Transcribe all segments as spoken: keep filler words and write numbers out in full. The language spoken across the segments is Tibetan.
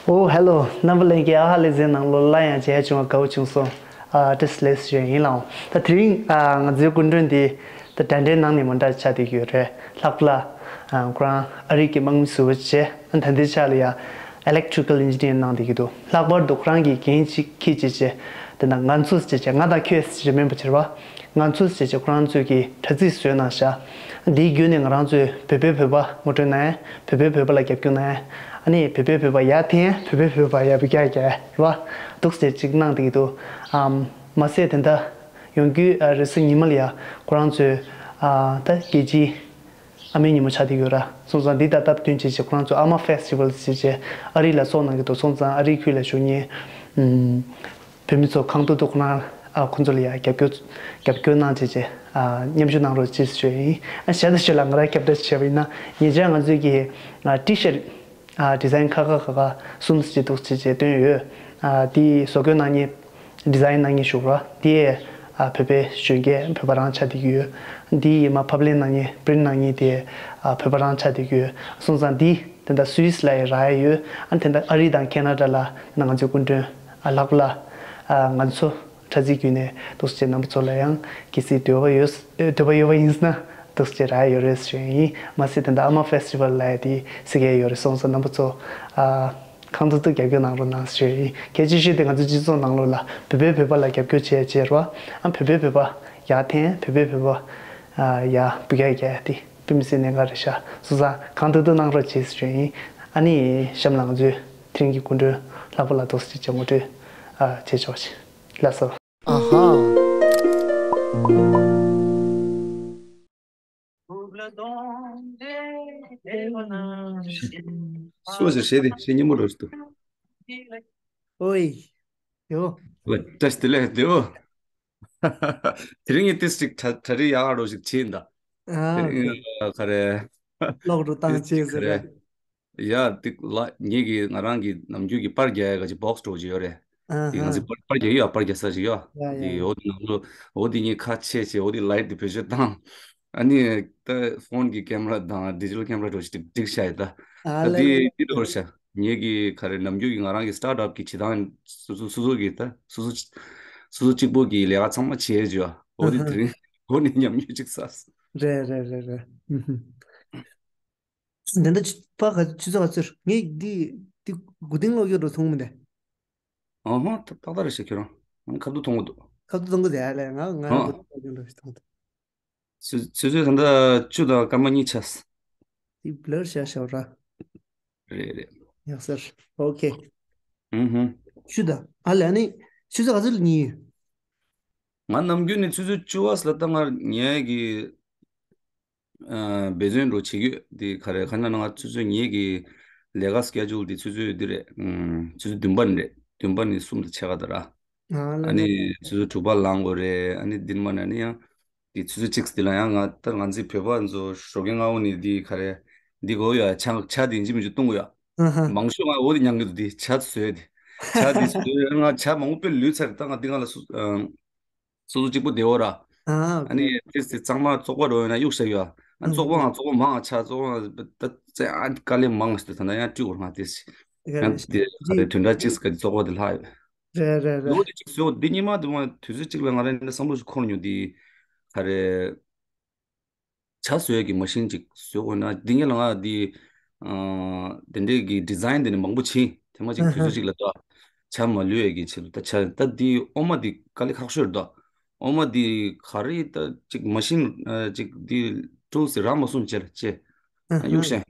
ཨོ་ཧེ་ལོ། རྣམ་པ་ལྷན་རྒྱས་ཨ་ཧ་ལས་ཟེར་ནང་ལོ་སླར་ཡང་མཇལ་བྱུང་བ་དགའ་བོ་བྱུང་སོང་། ཨ་བཀྲ་ཤིས་བདེ་ལེགས་ཞུ་ཡ་ཡིན་ལགས། ད་དེ་རིང་ཨ་ང་ཚོའི་སྐུ་མགྲོན་འདི་ད་དྲ་འབྲེལ་ནང་ནས་མོ་འདྲ་ཆགས་བསྡད་ཀྱི་ཡོད་རེད། ལྷག་པ་ལ་ཨ་ཁོ་རང་ཨ་རི་གི་དམག་མི་ཟུར་པ་བྱས། ཨ་ད་ལྟའི་ཆ་ལ་ཡ་ཨི་ལེག་ཊི་རི་ཀལ་ཨིན་ཇི་ནི་ཡར་གནང་བསྡད་ཀྱི་འདུག་ལྷག་པར་དུ་ཁོ་རང་གིས་འགན་ཅིག་འཁྱེར་བྱས་བྱས། དེ་ན་ང་ཚོ་བྱས་བྱས་ང་དང་ཁྱོད་བྱས་བྱས་མིན་པ་བྱས་པ། ང་ཚོ་བྱས་བྱས་ཁོ་རང་ཚོས་ཀྱི་དྲ་ཚིགས་བཟོས་གནང་ཤག་འདིའི་བརྒྱུད་ནས་ང་རང་ཚོས་བོད་པའི་བོད་པ་ངོ་སྤྲོད་གནང་ཡ། བོད་པའི་བོད་པ་ལ་རྒྱབ་སྐྱོར་གནང་ཡ། ཨ་ནི་བོད་པའི་བོད་པ་ཡར་འཐེན་ཡ། བོད་པའི་བོད་པ་ཡར་འབུད་རྒྱག་རྒྱག་རེད་བ། འདུག་སེ་ཅིག་གནང་བསྡད་ཀྱི་འདུག་ཨམ། མ་ཟད་དེ་འདྲ་ཡོང་རྒྱུའི་ཨ་རེས་གཟའ་ཉི་མ་ལ་ཡ་ཁོ་རང་ཚོས་ཨ་ད་རྒྱལ་སྤྱིའི་ཨ་མའི་ཉིན་མོ་ཆགས་བསྡད་ཡོད་ར། སོང་ཙང་འདི་དང་སྟབས་བསྟུན་བྱས་བྱས་ཁོ་རང་ཚོ་ཨ་མ་ཕེ་སི་ཊི་ཝལ་ཟེར་བྱས་ཨ་རི་ལ་ཚོགས་གནང་གི་འདུག་སོང་ཙང་ཨ་རིའི་ཁུལ་ལ་བཞུགས་མཁན་ཨམ། བོད་མི་ཚོ་གང་ཐུབ་ཐུབ་ཁོ་རང་ཨ་ཁོ་ཚོ་ལ་ཡ་རྒྱབ་སྐྱོར་རྒྱབ་སྐྱོར་གནང་བྱས་བྱས་ཨ་མཉམ་ཞུགས་གནང་རོགས་ཅེས་ཞུ་ཡ་ཡིན། ཨ་ཞེ་དྲག་ཞེ་ལ་ང་རང་ཁྱབ་བསྒྲགས་བྱས་པ་ཡིན་ན་ཉེ་ཆར་ང་ཚོས་ཀྱི་ཨ་ཊི་ཤར་ཊི་ཨ་ཌི་ཛའིན་ཁ་ཁ་ཁ་ཁ་གསུམ་ཅིག་འདུག་བྱས་བྱས་བཏོན་ཡོད། ཨ་དེ་བཟོ་བཀོད་གནང་མཁན་ཌི་ཛའིན་གནང་མཁན་ཞུ་ར་དེ་ཨ་བོད་པའི་གཞོན་སྐྱེས་བོད་པ་རང་ཆགས་བསྡད་ཀྱི་ཡོད། དེ་ཡི་མ་ཕབ་ལེན་གནང་མཁན་པི་རིན་ཊི་གནང་མཁན་དེ་ཨ་བོད་པ་རང་ཆགས་བསྡད་ཀྱི་ཡོད། སོང་ཙང་དེ་དེ་འདྲ་སུད་སི་ལ་ཡི་རག་ཡ་ཡོད། ཨ་དེ་འདྲ་ཨ་རི་དང་ཁེ་ན་ཌ་ལ་ན་ང་ཚོའི་སྐུ་མགྲོན་ཨ་ལྷག་པ་ལ་ཨ་ང་ཚོ་དྲ་ཚིགས་བརྒྱུད་ནས་འདུག་སེ་རྣམ་པ་ཚོ་ལ་ཡང་གལ་སྲིད་འདོད་པ་ཡོད་འདོད་པ་ཡོད་པ་ཡིན་ན་འདུག་སེ་རག་ཡ་ཡོད་རེད་ཞུ་ཡ་ཡིན། མ་ཟད་དེ་འདྲ་ཨ་མ་ཕེ་སི་ཊི་ཝལ་ལ་ཡ་དེ་གཟིགས་ཡ་ཡོད་རེད། སོང་ཙང་རྣམ་པ་ཚོ་ཨ་གང་ཐུབ་ཐུབ་རྒྱབ་སྐྱོར་གནང་རོགས་གནང་ཞུ་ཡ་ཡིན། གལ་ཆེ་ཤོས་དེ་ང་ཚོའི་སྤྱི་ཚོགས་ནང་ལོགས་ལ་བོད་པའི་བོད་པ་ལ་རྒྱབ་སྐྱོར་བྱས་བྱས་རོགས། ཨ་བོད་པའི་བོད་པ་ཡར་འཐེན་བོད་པའི་བོད་པ་ཨ་ཡར་འབུད་རྒྱག་རྒྱག་དེ་དཔེ་མི་སྲིད་གནད་འགག་རེད་ཤག་སོང་ཙང་གང་ཐུབ་ཐུབ་གནང་རོགས་བྱེད་ཞུ་ཡ་ཡིན། ཨ་ནི་གཤམ་ལ་ང་ཚོའི་དེ་རིང་གི་སྐུ་མགྲོན་ལྷག་པ་ལ་འདུག་སེ་ཅིག་ངོ་སྤྲོད་ཨ་བྱེད་ཆོག་ཅིག་ལགས་སོ། ཨ་ཧ། སུ་ཞིག་བྱེད་དེ་ཞེ་སྙན་མོ་འགྲོ་ཞིག་འདུག་ཨོའི། ཡོ། ཨོའི། བཀྲ་ཤིས་བདེ་ལེགས་དེའོ། དེ་རིང་ངས་ཏིས་ཅིག་གྲ་གྲ་སྒྲིག་ཡག་ག་འགྲོ་ཞིག་བྱས་ཡིན་ད། དེ་ཨ་རིང་ཨ་ག་རེ། གློག་རུ་བཏང་ཏིས་ཅིག་བྱས་ག་ཟེར་རེ། རེད། ཡ་ཏིག་ལ་ངེད་ཀྱི་ང་རང་གི་ནམ་རྒྱུན་གྱི་པར་རྒྱག་ཡ་ག་ཅིག་བོག་སི་འགྲོ་ཅིག་ཡོད་རེད། ཨ་དེ་ང་ཧ། ཚོ་པར་པར་རྒྱག་ཡོད་ཡ། པར་རྒྱག་ས་ཅིག་ཡོད་ཡ། ཡ་ཡ་དེ་ཡ། འོ་དེ་ནང་ལོ་འོ་དེ་ངས་ཁ་ཕྱེ་བྱས་འོ་དེ་ལའིཊ་དེ་བེད་སྤྱོད་བཏང་། ཨ་ནི་ད་ཕོན་གྱི་ཀེམ་ར་དང་ཌི་ཇི་ཊལ་ཀེམ་ར་འགྲོ་ཞིག་སྒྲིག་བཞག་ཡོད་ད། ཨ་ད་ལེ་དེ་ལེ། དེ་འགྲོ་ཤག་ངེད་ཀྱི་ག་རེ་ནམ་རྒྱུན་གྱི་ང་རང་གི་སི་ཊར་ཊི་ཨབ་ཀྱི་བྱེད་སྟངས་སོ་སོ་སོ་སོ་གི་ད་སོ་སོ་སོ་སོ་གཅིག་པོ་གི་ལས་ཀ་ཚང་མ་བྱས་བྱས་ཡ། འོ་ཨ་དེ་ཧ། དེ་རིང་འོ་ནས་ཉམས་མྱོང་གཅིག་བསགས། རེད་རེད་རེད་རེད། ཨུ་ཧུ། འདི་འདྲ་ཆུ་ཕ་ག་ཆུ་ཚོད་ག་ཚོད་ངས་འདི་འདི་དགུ་ཏིང་ལོག་ཡོད་འགྲོ་མཐོང་མི་འདུག་ཨ་ཧོ། ཏག་ཏག་རེད་ཤག་ཁྱོད་རང་ཁ་ཐུག་མཐོང་གི་འདུག་ཁ་ཐུག་མཐོང་གི་ཟེར་ཡ་ལས་ང་ང་རང་ཨ་དགུ་ཏིང་ལོག་ཡོད་འགྲོ་ཞིག་མཐོང་འདུག་ཆུ་ཆུ་ཚོད་ད་ལྟ་བཅུ་དང་སྐར་མ་གཉིས་ཆགས། འདི་བྷི་ལར་བྱས་བཞག་ར། རེད་རེད། ཡག་སར། ཨོ་ཁེ། ཨུ་ཧུ། ཆུ་ད་ཨ་ལས་ཨ་ནི་ཆུ་ཚོད་ག་ཚོད་ལ་ཉལ་ཡོད། ང་ནམ་རྒྱུན་ནས་ཆུ་ཚོད་བཅུ་པ་ལ་ད་ང་ཉལ་གི་ཨ་འབད་བརྩོན་འགྲོ་བྱེད་ཀྱི་ཡོད། དེ་ག་རེ་ག་ན་ན་ང་ཆུ་ཚོད་ངེད་ཀྱི་ལས་ཀ་སི་ཀེ་ཇུལ་དེ་ཆུ་ཚོད་འདི་རེད། ཨུམ། ཆུ་ཚོད་བདུན་པ་ནས་རེད། བདུན་པ་ནས་གསུམ་དང་ཕྱེད་ཀ་དེ་ར། ཨ་ལེ་ཨ་ལེ། ནི་ཆུ་ཚོད་དྲུག་པ་ལངས་དགོས་རེད། ཨ་ནི་འདི་མ་ན་ནི་ཡང་དེ་ཆུ་ཚོད་གཅིག་འདི་ལ་ཡང་ང་ད་ང་ཚོའི་བོད་པ་ཚོ་ཞོགས་ཀས་སྔ་པོ་ནས་འདི་ག་རེ་འདི་གོ་ཡ་ཆ་ཆ་དེ་ཡིན་གཅིག་མིན་གཅིག་བཏུང་དགོས་ཡ། ཨ་ཧ། མང་ཤོས་ང་འོ་དེ་མྱང་གི་འདུག་དེ་ཆ་བཟོས་དེ་ཆ་དེ་བཟོས་ང་ཆ་མང་པོ་དཔེ་ལུས་ཚར། ད་ང་འདི་ག་ལ་སུ་ཨ། སོ་སོ་གཅིག་པུ་བསྡད་ཡོད་ར། ཨ་ཨ་ནི་ཏོག་ཙམ་གཙང་མ་བཙོག་པ་འགྲོ་ཡོད་ན་གཡུག་བཞག་ཡོད། ཨ་ཨ་བཙོག་པ་ང་བཙོག་པ་མང་ང་ཆ་བཙོག་པ་ང་ད་ཙེ་ཨ་དཀའ་ལས་མང་ང་ཞིག་འདུག་ད་ན་ཡང་བཀྲུས་དགོས་ང་ཏོག་ཙམ་ཡང་དེ་ག་རེ་བདུན་ཕྲག་གཅིག་ག་དེ་བཙོག་པ་དེ་ལྷག་ཡོད། རེད་རེད་རེད། ལོ་དེ་གཅིག་བཟོས་འདི་ཉི་མ་དུ་མ་དུས་ཚོད་གཅིག་ལ་ང་རང་འདི་བསམ་བློ་ཞིག་འཁོར་མྱོང་། འདི་ག་རེ། ཇ་བཟོ་ཡས་ཀྱི་མ་ཤིན་ཅིག་བཟོ་དགོས་ན་འདི་ངས་ལ་ང་འདི་ཨ་དེ་འདྲས་ཀྱི་ཌི་ཛའིན་དེ་ནི་མང་པོ་བྱིན། དེ་མ་ཅིག་དུས་ཚོད་ཅིག་ལ་ད་ཇ་མ་ལུས་ཡས་ཀྱི་ཆེད་དུ་ད་ཇ་ད་འདི་ཨོ་མ་འདི་དཀའ་ལས་ཁག་ཤོས་རེད་ད། ཨོ་མ་འདི་ག་རེ་ད་ཅིག་མ་ཤིན་ཨ་ཅིག་འདི་ཊུལ་སི་རག་མ་སོང་ཅེར་ཅེ་ཨ་གཡུག་ཤེས།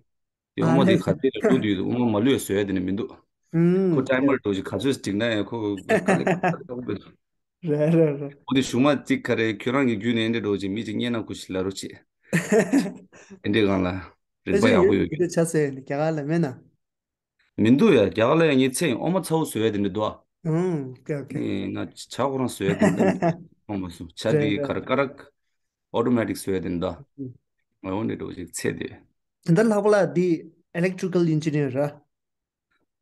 དེ་ཨོ་མ་དེ་ག་ཚོད་ལ་བླུགས་དུས་ཨོ་མ་མ་བླུགས་ཡ་བཟོ་ཡ་དེ་ནི་མི་འདུག་ཁོ་ཊའི་མར་འགྲོ་ཞིག་ག་ཚོད་སྒྲིག་ན་ཡང་ཁོ་དཀའ་ལས་ཁག་པོ་འདུག་རེད་རེད་རེད། འོ་དེ་གཞུག་མ་ཅིག་ག་རེ་ཁྱོད་རང་གི་བརྒྱུད་ནས་འདྲ་འགྲོ་ཅིག་མི་ཅིག་རྙེད་ན་ཁུ་ཤི་ལ་རོ་ཅིག་དེ་འདྲའི་སྒང་ལ་རིག་པ་ཡག་པོ་ཡོད་ཀྱི། ཆ་ཟེར་ནི་རྒྱ་གར་ལ་མེད་ན། མི་འདུག་ཡ། རྒྱ་གར་ལ་ཡ་ངའི་ཚེ་ཡིན་ཨོ་མ་ཚ་བོ་བཟོ་ཡ་དེ་འདྲ་འདུག་ཨ། ཨང་ཀེ་ཀེ། ཨེ་ང་ཇ་ཁོ་རང་བཟོ་ཡ་དེ་འདྲ་ཨོ་མ་བཟོ་ཇ་དེ་རེད་ག་རེ་རེད། ཀ་རག་ཨོ་ཏོ་མེ་ཊིག་བཟོ་ཡ་དེ་འདྲ། ཨང་། འོ་འདྲ་འགྲོ་ཅིག་ཚེ་དེ། དེ་འདྲ་ལྷག་པ་ལ་འདི་ཨི་ལེག་ཊི་རི་ཀལ་ཨིན་ཇི་ནི་ཡར་ར།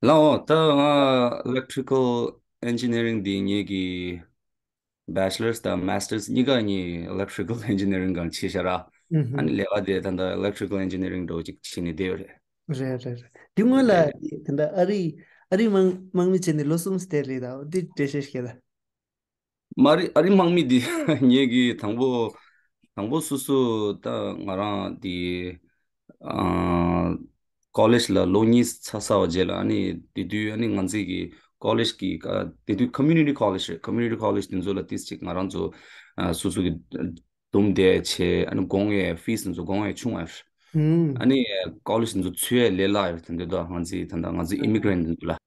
ལའོ། ད་ང་ཨི་ལེག་ཊི་རི་ཀལ་ཨིན་ཇི་ནི་རིང་འདི་ངེད་ཀྱི་བེ་ཅི་ལར་སི་དང་མེ་སི་ཊར་སི་གཉིས་ཀ་ངས་ཨི་ལེག་ཊི་རི་ཀལ་ཨིན་ཇི་ནི་རིང་སྒང་བྱས་ཤག་ར། ཨུ་ཧུ། ཨ་ནི་ལས་ཀ་དེ་ད་ལྟ་ཨི་ལེག་ཊི་རི་ཀལ་ཨིན་ཇི་ནི་རིང་འདྲ་བོ་ཅིག་བྱས་ནས་བསྡད་ཡོད་རེད། རེད་རེད་རེད། འདི་སྔོན་ལ་རེད། དེ་འདྲ་ཨ་རིའི་ ཨ་རིའི་དམག་དམག་མི་བྱས་ནས་ལོ་གསུམ་བསྡད་རེད་ད། འདི་འགྲེལ་བཤད་ཤེས་ད། མ་རི་ཨ་རི་དམག་མི་འདི་ངེད་ཀྱི་དང་པོ་དང་པོ་སུ་སུ་ད་ང་རང་འདི་ཨ་ཀོ་ལེཇ་ལ་ལོ་གཉིས་ཚར་ཚར་བ་རྗེས་ལ། ཨ་ནི་དེ་དུས་ཨ་ནི་ང་ཚོའི་གི་ཀོ་ལེཇ་གི་ཀ་དེ་དུས་ཀོ་མུ་ནི་ཊི་ཀོ་ལེཇ་རེད། ཀོ་མུ་ནི་ཊི་ཀོ་ལེཇ་དེ་ཚོ་ལ་ཏིས་ཅིག་ང་རང་ཚོ་ཨ་སུ་སུ་གི་འདུམ་བསྡད་བྱས། ཨ་ནི་དགོངས་ཡས་ཕིས་དེ་ཚོ་དགོངས་ཡས་ཆུང་བ་རེད། ཨུམ། ཨ་ནི་ཀོ་ལེཇ་དེ་ཚོ་ཚུད་ཡས་ལས་སླ་ཡོད་དེ་འདུག་ད་ང་ཚོའི་ད་ད་ང་ཚོའི་ཨི་མི་གྷི་རེན་ཊི་དེ་ཚོ་ལ།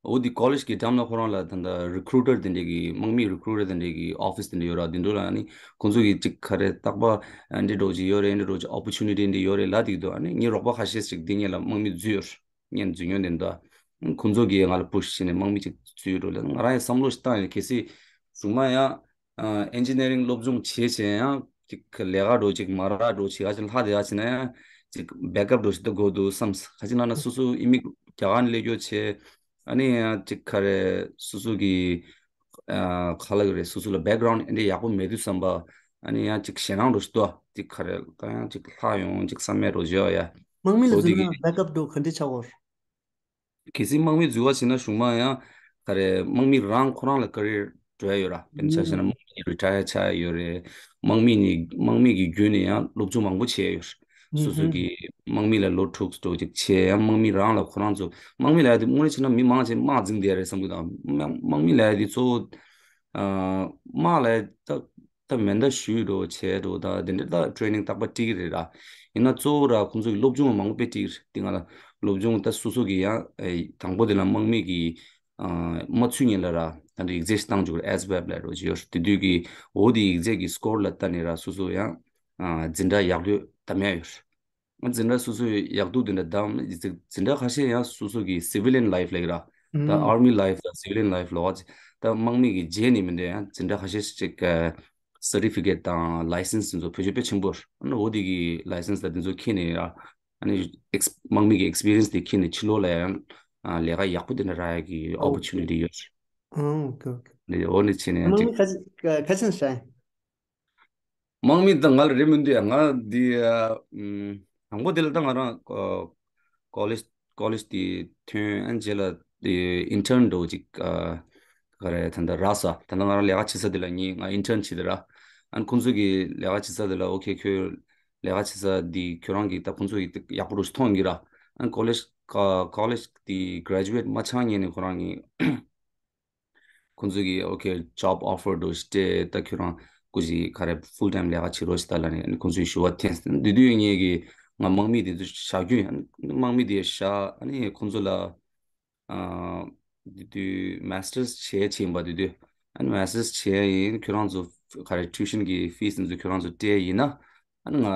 འོ་དེ་ཀོ་ལེཇ་གི་འགྲམ་ལ་ཁོ་རང་ལ་ད་ལྟ་རི་ཀུ་རུ་ཊར་དེ་འདྲས་ཀྱི་དམག་མིའི་རི་ཀུ་རུ་ཊར་དེ་འདྲས་ཀྱི་ཨོ་ཕིས་དེ་འདྲས་ཡོད་ར། དེ་འདྲ་ལ་ནི་ཁོང་ཚོ་གི་ཅིག་ག་རེ་རྟག་པར་འདི་འདྲས་ཅིག་ཡོད་རེད། འདི་འདྲས་ཅིག་ཨོ་པོར་ཅུ་ནི་ཊི་འདི་ཡོད་རེད་ལབ་བསྡད་ཀྱི་འདུག་ཨ་ནི་ངའི་རོགས་པ་ཁ་ཤས་ཅིག་འདི་སྔོན་ལ་དམག་མི་འཛུལ་ཡོད། སྔོན་འཛུལ་མྱོང་དེ་འདུག་ཁོང་ཚོ་གིས་ང་ལ་པུ་ཤི་བྱས་ནས་དམག་མི་ཅིག་འཛུལ་ཡོད་འགྲོ་ལབ། ང་རང་ཡང་བསམ་བློ་ཞིག་བཏང་ཡོད། གལ་སྲིད་གཞུག་མ་ཡང་ཨ་ཨིན་ཇི་ནི་ཡ་རིང་སློབ་སྦྱོང་བྱས་བྱས་ཡང་ཅིག་ལས་ཀ་འདྲ་ཅིག་མ་རག་འདྲ་བྱེད་ཡ་ཅིག་ལྷག་བསྡད་ཡ་ཅིག་ན་ཡང་ཅིག་བེག་ཨབ་འདྲ་ཞིག་ད་དགོས་འདུག་བསམ། ག་ཅི་ན་ན་སོ་སོ་ཨི་མི་རྒྱ་གར་ནས་སླེབས་ཡོད་བྱས། ཨ་ནི་ཡང་ཅིག་ག་རེ་སོ་སོ་གི་ཨ་ག་ལབ་དགོས་རེད། སོ་སོ་ལ་བེག་གྷ་རའུན་ཌི་ཨེ་འདྲ་ཡག་པོ་མེད་དུས་ཙམ་པ། ཨ་ནི་ཡང་ཅིག་ཞེད་སྣང་འདྲ་ཞིག་འདུག་ཅིག་ག་རེ་ད་ཡང་ཅིག་ལྷག་ཡོང་ཅིག་བསམ་ཡས་འདྲ་ཞིག་ཡོད་ཡ། དམག་མི་ལ་འོ་དེ་འཛུལ་གི་ན་བེག་ཨབ་འདྲ་ག་འདྲ་ཆགས་ཡོད་རེད། གལ་སྲིད་དམག་མི་འཛུལ་བ་བྱས་ན་གཞུག་མ་ཡང་ག་རེ་དམག་མི་རང་ཁོ་རང་ལ་ཀ་རི་ཡར་འགྲོ་ཡ་ཡོད་ར། དཔེར་ན་ཆ་བཞག་ན་དམག་མི་རི་ཊ་ཡར་ཆགས་ཡ་ཡོད་རེད། དམག་མི་ནི་དམག་མི་གི་བརྒྱུད་ནས་ཡང་སློབ་སྦྱོང་མང་པོ་བྱས་ཡ་ཡོད་རེད། སོ་སོ་གི་དམག་མི་ལ་ལོ་དྲུག་ཙམ་ཅིག་བྱས་ཡང་དམག་མི་རང་ལ་ཁོ་རང་ཚོ་དམག་མི་ལབ་ཡ་དེ་དངོས་གནས་བྱས་ན་མི་མང་ཆེ་དམག་འཛིང་བསྡད་རེད་བསམ་གི་འདུག་དམག་དམག་མི་ལབ་ཡ་དེ་གཙོ་བོ་ཨ་དམག་ལབ་ཡ་ད། ད་མེ་མདའ་གཞུས་འདྲ་བྱས་འདྲ་ད་དེ་འདྲ་ད་ཊེ་རེ་ནིང་རྟག་པར་སྤྲད་ཀྱི་རེད་ར། ཡིན་ན་གཙོ་བོ་ར་ཁོང་ཚོ་གི་སློབ་སྦྱོང་མང་པོ་དཔེ་སྤྲད་ཀྱི་རེད། དེ་སྔ་ལ་སློབ་སྦྱོང་ད་སོ་སོ་གི་ཡང་ཨེ་དང་པོ་དེ་ལ་དམག་མི་གི་ཨ་མ་ཚུད་སྔོན་ལ་ར་ད་འདྲ་ཡིག་ཚད་ཞིག་བཏང་བཅུག་རེད། ཨེས་བེབ་ལབ་འདྲ་བྱས་ཡོད་རེད། དེ་དུས་ཀྱི་འོ་དེ་ཡིག་ཚད་ཀྱི་སི་ཀོར་ལ་ལྟ་ནས་ར་སོ་སོ་ཡང་ཨ་འཛིན་གྲྭ་ཡག་ལོས་བདམས་ཡ་ཡོད་རེད། འཛིན་གྲྭ་སོ་སོའི་ཡག་སྡུག་དེ་འདྲ་བདམས། འཛིན་གྲྭ་ཁ་ཤས་ཡང་སོ་སོ་གི་སི་ཝི་ལི་ཡན་ལའིཕ་ལབ་ཀྱི་ར། ད་ཨུམ། ཨར་མི་ལའིཕ་དང་སི་ཝི་ལི་ཡན་ལའིཕ་ལབ་ཀྱི། ད་དམག་མི་གི་རྗེས་ནས་མི་འདྲ་ཡང་འཛིན་གྲྭ་ཁ་ཤས་ཤིག་ཅིག་ཨ་སར་ཊི་ཕི་ཀེཊ་དང་ལའི་སེན་སི་དེ་ཚོ་བེད་སྤྱོད་དཔེ་ཆེན་པོ་རེད། ཨ་ནི་འོ་དེ་གི་ལའི་སེན་སི་དང་དེ་ཚོ་ཁྱེར་ནས་ར། ཨ་ནི་ཨེགས་དམག་མི་གི་ཨེགས་པི་རི་ཡན་སི་དེ་ཁྱེར་ནས་ཕྱི་ལོགས་ལ་ཡང་ཨ་ལས་ཀ་ཡག་པོ་དེ་འདྲ་རག་ཡ་གི་ཨོ་པོར་ཆུ་ནི་ཊི་ཡོད་རེད། ཨོ་ཨོ་ཁེ་ཨོ་ཁེ། འདི་འོ་ནི་བྱས་ནས་ཡང་དམག་ཅིག་མི་ཁ་ཁ་ཆེན་ཧྲ་ཡིན། དམག་མི་དང་ང་ལ་རེ་མི་འདུག་ཡ། ང་འདི་ཨ་ཨམ་དང་པོ་དེ་ལ་ད་ང་རང་ཨ་ཀོ་ལེཇ་ཀོ་ལེཇ་དེ་ཐོན། ཨ་རྗེས་ལ་དེ་ཨིན་ཊརན་འདྲ་བོ་ཅིག་ཨ་ག་རེ་ད་ལྟ་རག་ས། ད་ལྟ་ང་རང་ལས་ཀ་བྱེད་ས་དེ་ལ་ངས་ང་ཨིན་ཊརན་བྱེད་དེ་ར། ཨ་ཁོང་ཚོ་གི་ལས་ཀ་བྱེད་ས་དེ་ལ་ཨོ་ཁེ་ཁྱོད་ལས་ཀ་བྱེད་ས་འདི་ཁྱོད་རང་གི་ད་ཁོང་ཚོ་གི་ཡག་པོ་འདྲ་ཞིག་མཐོང་གི་ར། ཨ་ཀོ་ལེཇ་ཀ་ཀོ་ལེཇ་དེ་གྷ་རེ་ཇུ་ཨེཊ་མ་ཆགས་སྔོན་ནས་ཁོ་རང་གི་ཁོང་ཚོ་གིས་ཨོ་ཁེ་ཇོབ་ཨོ་ཕར་འདྲ་ཞིག་སྤྲད། ད་ཁྱོད་རང་སྐུ་མཁྱེན་ག་རེ་ཕུལ་ཊའིམ་ལས་ཀ་བྱེད་རོགས་ཞེས་ད་ལབ་ནས་ཨ་ནི་ཁོང་ཚོས་ཞུ་བ་འཐེན། དེ་དུས་ངས་ཀྱིས་ང་དམག་མི་དེ་ཚོ་བཞག་རྒྱུ་ཡིན། དམག་མི་དེ་བཞག་ཨ་ནི་ཁོང་ཚོ་ལ་ཨ་དེ་དུས་མ་སི་ཊར་སི་བྱས་བྱས་ཡིན་པ། དེ་དུས་ཨ་ནི་མ་སི་ཊར་སི་བྱས་ཡིན། ཁྱོད་རང་ཚོ་ག་རེ་ཊིའུ་ཤན་གྱི་ཕིས་དེ་ཚོ་ཁྱོད་རང་ཚོ་སྤྲད་ཡིན་ན་ཨ་ནི་ང་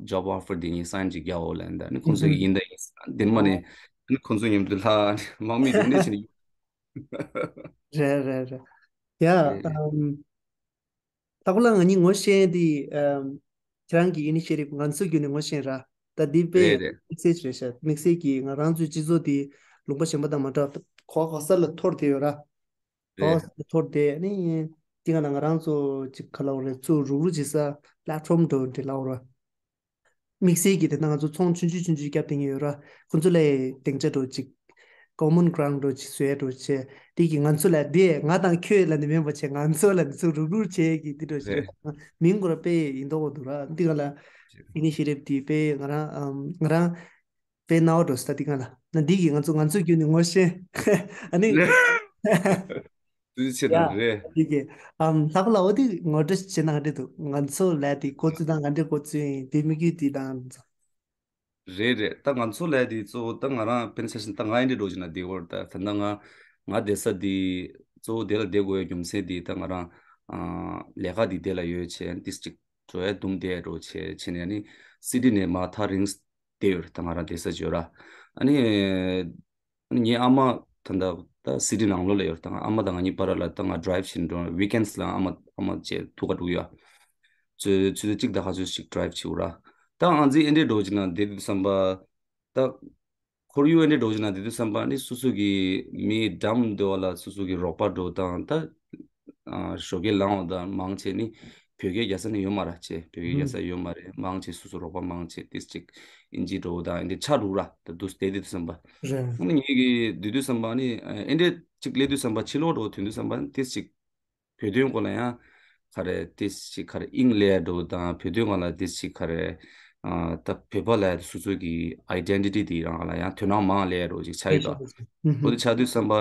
ཇོབ་ཨོ་ཕར་དེ་ངས་སའིན་ཅིག་རྒྱག་འོ་ལབ་ཡིན། ད་ཨ་ནི་ཁོང་ཚོ་ཡིན་ད་ཡིན། དེ་མ་ནས་ཨ་ནི་ཁོང་ཚོ་མཉམ་དུ་ལྷག་ཨ་ནི་དམག་མི་དེ་འདྲ་བྱས་ནས། རེད་རེད་རེད། ཡ། རེད། ཨམ། ལྷག་པ་ལ་ང་གཉིས་ངོ་ཤེས་འདི་ཨམ། ཁྱེད་རང་གི་ཨི་ནི་ཤི་ཡེ་ཊིབ་ང་ཚོའི་བརྒྱུད་ནས་ངོ་ཤེས་ར། ད་འདི་དཔེ་རེད་རེད། དམིགས་བསལ་ཅིག་རེད་ཤག་དམིགས་བསལ་གྱིས་ང་རང་ཚོའི་སྤྱི་ཚོགས་འདི་ལུང་པ་གཞན་པ་དང་མ་འདྲ་བ་གོ་ག་ས་ལ་འཐོར་བསྡད་ཡོད་ར། གོ་ག་ས་རེད། ལ་འཐོར་བསྡད་ནི་དེ་ག་ན་ང་རང་ཚོ་ཅིག་ག་ལབ་དགོས་རེད། ཚུར་རུག་རུག་བྱེད་ས་པླེ་ཊི་ཕོམ་འདྲ་བོ་འདི་ལབ་དགོས་ར། དམིགས་བསལ་གྱིས་དེ་ན་ང་ཚོ་ཚོང་ཆུང་ཆུང་ཆུང་ཆུང་བརྒྱབ་བསྡད་མཁན་ཡོད་ར། ཁོ་ཚོ་ལ་སྡིངས་ཆ་འདྲ་བོ་ཅིག་ཀོ་མོན་གྷི་རའུན་ཌི་འདྲ་བོ་ཅིག་བཟོས་འདྲ་བོ་བྱས། དེ་གིས་ང་ཚོ་ལ་དེ་ང་དང་ཁྱོད་ལབ་ནས་མིན་པ་བྱས། ང་ཚོ་ལབ་ནས་ཚུར་རུག་རུག་བྱས་ཀྱི་འདི་འདྲ་བོ་ཞིག་རེད། རེད། མིང་ཁོ་ར་དཔེ་ཡིན་མདོག་འདུག་ར། འདི་ག་ལ་ཨི་ནི་ཤི་ཡེ་ཊིབ་དེ་དཔེ་ང་རང་ཨམ་ང་རང་དཔེ་སྣང་བ་འགྲོ་སོང་། ད་འདི་ག་ལ་ན་འདི་གིས་ང་ཚོ་ང་ཚོའི་བརྒྱུད་ནས་ངོ་ཤེས། ཨ་ནི། རེད། དེ་ཆེ་ཡ། དང་རེད། དེ་གི་ཨམ་ལྷག་པ་ལ་འོ་དེ་ངོ་སྤྲོད་བྱེད་ན་ག་འདྲ་འདུག་ང་ཚོ་ལ་དེ་འགོ་བཙུགས་དང་ག་འདྲ་འགོ་བཙུགས་ཡིན་དེ་དམིགས་ཡུལ་དེ་དང་། རེད་རེད། ད་ང་ཚོ་ལ་དེ་གཙོ་བོ་ད་ང་རང་དཔེར་ན་ཆ་བཞག་ན་ད་ང་ཨེ་འདྲ་འགྲོ་བཞིན་ན་བསྡད་ཡོད་རེད། ད་ད་ལྟ་ང་ང་བསྡད་ས་དེ་གཙོ་བོ་དེ་ལ་བསྡད་དགོས་ཡ་རྒྱུ་མཚན་དེ་ད་ང་རང་ཨ་ལས་ཀ་དེ་དེ་ལ་ཡོད་བྱས་ཏིས་ཅིག་འགྲོ་ཡ་འདུམ་བསྡད་འགྲོ་བྱས་བྱས་ནས་ཨ་ནི་སི་ཊི་ནས་མར་ཐག་རིང་བསྡད་ཡོད་རེད། ད་ང་རང་བསྡད་ས་ཅིག་ཡོད་ར། ཨ་ནི། ངའི་ཨ་མ་ད་ལྟ་ད་སི་ཊི་ནང་ལོགས་ལ་ཡོད་རེད། ད་ང་ཨ་མ་དང་ང་གཉིས་བར་ལ་ད་ང་ཌི་རའིབ་བྱེད་འགྲོ། ཝིག་ཨེན་ཌི་ལ་ཨ་མ་ཨ་མ་བཅས་ཐུག་ག་འགྲོ་གི་ཡོད། ཆུ་ཆུ་ཚོད་གཅིག་དང་ཕར་ཚུར་ཞིག་ཌི་རའིབ་བྱེད་དགོས་ར། ད་ང་ཚོའི་ཨེ་འདྲའི་འགྲོ་གི་ན་བསྡད་དུས་བསམ་པ། ད་ཁོར་ཡུག་ཨེ་འདྲའི་འགྲོ་གི་ན་བསྡད་དུས་བསམ་པ་ནི་སོ་སོ་གི་མི་འགྲམ་འདི་བ་ལ་སོ་སོ་གི་རོགས་པ་འགྲོ་དང་ད་ཨ་ཞོགས་ཀས་ལངས་བ་དང་མང་ཆེ་ནི་ བོད་སྐད་རྒྱག་ས་ནི་ཡོད་མ་རེད་ཅེས། བོད་སྐད་རྒྱག་ས་ཡོད་མ་རེད། མང་ཆེ་སོ་སོ་རོགས་པ་མང་ཆེ་ཏིས་ཅིག་ཨིན་ཇི་འདྲ་བོ་དང་ཨིན་དེ་ཆགས་འགྲོ་ར། ད་དུས་དེ་དུས་བསམ་པ། རེད། ཨ་ནི་ངེད་ཀྱི་དུས་དུས་བསམ་པ་ནི་ཨེ་འདྲས་ཅིག་སླེབས་དུས་བསམ་པ། ཕྱི་ལོགས་འགྲོ་དུས་དུས་བསམ་པ་ནི་ཏིས་ཅིག་བོད་དོན་སྐོར་ལ་ཡང་ག་རེ་ཏིས་ཅིག་ག་རེ་དབྱིངས་སླེབས་འགྲོ་དང་། བོད་དོན་སྒང་ལ་ཏིས་ཅིག་ག་རེ་ཨ་ད་བོད་པ་ལ་སོ་སོ་གི་ཨའི་ཌེན་ཊི་ཊི་དེ་རང་ལ་ཡང་དོ་སྣང་མང་སླེབས་འགྲོ་ཅིག་ཆགས་ཡོད་དོ། ཨོ་དེ་ཆགས་དུས་བསམ་པ།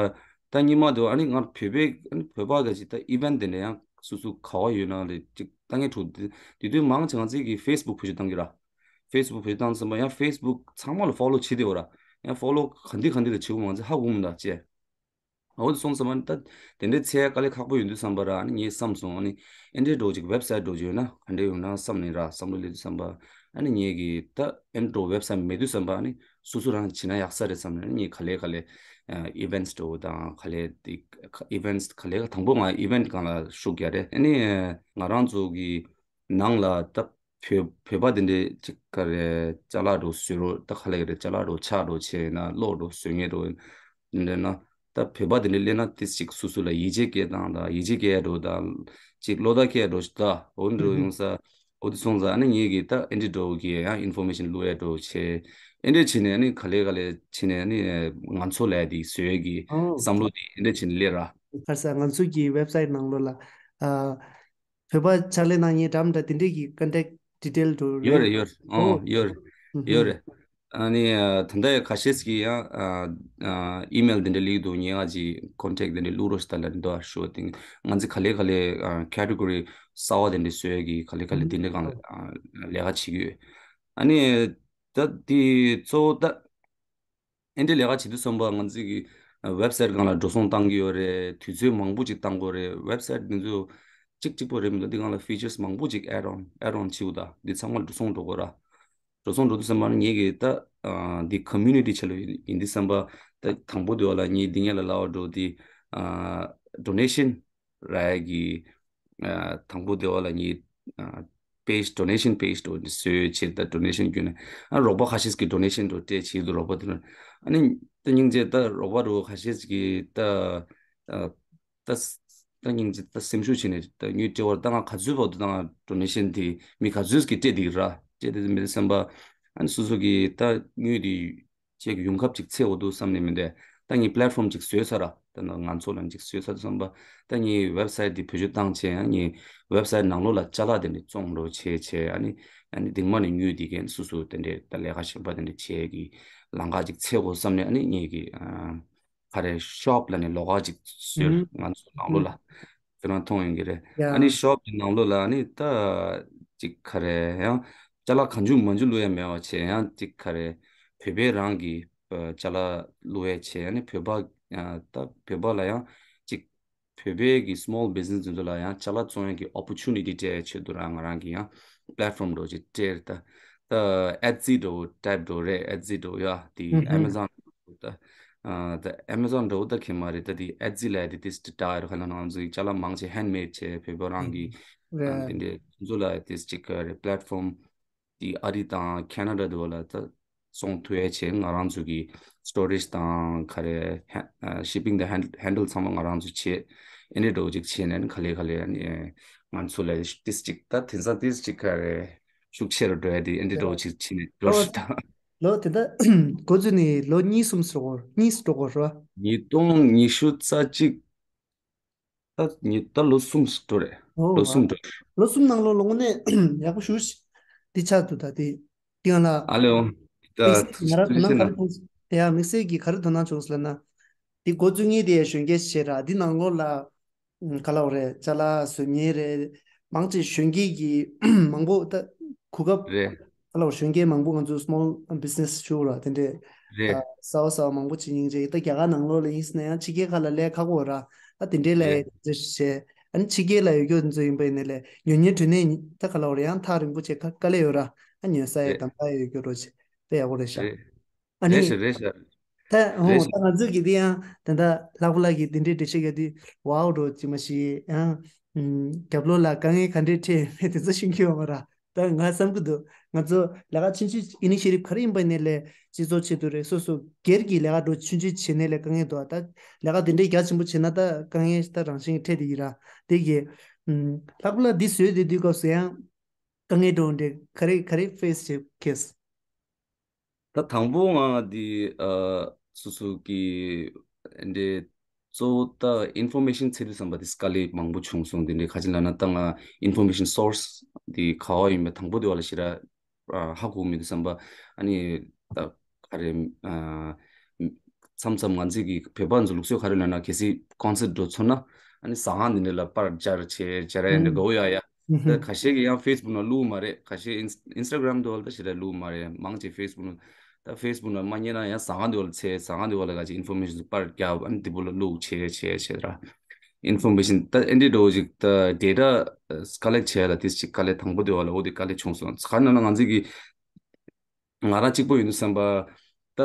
ད་སྔོན་མ་དུ་ཨ་ནི་ང་བོད་པའི་ཨ་ནི་བོད་པ་ག་ཅིག་ད་ཨི་ཝེན་ཊི་དེ་འདྲ་ཡང་སོ་སོ་ག་བ་ཡོད་ན་ལས་ཅིག་ལྟ་མཁན་འདུག་དེ་དུས་མང་ཆེ་ང་ཚོའི་གི་ཕེ་སི་བུག་བེད་སྤྱོད་བཏང་གི་ར། ཕེ་སི་བུག་བེད་སྤྱོད་བཏང་བསམ་པ་ཡང་ཕེ་སི་བུག་ཚང་མ་ལ་ཕོ་ལོ་བྱེད་བསྡད་ཡོད་ར། ཡང་ཕོ་ལོ་ག་འདི་ག་འདི་ལ་བྱེད་དགོས་མང་ཚེ་ཧ་གོ་མི་འདུག་ཅེས། ཨོ་དེ་སོང་ཙང་ད་དེ་འདྲའི་འཚོལ་དཀའ་ལས་ཁག་པོ་ཡོང་དུས་བསམ་པ་ར། ཨ་ནི་ངས་བསམ་སོང་། ཨ་ནི་ཨེ་འདྲའི་འདྲ་བོ་ཅིག་ཝེབ་སའིཊ་འདྲ་བོ་ཅིག་ཡོད་ན་ག་འདྲ་ཡོང་ན་བསམ་ནས་ར། བསམ་བློ་སླེབས་དུས་བསམ་པ། ཨ་ནི་ངས་གི་ད་ཨེ་འདྲ་བོ་ཝེབ་སའིཊ་མེད་དུས་བསམ་པ། ཨ་ནི་སོ་སོ་རང་བྱེད་ན་ཡག་ས་རེད་བསམ་ནས། ཨ་ནི་ངས་ག་ལེ་ག་ལེ་ཨ་ཨི་ཝེན་ཊི་འདྲ་བོ་དང་ག་ལེ་དེ་ཨི་ཝེན་ཊི་ག་ལེ་ག་དང་པོ་ང་ཨི་ཝེན་ཊི་སྒང་ལ་ཤུགས་རྒྱག་རེད། ཨ་ནི་ང་རང་ཚོ་གི་ནང་ལ་ད་བོད་བོད་པ་དེ་འདྲའི་ཅིག་ག་རེ་ཅ་ལག་འདྲ་བོ་བཟོས་རོགས། ད་ག་ལེ་ག་རེ་ཅ་ལག་འདྲ་བོ་ཆག་འདྲ་བོ་བྱས་ན་གློག་འདྲ་བོ་བཟོ་མཁན་འདྲ་བོ་འདྲ་ན། ད་བོད་པ་དེ་འདྲ་སླེབས་ན་ཏིས་ཅིག་སོ་སོ་ལ་ཡིད་ཆེས་སྐྱེ་སྟངས་དང་། ཡིད་ཆེས་སྐྱེ་ཡ་འདྲ་བོ་དང་། ཅིག་བློ་ཐག་སྐྱེ་ཡ་འདྲ་བོ་ཞིག་ད་འོ་འདྲ་བོ་ཡོང་ས། འོ་དེ་སོང་ཙང་ཨ་ནི་ངེད་ཀྱིས་ད་ཨེ་འདྲ་འདྲ་བོ་གི་ཡང་ཨིན་ཕོར་མེ་ཤན་བླུག་ཡ་འདྲ་བོ་བྱས། ཨེ་འདྲ་བྱས་ནས་ཨ་ནི་ག་ལེ་ག་ལེ་བྱས་ནས་ཨ་ནི་ང་ཚོ་ལ་དེ་བཟོ་ཡ་གི་ཨོ་བསམ་བློ་དེ་ཨེ་འདྲ་བྱས་ནས་སླེབས་ར། ཁ་སང་ང་ཚོ་གི་ཝེབ་སའིཊ་ནང་ལོགས་ལ་ཨ། བོད་པ་ཕྱག་ལས་གནང་མཁན་འདྲ་མི་འདྲ་དེ་འདྲས་ཀྱི་ཀོན་ཊེག་ཌི་ཊེལ་འདྲ་ཡོད་རེད། རེད། ཡོད་རེད། ཨོ་ཨོ་ཡོད་རེད། ཨུ་ཡོད་ཧུམ། རེད། ཨ་ནི་ཨ་ད་ལྟ་ཁ་ཤས་ཀྱིས་ཡང་ཨ་ཨ་ཨི་མེལ་དེ་འདྲ་སླེབས་འདུག་ངས་ང་ཅིག་ཀོན་ཊེག་དེ་འདྲ་བླུག་རོགས་ཞེས་ད་ལབ་འདུག་ཨ་ཤོ་ཏིང་ང་ཚོ་ག་ལེ་ག་ལེ་ཨ་ཁེ་ཊི་གོ་རི་གསར་བ་དེ་འདྲ་བཟོ་ཡ་གི་ག་ལེ་ག་ལེ་ཨུ་དེ་འདྲ་སྒང་ལ་ཨ་ལས་ཀ་བྱེད་ཀྱི་ཡོད། ཨ་ནི་ད་དེ་གཙོ་བོ་ད། ཨེ་འདྲའི་ལས་ཀ་བྱེད་དུས་བསམ་པ་ང་ཚོས་ཀྱི་ཝེབ་སའིཊ་སྒང་ལ་འགྲོ་སོང་བཏང་གི་ཡོད་རེད། དུས་ཚོད་མང་པོ་ཅིག་བཏང་དགོས་རེད། ཝེབ་སའིཊ་འདི་ཚོ་གཅིག་གཅིག་པོ་རེད་མི་འདུག་འདི་སྒང་ལ་ཕི་ཅར་སི་མང་པོ་ཅིག་ཨེཌ་ཨོན་ཨེཌ་ཨོན་བྱེད་དགོས། ད་འདི་ཚང་མ་འགྲོ་སོང་འགྲོ་དགོས་ར། འགྲོ་སོང་འགྲོ་དུས་བསམ་པ་ནི་ངེད་ཀྱི་ད་འདི་ཀོ་མིའུ་ནི་ཊི་ཆེད་ལ་ཡིན་དུས་བསམ་པ། ད་དང་པོ་དེ་བ་ལ་ངས་འདི་ངེད་ལ་ལབ་འགྲོ་དེ་ཌོ་ནེ་ཤན་རག་གི། ཨ་དང་པོ་དེ་བ་ལ་ངས་ཨ་པེ་ཇི་ཌོ་ནེ་ཤན་པེ་ཇི་འདྲ་བོ་འདི་བཟོས་བྱས། ད་ཌོ་ནེ་ཤན་བརྒྱུད་ནས་ཨ་རོགས་པ་ཁ་ཤས་ཀྱིས་ཌོ་ནེ་ཤན་འདྲ་བོ་སྤྲད་བྱས་འདུག་རོགས་པ་དེ་ནས། ཨ་ནི་ད་སྙིང་རྗེ། ད་རོགས་པ་འདྲ་བོ་ཁ་ཤས་ཀྱིས་ད་ཨ་ད་ད་སྙིང་རྗེ་ད་སེམས་ཤུགས་ཆེ་ནས་ད་དངུལ་སྤྲད་པ་རེད། ད་ང་ག་ཚོད་བར་དུ་ད་ང་ཌོ་ནེ་ཤན་དེ་མི་ག་ཚོད་ཀྱིས་སྤྲད་བསྡད་ཀྱི་ར། སྤྲད་བསྡད་མེད་བསམ་པ། ཨ་ནི་སོ་སོ་གིས་ད་དངུལ་དེ་ཅིག་ཡོང་ཁབ་ཅིག་འཚོལ་དགོས་འདུག་བསམ་ནས་མི་འདུག་ད་ངས་པི་ལེཊ་ཕོམ་ཅིག་བཟོས་ཚར་ར། ད་ང་ང་ཚོ་ལ་ཅིག་བཟོས་ཚར་བསམ་པ། ད་ངས་ཝེབ་སའིཊ་འདི་བེད་སྤྱོད་བཏང་བྱས། ཡང་ངས་ཝེབ་སའིཊ་ནང་ལོགས་ལ་ཅ་ལག་དེ་འདྲ་བཙོང་རོགས་བྱས་བྱས། ཨ་ནི་ཨ་ནི་དེང་མ་ནས་དངུལ་འདི་གན་སོ་སོ་དེ་འདྲ་ད་ལས་ཀ་གཞན་པ་དེ་འདྲ་བྱས་ཀྱི་ལམ་ཁ་ཅིག་འཚོལ་དགོས་བསམ་ནས། ཨ་ནི་ངས་ཀྱི་ཨ་ག་རེ་ཤོབ་ལབ་ནས་ལོགས་ཀ་ཅིག་བཟོས། ཨུ་ང་ཚོ་ནང་ལོགས་ལ་ཁྱེད་རང་མཐོང་ཡོང་གི་རེད། ཡ། ཨ་ནི་ཤོབ་ཀྱི་ནང་ལོགས་ལ་ཨ་ནི་ད་ཅིག་ག་རེ་ཡང་ཅ་ལག་གང་བྱུང་མང་བྱུང་བླུག་ཡ་མེད་པ་བྱས། ཡང་ཅིག་ག་རེ་བོད་པའི་རང་གི་ཅ་ལག་བླུག་ཡ་བྱས། ཨ་ནི་བོད་པ་ཨ་ད་བོད་པ་ལ་ཡང་ཅིག་བོད་པའི་གི་སི་མོལ་བི་ཛི་ནེ་སི་དེ་ཚོ་ལ་ཡང་ཅ་ལག་བཙོང་ཡ་གི་ཨོ་པོར་ཅུ་ནི་ཊི་སྤྲད་ཡ་ཆེད་དུ་རང་ང་རང་གི་ཡང་པི་ལེཊ་ཕོམ་འདྲ་བོ་ཅིག་སྤྲད། ད་ད་ཨེ་ཊི་སི་འདྲ་བོ་ཊའིབ་འདྲ་བོ་རེད། ཨེ་ཊི་སི་འདྲ་བོ་ཡ་དེ་ཨུ་ཧུམ། ཨེ་མ་ཛོན་ད་ཨ་ད་ཨེ་མ་ཛོན་འདྲ་བོ་ད་ཁྱད་མ་རེད། ད་དེ་ཨེ་ཊི་སི་ལ་དེ་ཏིས་ཏི་ཏྲ་ཡོད་ཁ་ན་ང་ཚོའི་ཅ་ལག་མང་ཆེ་ཧེན་མེཌ་བྱས། བོད་པ་རང་གི་ཨ་རེད། དེ་འདྲའི་ཁོང་ཚོ་ལ་ཏིས་ཅིག་ག་རེ་པི་ལེཊ་ཕོམ་དེ་ཨ་རི་དང་ཁེ་ན་ཌ་དེ་བ་ལ་ད་བཙོང་ཐུབ་ཡ་བྱས། ང་རང་ཚོ་གི་སི་ཊོ་རེཇ་དང་ག་རེ་ཧེ་ཨ་ཤི་པིང་དང་ཧེན་ཧེན་ཌལ་ཚང་མ་ང་རང་ཚོ་བྱས། ཨེ་འདྲའི་འདྲ་བོ་ཅིག་བྱས་ནས་ག་ལེ་ག་ལེ་ཨ་ནི་ང་ཚོ་ལ་ཏིས་ཅིག་ད་དེང་སང་ཏིས་ཅིག་ག་རེ་ཤུགས་ཆེ་རུ་འགྲོ་ཡ་དེ་ཨེ་འདྲའི་འདྲ་བོ་ཅིག་བྱས་ནས་འགྲོ་ཨོ་ཤི་ད། ལོ་དེ་འདྲ་འགོ་བཙུགས་ནས་ལོ་གཉིས་གསུམ་སོ་གཉིས་སུ་འགྲོ་གོ་ར། ཉིས་སྟོང་ཉི་ཤུ་རྩ་གཅིག་ད་ཉི་ད་ལོ་གསུམ་སུ་འགྲོ་རེད། ཨོ་ལོ་གསུམ་འགྲོ་རེད། ལོ་གསུམ་ནང་ལོ་ལོ་ངོ་ནས་ཡག་པོ་ཞུ་ཞིག་འདི་ཆགས་འདུག་ད་དེ་དེ་ཡང་ལ་ཨ་ལེ་འོང་། ད་དམིགས་བསལ་ང་རང་དོ་སུ་ཞིག་སྣང་ན་ག་རེ་བྱུང་ཡ། དམིགས་བསལ་གྱི་ག་རེ་དོ་སྣང་བྱུང་ཟེར་ན། དེ་འགོ་བཙུགས་མཁན་དེ་གཞོན་སྐྱེས་བྱས་ར། འདི་ནང་ལོགས་ལ་ཨུམ་ག་ལབ་རེད། ཅ་ལག་བཟོ་མཁན་རེད། མང་ཆེ་གཞོན་སྐྱེས་ཀྱི་མང་པོ་ད་གོ་སྐབས་རེད། ག་ལབ་གཞོན་སྐྱེས་མང་པོ་ང་ཚོ་སི་མོལ་བི་ཛི་ནེ་སི་ཞུ་ར་དེ་འདྲས་རེད། ད་གསར་བ་གསར་བ་མང་པོ་ཅིག་སྙིང་རྗེ། ད་རྒྱ་གར་ནང་ལོགས་ལ་ཡིན་ཟེར་ན་ཡང་ཕྱི་རྒྱལ་ཁག་ལ་སླེབས་ཁག་པོ་ར། ད་དེ་འདྲས་ལ་རེད། ཡིན་ཟེར་བྱས། ཨ་ནི་ཕྱི་རྒྱལ་ལ་ཡོད་རྒྱུ་ཚོ་ཡིན་པ་ཡིན་ནའི་ལས་ཉོ་མཁན་འདྲ་མིན་ད་ག་ལབ་རེད། ཡང་ཐག་རིང་པོ་བྱས་དཀའ་ལས་ཡོད་ར། ཨ་ཉོ་ས་ཡི་རེད། གདམ་ག་ཡོད་རྒྱུ་འདྲ་བོ་བྱས་དཔེ་ཡག་པོ་རེད་ཤག་རེད། ཨ་རེད་ནི། ཤག་རེད་ཤག་ད་རེད་ཨོ་ཤག་ད་ང་ཚོས་ཀྱི་དེ་ཡང་ད་ལྟ་ལྷག་པ་ལགས་ཀྱིས་དེ་འདྲའི་འགྲེལ་བཤད་བརྒྱབ་དུས་ཝའོ་འདྲ་ཅིག་མ་གཞི་ཡང་ཨུམ་རྒྱབ་ལོགས་ལ་དཀའ་ངལ་ག་འདྲས་འཕྲད་ཡོད་མེད་དེ་ཚོ་ཤེས་ཀྱི་ཡོད་མ་རེད། ད་ང་བསམ་གྱི་འདུག་ང་ཚོ་ལས་ཀ་ཆུང་ཆུང་ཨི་ནི་ཤི་ཡེ་ཊིབ་ག་རེ་ཡིན་པ་ཡིན་ནའི་ལས་སྤྱི་ཚོགས་ཆེད་དུ་རེད། སོ་སོ་སྒེར་གྱི་ལས་ཀ་འདྲ་ཆུང་ཆུང་བྱེད་ནའི་ལས་དཀའ་ངལ་འདུག་ད་ལས་ཀ་དེ་འདྲའི་རྒྱ་ཆེན་པོ་བྱེད་ན་ད་དཀའ་ངལ་ད་རང་བཞིན་འཕྲད་དེ་ཡིན་ར། དེ་གི་ ཨུམ། ལྷག་པར་ལ་འདི་བཟོས་ཏེ་དུས་སྐབས་སུ་ཡང་དཀའ་ངལ་འདྲ་བོ་འདྲ་ག་རེ་ག་རེ་ཕེ་སི་བྱེད་ཁེས། ད་དང་པོ་ང་འདི་ཨ་སོ་སོ་གི་འདི་གཙོ་བོ་ད་ཨིན་ཕོར་མེ་ཤན་འཚོལ་དུས་ཙམ་པ་དེ་དཀའ་ལས་མང་པོ་བྱུང་སོང་། དེ་འདྲའི་ཁ་ཅིག་ལབ་ན་ད་ང་ཨིན་ཕོར་མེ་ཤན་སོར་སི་དེ་ག་བ་ཡིན་པ་དང་པོ་དེ་བ་ལ་ཞེ་དྲག་ཨ་ཧ་གོ་མི་འདུག་བསམ་པ། ཨ་ནི་ད་ག་རེ་ཨ་མཚམས་མཚམས་ང་ཚོས་ཀྱི་བོད་པ་ཚོ་ལུགས་སྲོལ་ག་རེ་ལབ་ན། གལ་སྲིད་ཀོན་སར་ཊི་འགྲོ་ཚར་ན་ཨ་ནི་ཟ་ཁང་དེ་འདྲ་ལ་པར་སྦྱར་བྱས་སྦྱར་ཡ་འདྲ་དགའ་བོ་ཡོད་ཡ། ད་ཁ་ཤས་ཀྱིས་ཡང་ཕེ་སི་བུག་ནང་བླུགས་མ་རེད། ཁ་ཤས་ཨིན་ཨིན་སི་ཊ་གྷི་རམ་དུ་བ་ལ་ད་ཞེ་དྲག་བླུགས་མ་རེད། མང་ཆེ་ཕེ་སི་བུག་ནང་། ད་ཕེ་སི་བུག་ནང་མ་རྙེད་ན་ཡང་ཟ་ཁང་དུ་བ་ལ་འཚོལ། ཟ་ཁང་དུ་བ་ལ་ག་ཅིག་ཨིན་ཕོར་མེ་ཤན་པར་རྒྱབ། ཨ་ནི་དེ་བུ་ལ་བླུགས་བྱས་བྱས་བྱས་ར། ཨིན་ཕོར་མེ་ཤན་ད་ཨེ་འདྲི་འགྲོ་ཅིག་ད་ཌེ་ཊ་ཀ་ལེག་བྱས་ལ་དེ་ཅིག་དཀའ་ལས་དང་པོ་དེ་བ་ལ་འོ་དེ་དཀའ་ལས་བྱུང་སོང་། ག་ན་ན་ང་ཚོས་ཀྱི་ང་རང་གཅིག་པོ་ཡིན་དུས་བསམ་པ། ད་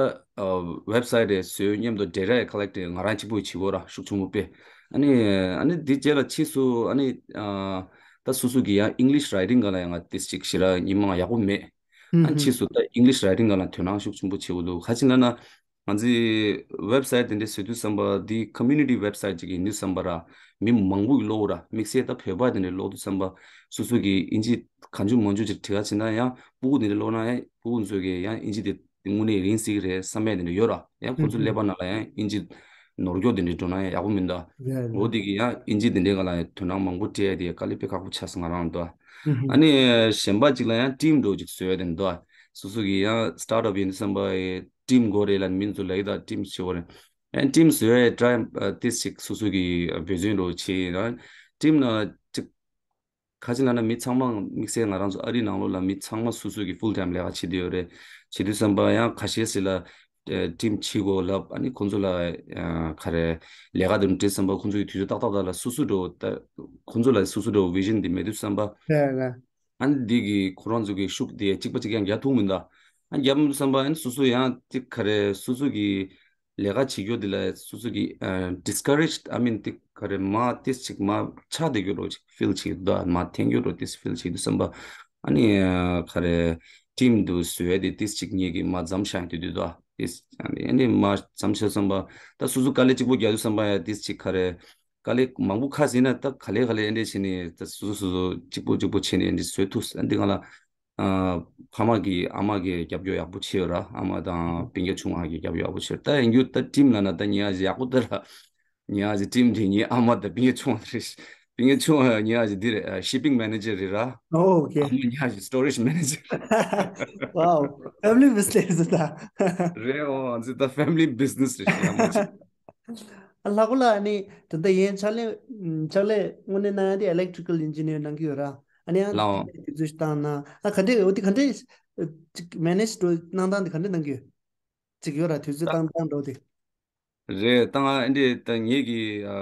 ཝེབ་སའིཊ་རེ་བཟོས་མཉམ་དུ་ཌེ་ཊ་ཡ་ཀ་ལེག་དེ་ང་རང་གཅིག་པོ་ཡིས་བྱེད་དགོས་ར། ཤུགས་ཆེན་པོ་དཔེ། ཨ་ནི་ཨ་ནི་དེ་རྗེས་ལ་ཕྱིས་སུ་ཨ་ནི་ད་སོ་སོ་གི་ཡང་ཨིང་ལིཤ་རའི་ཊིང་སྒང་ལ་ཡང་ང་དེ་ཅིག་ཞེ་དྲག་ཉི་མ་ཡག་པོ་མེད། ཨ་ནི་ཕྱིས་སུ་ད་ཨིང་ལིཤ་རའི་ཊིང་སྒང་ལ་དོ་སྣང་ཤུགས་ཆེན་པོ་བྱེད་དགོས་འདུག་ག་ཅིག་ལབ་ན། ང་ཚོའི་ཝེབ་སའིཊ་དེ་འདྲ་བཟོས་དུས་བསམ་པ། འདི་ཀོ་མིའུ་ནི་ཊི་ཝེབ་སའིཊ་ཅིག་ཡིན་དུས་བསམ་པ་ར། མི་མང་པོ་གིས་ཀློག་ར། དམིགས་བསལ་ད་བོད་པ་དེ་འདྲ་ཀློག་དུས་བསམ་པ། སོ་སོ་གིས་ཨིན་ཇི་གང་བྱུང་མང་བྱུང་ཅིག་བྲིས་ཁ་ཕྱིན་ན་ཡང་ཕྲུ་གུ་དེ་འདྲ་ཀློག་ན་ཡང་ཕྲུ་གུ་ཚོ་གིས་ཡང་ཨིན་ཇི་དེ་དངོས་གནས་རིང་སྲིད་ཀྱི་རེད་བསམ་ཡས་དེ་འདྲ་ཡོད་ར། ཡང་ཁོ་ཚོ་ཀླད་པ་ནང་ལ་ཡང་ཨིན་ཇི་ནོར་འཁྱོག་དེ་འདྲ་འགྲོ་ན་ཡང་ཡག་པོ་མི་འདུག་འོ་དེ་གིས་ཡང་ཨིན་ཇི་དེ་འདྲའི་སྒང་ལ་ཡང་དོ་སྣང་མང་པོ་སྤྲད་ཡས་དེ་དཀའ་ལས་དཔེ་ཁག་པོ་ཆགས་སོང་ང་རང་འདུག་ཨ་ནི་གཞན་པ་ཅིག་ལ་ཡང་ཊིམ་འདྲ་བོ་ཅིག་བཟོ་ཡས་དེ་འདུག་སོ་སོ་གིས་ཡང་སི་ཊར་ཊི་ཨབ་ཡིན་དུས་བསམ་པ། ཊིམ་དགོས་རེད་ལབ་མི་ཚོ་ལབ་ཀྱི་འདུག་ཊིམ་བྱེད་དགོས་རེད། ཨ་ནི་ཊིམ་བཟོ་ཡས་ཊ་རའི་ཨ་ཏིས་ཅིག་སོ་སོ་གིས་འབད་བརྩོན་འདྲ་བོ་བྱས་ཡིན་ར། ཊིམ་ནང་ཅིག་ག་ཅིག་ལབ་ན་མི་ཚང་མ་དམིགས་བསལ་ང་རང་ཚོ་ཨ་རི་ནང་ལོགས་ལ་མི་ཚང་མ་སོ་སོ་གིས་ཕུལ་ཊའིམ་ལས་ཀ་བྱེད་དེ་ཡོད་རེད། བྱེད་དུས་བསམ་པ་ཡང་ཁ་ཤས་ཤིག་ལ་ཨ་ཊིམ་བྱེད་དགོས་ལབ། ཨ་ནི་ཁོང་ཚོ་ལ་ཨ་ག་རེ་ལས་ཀ་དེ་འདྲ་བྲིས་བསམ་པ་ཁོང་ཚོ་གིས་དུས་ཚོད་ཏག་ཏག་ཏག་ལ་སོ་སོ་འདྲ་བོ་ད་ཁོང་ཚོ་ལ་སོ་སོ་འདྲ་བོ་བི་ཞན་དེ་མེད་དུས་བསམ་པ། རེད་རེད། ཨ་ནི་འདི་གི་ཁོ་རང་ཚོ་གི་ཤུགས་དེ་གཅིག་པ་གཅིག་རྐྱང་རྒྱག་ཐུབ་མི་འདུག་ཨ་རྒྱབ་མི་བསམ་པ། ཨ་ནི་སོ་སོ་ཡང་ཏིག་ག་རེ་སོ་སོ་གི་ལས་ཀ་བྱེད་རྒྱུ་དེ་ལ་སོ་སོ་གི་ཨ་ཌིས་ཀ་རེཇ། ཨ་མིན་ཏིག་ག་རེ་མར་ཏིས་ཅིག་མར་ཆག་བསྡད་རྒྱུ་འདྲ་ཅིག་ཕིལ་བྱེད་འདུག་མར་འཐེན་རྒྱུ་འདྲ་ཏིས་ཕིལ་བྱེད་འདུག་བསམ་པ། ཨ་ནི་ཨ་ག་རེ་ཊིམ་དུ་བཟོ་ཡས་དེ་ཏིས་ཅིག་ངེད་ཀྱིས་མར་མཚམས་བཞག་དུས་དུས་དུ་ཏིས་ཨ་ནི་ཨ་ནི་མར་མཚམས་བཞག་བསམ་པ། ད་སོ་སོ་དཀའ་ལས་གཅིག་པོ་རྒྱག་དུས་བསམ་པ་ཡ་ཏིས་ཅིག་ག་རེ། དཀའ་ལས་མང་པོ་ཁ་ཟིན་ན་ད་ག་ལེ་ག་ལེ་ཨེ་འདྲས་བྱས་ནས་ད་སོ་སོ་སོ་སོ་གཅིག་པོ་གཅིག་པོ་བྱས་ནས་ཨེ་འདྲས་བཟོས་ཐུབ། ཨ་འདི་ག་ལ་ཨ་ཕ་མ་གིས་ཨ་མ་གིས་རྒྱབ་སྐྱོར་ཡག་པོ་བྱས་ཡོད་ར། ཨ་མ་དང་སྤུན་ཀྱག་ཆུང་བ་གིས་རྒྱབ་སྐྱོར་ཡག་པོ་བྱས་ཡོད། ད་ཡིན་རྒྱུ་ད་ཊིམ་ལབ་ན་ད་ཉག་གཅིག་ཡག་པོ་ད་ར། ཉག་གཅིག་ཊིམ་དེ་ངའི་ཨ་མ་དང་སྤུན་ཀྱག་ཆུང་བ་རེད། སྤུན་ཀྱག་ཆུང་བ་ཉག་གཅིག་འདི་རེད། ཨ་ཤི་པིང་མེ་ནེ་ཇར་རེད་ར། ཨོ་ཨོ་ཁེ། ཨ་མ་ཉག་གཅིག་སི་ཊོ་རེཇ་མེ་ནེ་ཇར། ཝའོ། ཕེ་མི་ལི་བི་ཛི་ནེ་སི་རེད་ད། རེད། ཨོ་ཨ་ཙི་ད་ཕེ་མི་ལི་བི་ཛི་ནེ་སི་རེད་ཤག་ཨ་མ་ཅིག་ལྷག་པ་ལ་ནི་ད་ལྟ་ཡན་ཕྱག་ལས་ཕྱག་ལས་དངོས་གནས་གནང་ཡ་དེ་ཨི་ལེག་ཊི་རི་ཀལ་ཨིན་ཇི་ནི་ཡར་གནང་གི་ཡོད་ར། ཨ་ནི་ཡང་ལའོ། དུས་ཚོད་བཏང་ན་ཨ་ག་འདྲས་འོ་དེ་ག་འདྲས་ཅིག་མེ་ནེ་ཇི་འགྲོ་གནང་སྟངས་དེ་ག་འདྲས་གནང་གི་ཡོད། ཅིག་ཡོད་ར་དུས་ཚོད་བཏང་སྟངས་འགྲོ་དེ། རེད། ད་ང་ཨེ་འདྲས་ད་ངེད་ཀྱི་ཨ་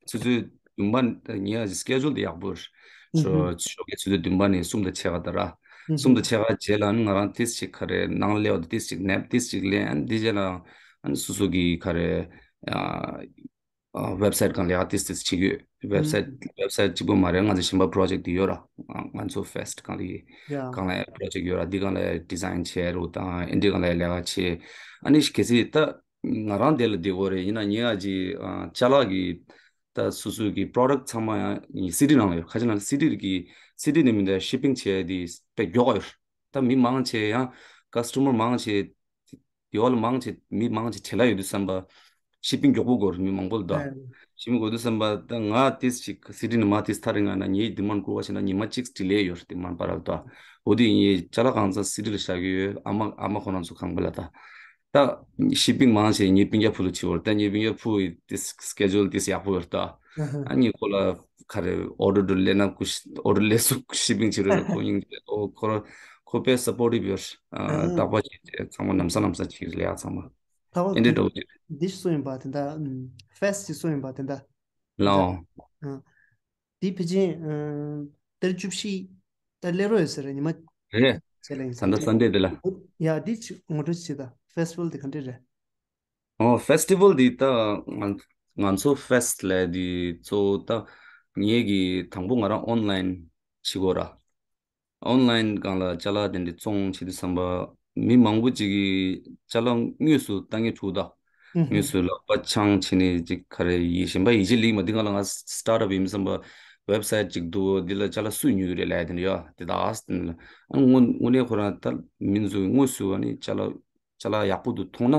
ཆུ་ཚོད་བདུན་པ་ངེད་ཀྱི་སི་ཀེ་ཇུལ་དེ་ཡག་པོ་རེད། ཨུ་ཧུ། ཞོགས་ཀྱི་ཆུ་ཚོད་བདུན་པ་ནས་གསུམ་དང་ཕྱེད་ཀ་ད་ར། ཨུ་གསུམ་ཧུ། དང་ཕྱེད་ཀ་རྗེས་ལ་ང་རང་ཏིས་ཅིག་ག་རེ་ནང་ལས་བ་ཏིས་ཅིག་ནེབ་ཏིས་ཅིག་ལེན། ཨ་ནི་དེ་རྗེས་ལ་ཨ་ནི་སོ་སོ་གི་ག་རེ་ཨ་ཝེབ་སའིཊ་སྒང་ལས་ཀ་ཏིས་ཏིས་བྱེད་ཀྱི་ཡོད། ཝེབ་སའིཊ་ཨུ་ཝེབ་སའིཊ་གཅིག་པོ་མ་རེད། ང་ཚོ་གཞན་པ་པོ་རོ་ཇེཀ་དེ་ཡོད་ར། ང་ཚོ་ཕེ་སི་ཊི་སྒང་ལ་ཡི་ཡ་སྒང་ལ་པོ་རོ་ཇེཀ་ཡོད་ར། འདི་སྒང་ལ་ཌི་ཛའིན་བྱེད་རུ་དང་ཨེ་འདྲས་སྒང་ལ་ལས་ཀ་བྱེད། ཨ་ནི་གལ་སྲིད་ད་ང་རང་དེ་ལ་བསྡད་ཡོད་རེད། ཡིན་ན་ངེད་ཀྱི་ཨ་ཅ་ལག་གི་ད་སོ་སོ་གི་པོ་རོ་ཌག་ཚང་མ་ཡང་སི་ཊི་ནང་ལ་ཡོད། ཁ་ཅིག་ན་སི་ཊི་གི་སི་ཊི་ནས་མི་འདུག་ཤི་པིང་བྱས་དེ་དཔེ་མགྱོགས་ཡོད། ད་མི་མང་ཆེ་ཡང་ཀ་སི་ཊ་མར་མང་ཆེ་དེ་བ་ལ་མང་ཆེ་མི་མང་ཆེ་བྲེལ་བ་ཡོད་དུས་བསམ་པ་ཤི་པིང་མགྱོགས་པོ་དགོས་རེད། མི་མང་པོ་ལ་ད་ཨ་ཤི་པིང་དགོས་དུས་བསམ་པ་ད་ང་ཏིས་ཅིག་སི་ཊི་ནས་མར་ཏིས་ཐག་རིང་ང་ན་ངའི་ཌི་མན་ཌ་བསྐུར་བ་བྱས་ན་ཉི་མ་གཅིག་ཌི་ལེ་ཡོད་རེད། དེ་མར་པར་ལ་ད་འོ་དེ་ངའི་ཅ་ལག་གང་ཚང་སི་ཊི་ལ་བཞག་གི་ཡོད། ཨ་མ་ཨ་མ་ཁོ་རང་ཚོ་ཁང་པ་ལ་ད། ད་ཤི་པིང་མང་ཆེ་ངའི་སྤུན་ཀྱག་ཕུ་ལ་བྱེད་པར་ད། ངའི་སྤུན་ཀྱག་ཕུ་ཡི་ཏིས་སི་ཀེ་ཇུལ་ཏིས་ཡག་པོ་ཡོད་ད། ཨ་ནི་ཁོ་ལ་ག་རེ་ཨོ་ཌར་འདྲ་སླེབས་ན་ཁོ་ཤི་ཨོ་ཌར་སླེབས་སུ་ཤི་པིང་བྱེད་རོགས། ཁོ་སྙིང་རྗེ། ཨོ་ཁོ་ར་ཁོ་དཔེ་སབ་པོར་ཊིབ་ཡོད། ཨ་རྟག་པར་བྱེད་ཚང་མ་ལམ་སང་ལམ་སང་བྱེད་ལས་ཡག་ཚང་མ་ལྷག་པར་ཨེ་འདྲས་འགྲོ་གི་རེད། འདི་སུ་ཡིན་པ་དེ་འདྲ་ཕེ་སི་ཊི་སུ་ཡིན་པ་དེ་འདྲ་ལའོ། ཨ། འདི་ཕལ་ཆེར་ཨ་ཏ་རིག་བཅུ་བཞི་ད་སླེབས་རོགས་ཡོད་ས་རེད། ཉི་མ་རེད། ཆེ་ལ་ཡིན་ས་ད་ལྟ་རེད། སན་ཌེ་དེ་ལ། ཡ་འདི་ཅིག་ངོ་སྤྲོད་བྱེད་ད། ཕེ་སི་ཊི་ཝལ་དེ་ག་འདྲས་རེད། ཨོ་ཕེ་སི་ཊི་ཝལ་འདི་ད་ང་ང་ཚོ་ཕེ་སི་ཊི་ལབ་འདི་གཙོ་བོ་ད་ངེད་ཀྱི་དང་པོ་ང་རང་ཨོན་ལའིན་བྱེད་དགོས་ར། ཨོན་ལའིན་སྒང་ལ་ཅ་ལག་དེ་འདྲ་བཙོང་བྱེད་དུས་བསམ་པ་མི་མང་པོ་ཅིག་གིས་ཅ་ལག་དངོས་སུ་ལྟ་ངེས་བྱུང་ད། ཨུ་ཧུ། དངོས་སུ་ལག་པ་འཆང་བྱས་ནས་ཅིག་ག་རེ་ཡིན་གཞན་པ་ཡིད་ཆེས་ལེགས་མ་འདི་སྒང་ལ་ང་སི་ཊར་ཊི་ཨབ་ཡིན་བསམ་པ་ ཝེབ་སའིཊ་ཅིག་འདུག་འདི་ལ་ཅ་ལག་སུས་ཉོས་རེད་ལབ་དེ་འདྲ་ཡོད་དེ་དག་ཨ་ནི་དངོས་དངོས་གནས་ཁོ་རང་ད་མི་ཚོ་དངོས་སུ་ཨ་ནི་ཅ་ལག་ཅ་ལག་ཡག་པོ་འདུག་མཐོང་ན་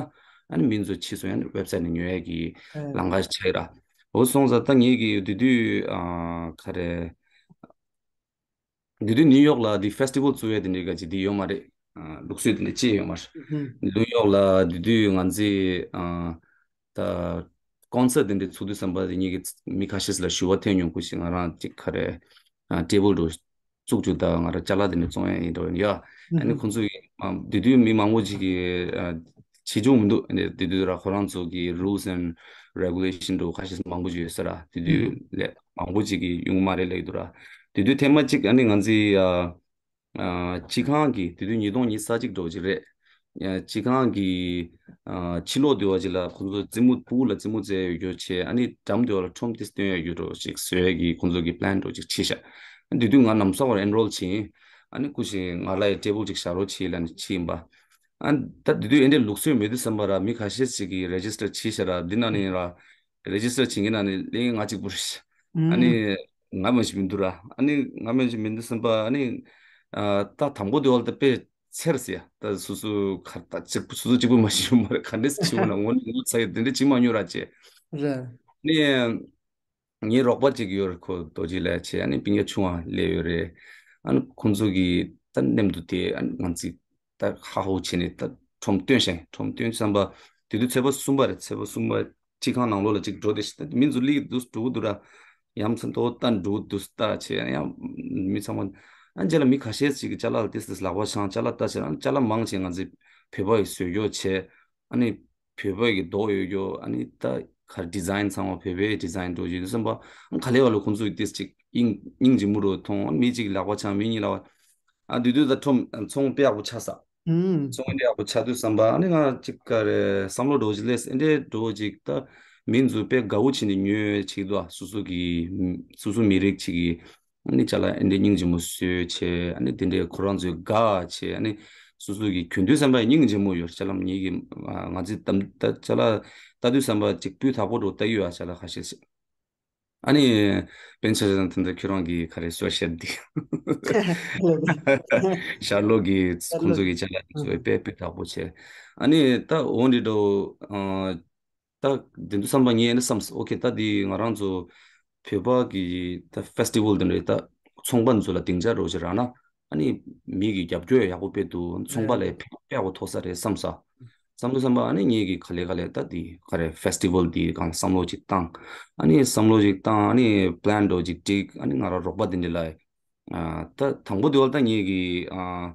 ཨ་ནི་མི་ཚོ་ཕྱིས་སུ་ཡང་ཝེབ་སའིཊ་ནས་ཉོ་ཡས་ཀྱི་ལམ་ཁ་ཆགས་ཡོད་ར། འོ་སོང་ཙང་ད་ངེད་ཀྱི་དེ་དུས་ཨ་ག་རེ། དེ་དུས་ནིའུ་ཡོག་ལ་དེ་ཕེ་སི་ཊི་ཝལ་བཙུགས་ཡས་དེ་འདྲའི་ག་ཅིག་དེ་ཡོད་མ་རེད། ཨ་ལུགས་སྲོལ་དེ་འདྲ་ཅི་ཡོད་མ་རེད། ཧུམ། ནིའུ་ཡོག་ལ་དེ་དུས་ང་ཚོས་ཨ་ད་ཀོན་སར་དེ་འདྲ་ཚུགས་དུས་ཙམ་པ་དེ་ངེད་ཀྱི་མི་ཁ་ཤས་ལ་ཞུ་བ་འཐེན་མྱོང་ཁུལ་ཞིག་ང་རང་ཅིག་ག་རེ་ཨ་ཊེ་བལ་འདྲ་བཙུགས་བཅུག་ད་ང་རང་ཅ་ལག་དེ་འདྲ་བཙོང་ཡས་ཡིན་འགྲོ་ཡིན་ཡ། ཨ་ནི་ཧུམ། ཁོང་ཚོ་ཡིས་ཨ་དེ་དུས་མི་མང་པོ་ཅིག་གིས་ཨ་བྱེད་བཅུག་མི་འདུག་ཨ་ནི་དེ་དུས་ར་ཁོ་རང་ཚོ་གི་rules and regulation འདྲ་ཁ་ཤས་མང་པོ་ཅིག་ཡོད་ས་ར་དེ་དུས་ལས་མང་པོ་ཅིག་གིས་ཡོང་མ་རེད་ལབ་ཀྱི་འདུག་ར། དེ་དུས་ཐེངས་མ་གཅིག་ཨ་ནི་ང་ཚོའི་ཨ་ཨ་སྤྱི་ཁང་གི་དེ་དུས་ཉིས་སྟོང་ཉི་ཤུ་རྩ་གཅིག་འདྲ་བོ་ཅིག་རེད། ཨ་སྤྱི་ཁང་གི་ཨ་ཕྱི་ལོགས་དེ་བ་ཅིག་ལ་ཁོང་ཚོ་རྩེད་མོ་ཕྲུ་གུ་ལ་རྩེད་མོ་རྩེ་ཡོད་རྒྱུ་བྱས་ཨ་ནི་འགྲམ་དེ་བ་ལ་ཁྲོམ་དེ་སྟོན་ཡོད་རྒྱུ་འདྲ་བོ་ཅིག་བཟོ་ཡས་ཀྱི་ཁོང་ཚོ་གི་པི་ལན་འདྲ་བོ་ཅིག་བྱས་ཤག་དེ་དུས་ང་ནམ་སོག་པར་ཨེན་རོལ་བྱས་ཡིན། ཨ་ནི་སྐུ་ཞིག་ང་ལ་ཡི་ཊེ་བལ་ཅིག་བཞག་རོགས་བྱས་ལབ་ནས་བྱས་ཡིན་པ། ཨ་ད་དེ་དུས་ཨེ་འདྲའི་ལུགས་སྲོལ་མེད་དུས་ཙམ་པ་ར་མི་ཁ་ཤས་ཅིག་གིས་རེ་ཇི་སི་ཊར་བྱས་ཤག་ར་འདི་ན་ནི་ར་རེ་ཇི་སི་ཊར་བྱེད་མཁན་ན་ནི་ལན་ང་གཅིག་པུ་རེད། ཨ་ནི་ང་མ་ཞིག་མི་འདུག་ར། ཨ་ནི་ང་མ་ཞིག་མི་འདུག་བསམ་པ་ཨ་ནི་ཨ་ད་དང་པོ་དེ་བ་ལ་ད་དཔེ་ཚེར་ཟེར་ཡ་ད་སོ་སོ་ག་ད་གཅིག་པུ་སོ་སོ་གཅིག་པུ་མ་ཞིག་མ་རེད་ག་འདྲས་བྱེད་འོ་ན་ངོ་ནི་ངོ་ཚ་ཡོད་དེ་འདྲས་བྱེད་མ་མྱོང་ར་ཅེ། རེད། ནི་ངའི་རོགས་པ་གཅིག་ཡོད་རེད་ཁོ་རྡོ་རྗེ་ལགས་བྱས་ཨ་ནི་སྤུན་ཀྱག་ཆུང་བ་སླེབས་ཡོད་རེད། ཨ་ནི་ཁོང་ཚོ་གིས་ད་མཉམ་དུ་དེ་ཨ་ནི་ང་ཚོས་ད་ཧ་ཧོ་བྱས་ནས་ད་ཁྲོམ་སྟོན་ཤག་ཁྲོམ་སྟོན་བསམ་པ་དེ་དུས་ཚེས་པ་གསུམ་པ་རེད། ཚེས་པ་གསུམ་པ་སྤྱི་ཁང་ནང་ལོགས་ལ་གཅིག་འགྲོ་བསྡད་ཤག་ད་མི་ཚོ་སླེབས་འདུག་འགྲོ་གི་འདུག་ར། ཡ་མཚན་ཏོག་ལྟ་འགྲོ་གི་འདུག་ལྟ་བྱས་ཡང་མི་ཚང་མ་ཨ་རྗེས་ལ་མི་ཁ་ཤས་ཅིག་གིས་ཅ་ལག་ཏིས་ཏིས་ལག་པ་འཆང་ཅ་ལག་ལྟ་བྱས་ཨ་ནི་ཅ་ལག་མང་ཆེ་ང་ཚོའི་བོད་པ་ཡི་བཟོས་ཀྱོག་བྱས་ཨ་ནི་བོད་པ་ཡི་མདོག་ཡོད་ཀྱོག་ཨ་ནི་ད་ག་རེ་ཌི་ཛའིན་ཚང་མ་བོད་པའི་ཌི་ཛའིན་འགྲོ་ཡོད་བསམ་པ་ཨ་ག་ལེ་བ་ལ་ཁོང་ཚོ་ཡི་ཏིས་ཅིག་སྙིང་སྙིང་རྗེ་མོ་རུ་མཐོང་ཨ་ནི་མི་གཅིག་ལག་པ་འཆང་མི་གཉིས་ལག་པ་ཨ་དུས་དུས་ད་ཁྲོམ་ཚོང་དཔེ་ཡག་པོ་ཆགས་ས། ཚོང་འདི་ཡག་པོ་ཆགས་དུས་བསམ་པ་ཨ་ནི་ང་གཅིག་ག་རེ་བསམ་བློ་འགྲོ་གཞི་ལས་ཨེ་འདྲའི་འགྲོ་གཅིག་ད་མི་ཚོ་དཔེ་དགའ་བོ་བྱས་ནས་ཉོས་བྱེད་དུ་སོ་སོ་གི་སོ་སོ་མི་རིགས་གཅིག་གི་ཨ་ནི་ཅ་ལག་ཨེ་འདྲའི་སྙིང་རྗེ་མོ་བཟོས་བྱས་ཨ་ནི་དེ་འདྲའི་ཁོ་རང་ཚོའི་དགའ་བྱས་ཨ་ནི་སོ་སོ་གི་གྱོན་དུས་བསམ་པ་སྙིང་རྗེ་མོ་ཡོད་ཅ་ལག་ངེད་ཀྱི་ང་ཚོའི་གཏམ་ད་ཅ་ལག་ལྟ་དུས་བསམ་པ་གཅིག་སྤུས་དག་པོ་འགྲོ་ལྟ་གི་ཡོད་ཨ་ཅ་ལག་ཁ་ཤས་ཤིག་ཨ་ནི། པན་ཆ་ཚང་དེ་འདྲ་ཁྱོད་རང་གི་ག་རེ་སོ་ཤེར་འདི། ཤར་ལོ་གི་ཁོང་ཚོ་གི་ཅ་ལག་ཚོ་དཔེ་སྤུས་དག་པོ་བྱས། ཨ་ནི་ད་འོ་འདི་འདྲ། ད་དེ་འདུག་བསམ་པ་ངས་ནི་བསམ་ཨོ་ཁེ་ད་འདི་ང་རང་ཚོ་བོད་པ་གི་ད་ཕེ་སི་ཊི་ཝལ་དེ་འདྲ་ད་ཚོང་པ་ཚོ་ལ་སྡིངས་ཆ་རོགས་ཅིག་རག་ན། ཨ་ནི་མི་གི་རྒྱབ་སྐྱོར་ཡག་པོ་སྤེལ་འདུག་ཚོང་པ་ལ་ཕན་ཐོགས་ཡག་པོ་ཐོགས་ས་རེད་བསམ་ས། བསམ་དུ་བསམ་པ་ཨ་ནི་ངེད་ཀྱི་ག་ལེ་ག་ལེ་ད་དེ་ག་རེ་ཕེ་སི་ཊི་ཝལ་དེ་གང་བསམ་བློ་ཅིག་བཏང་། ཨ་ནི་བསམ་བློ་ཅིག་བཏང་ཨ་ནི་པི་ལན་འདྲ་ཅིག་བསྒྲིགས་ཨ་ནི་ང་རང་རོགས་པ་དེ་འདྲ་ལ། ཨ་ད་དང་པོ་དེ་བ་ད་ངེད་ཀྱི་ཨ་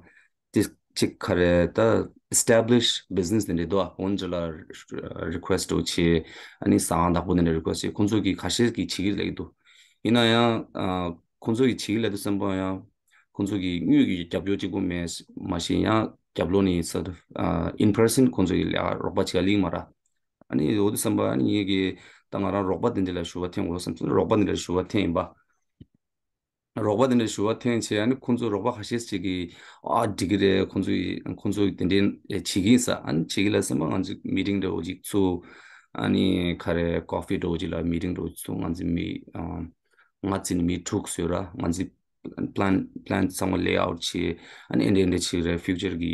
དེ་ཅིག་ག་རེ་ད་ཨེ་སི་ཊེ་བྷི་ལིཤ་བི་ཛི་ནེ་སི་དེ་འདྲ་འདུག་ཨ་འོན་ཅི་ལ་རི་ཁུ་ཨེ་སི་ཊི་འདྲ་བྱས་ཨ་ནི་ཟ་ཁང་བདག་པོ་དེ་འདྲ་རི་ཁུ་ཨེ་སི་ཊི་བྱས་ཁོང་ཚོ་གིས་ཁ་ཤས་ཀྱིས་བྱེད་ཀྱི་ལབ་ཀྱི་འདུག་ཡིན་ན་ཡང་ཨ་ཁོང་ཚོ་གིས་བྱེད་ཀྱི་ལབ་དུས་བསམ་པ་ཡང་། ཁོང་ཚོ་གི་དངུལ་གྱི་རྒྱབ་སྐྱོར་གཅིག་པོ་མེད་མ་གཞི་ཡང་རྒྱབ་ལོགས་ནས་sort of in person ཁོང་ཚོ་གི་ལས་ཀ་རོགས་པ་བྱེད་ཡ་ལིང་མ་ར། ཨ་ནི་འོ་དེ་བསམ་པ་ཨ་ནི་ངེད་ཀྱི་ད་ང་རང་རོགས་པ་དེ་འདྲ་ལ་ཞུ་བ་འཐེན་དགོས་བསམ་སོང་རོགས་པ་དེ་འདྲ་ལ་ཞུ་བ་འཐེན་ཡིན་པ། རོགས་པ་དེ་འདྲ་ཞུ་བ་འཐེན་བྱས་ཨ་ནི་ཁོང་ཚོ་རོགས་པ་ཁ་ཤས་ཅིག་གིས་ཨ་འགྲིག་གི་རེད་ཁོང་ཚོ་ཡི་ཁོང་ཚོ་དེ་འདྲ་བྱེད་ཀྱི་ཡིན་ས་ཨ་ནི་བྱེད་ཀྱི་ལ་བསམ་པ་ང་ཚོ་མི་ཊིང་འདྲ་བོ་ཅིག་ཚུགས་ཨ་ནི་ག་རེ་ཀོ་ཕི་འདྲ་བོ་ཅིག་ལ་མི་ཊིང་འདྲ་བོ་ཅིག་ཚུགས་ང་ཚོ་མི་ང་ཚོ་མི་དྲུག་བཟོས་ར་ང་ཚོ་པི་ལན་པི་ལན་ཚང་མ་ལེ་ཨའུཊ་བྱས་ཨ་ནི་ཨེ་འདྲ་ཨེ་འདྲ་བྱས་རེད་ཕིའུ་ཅར་གི་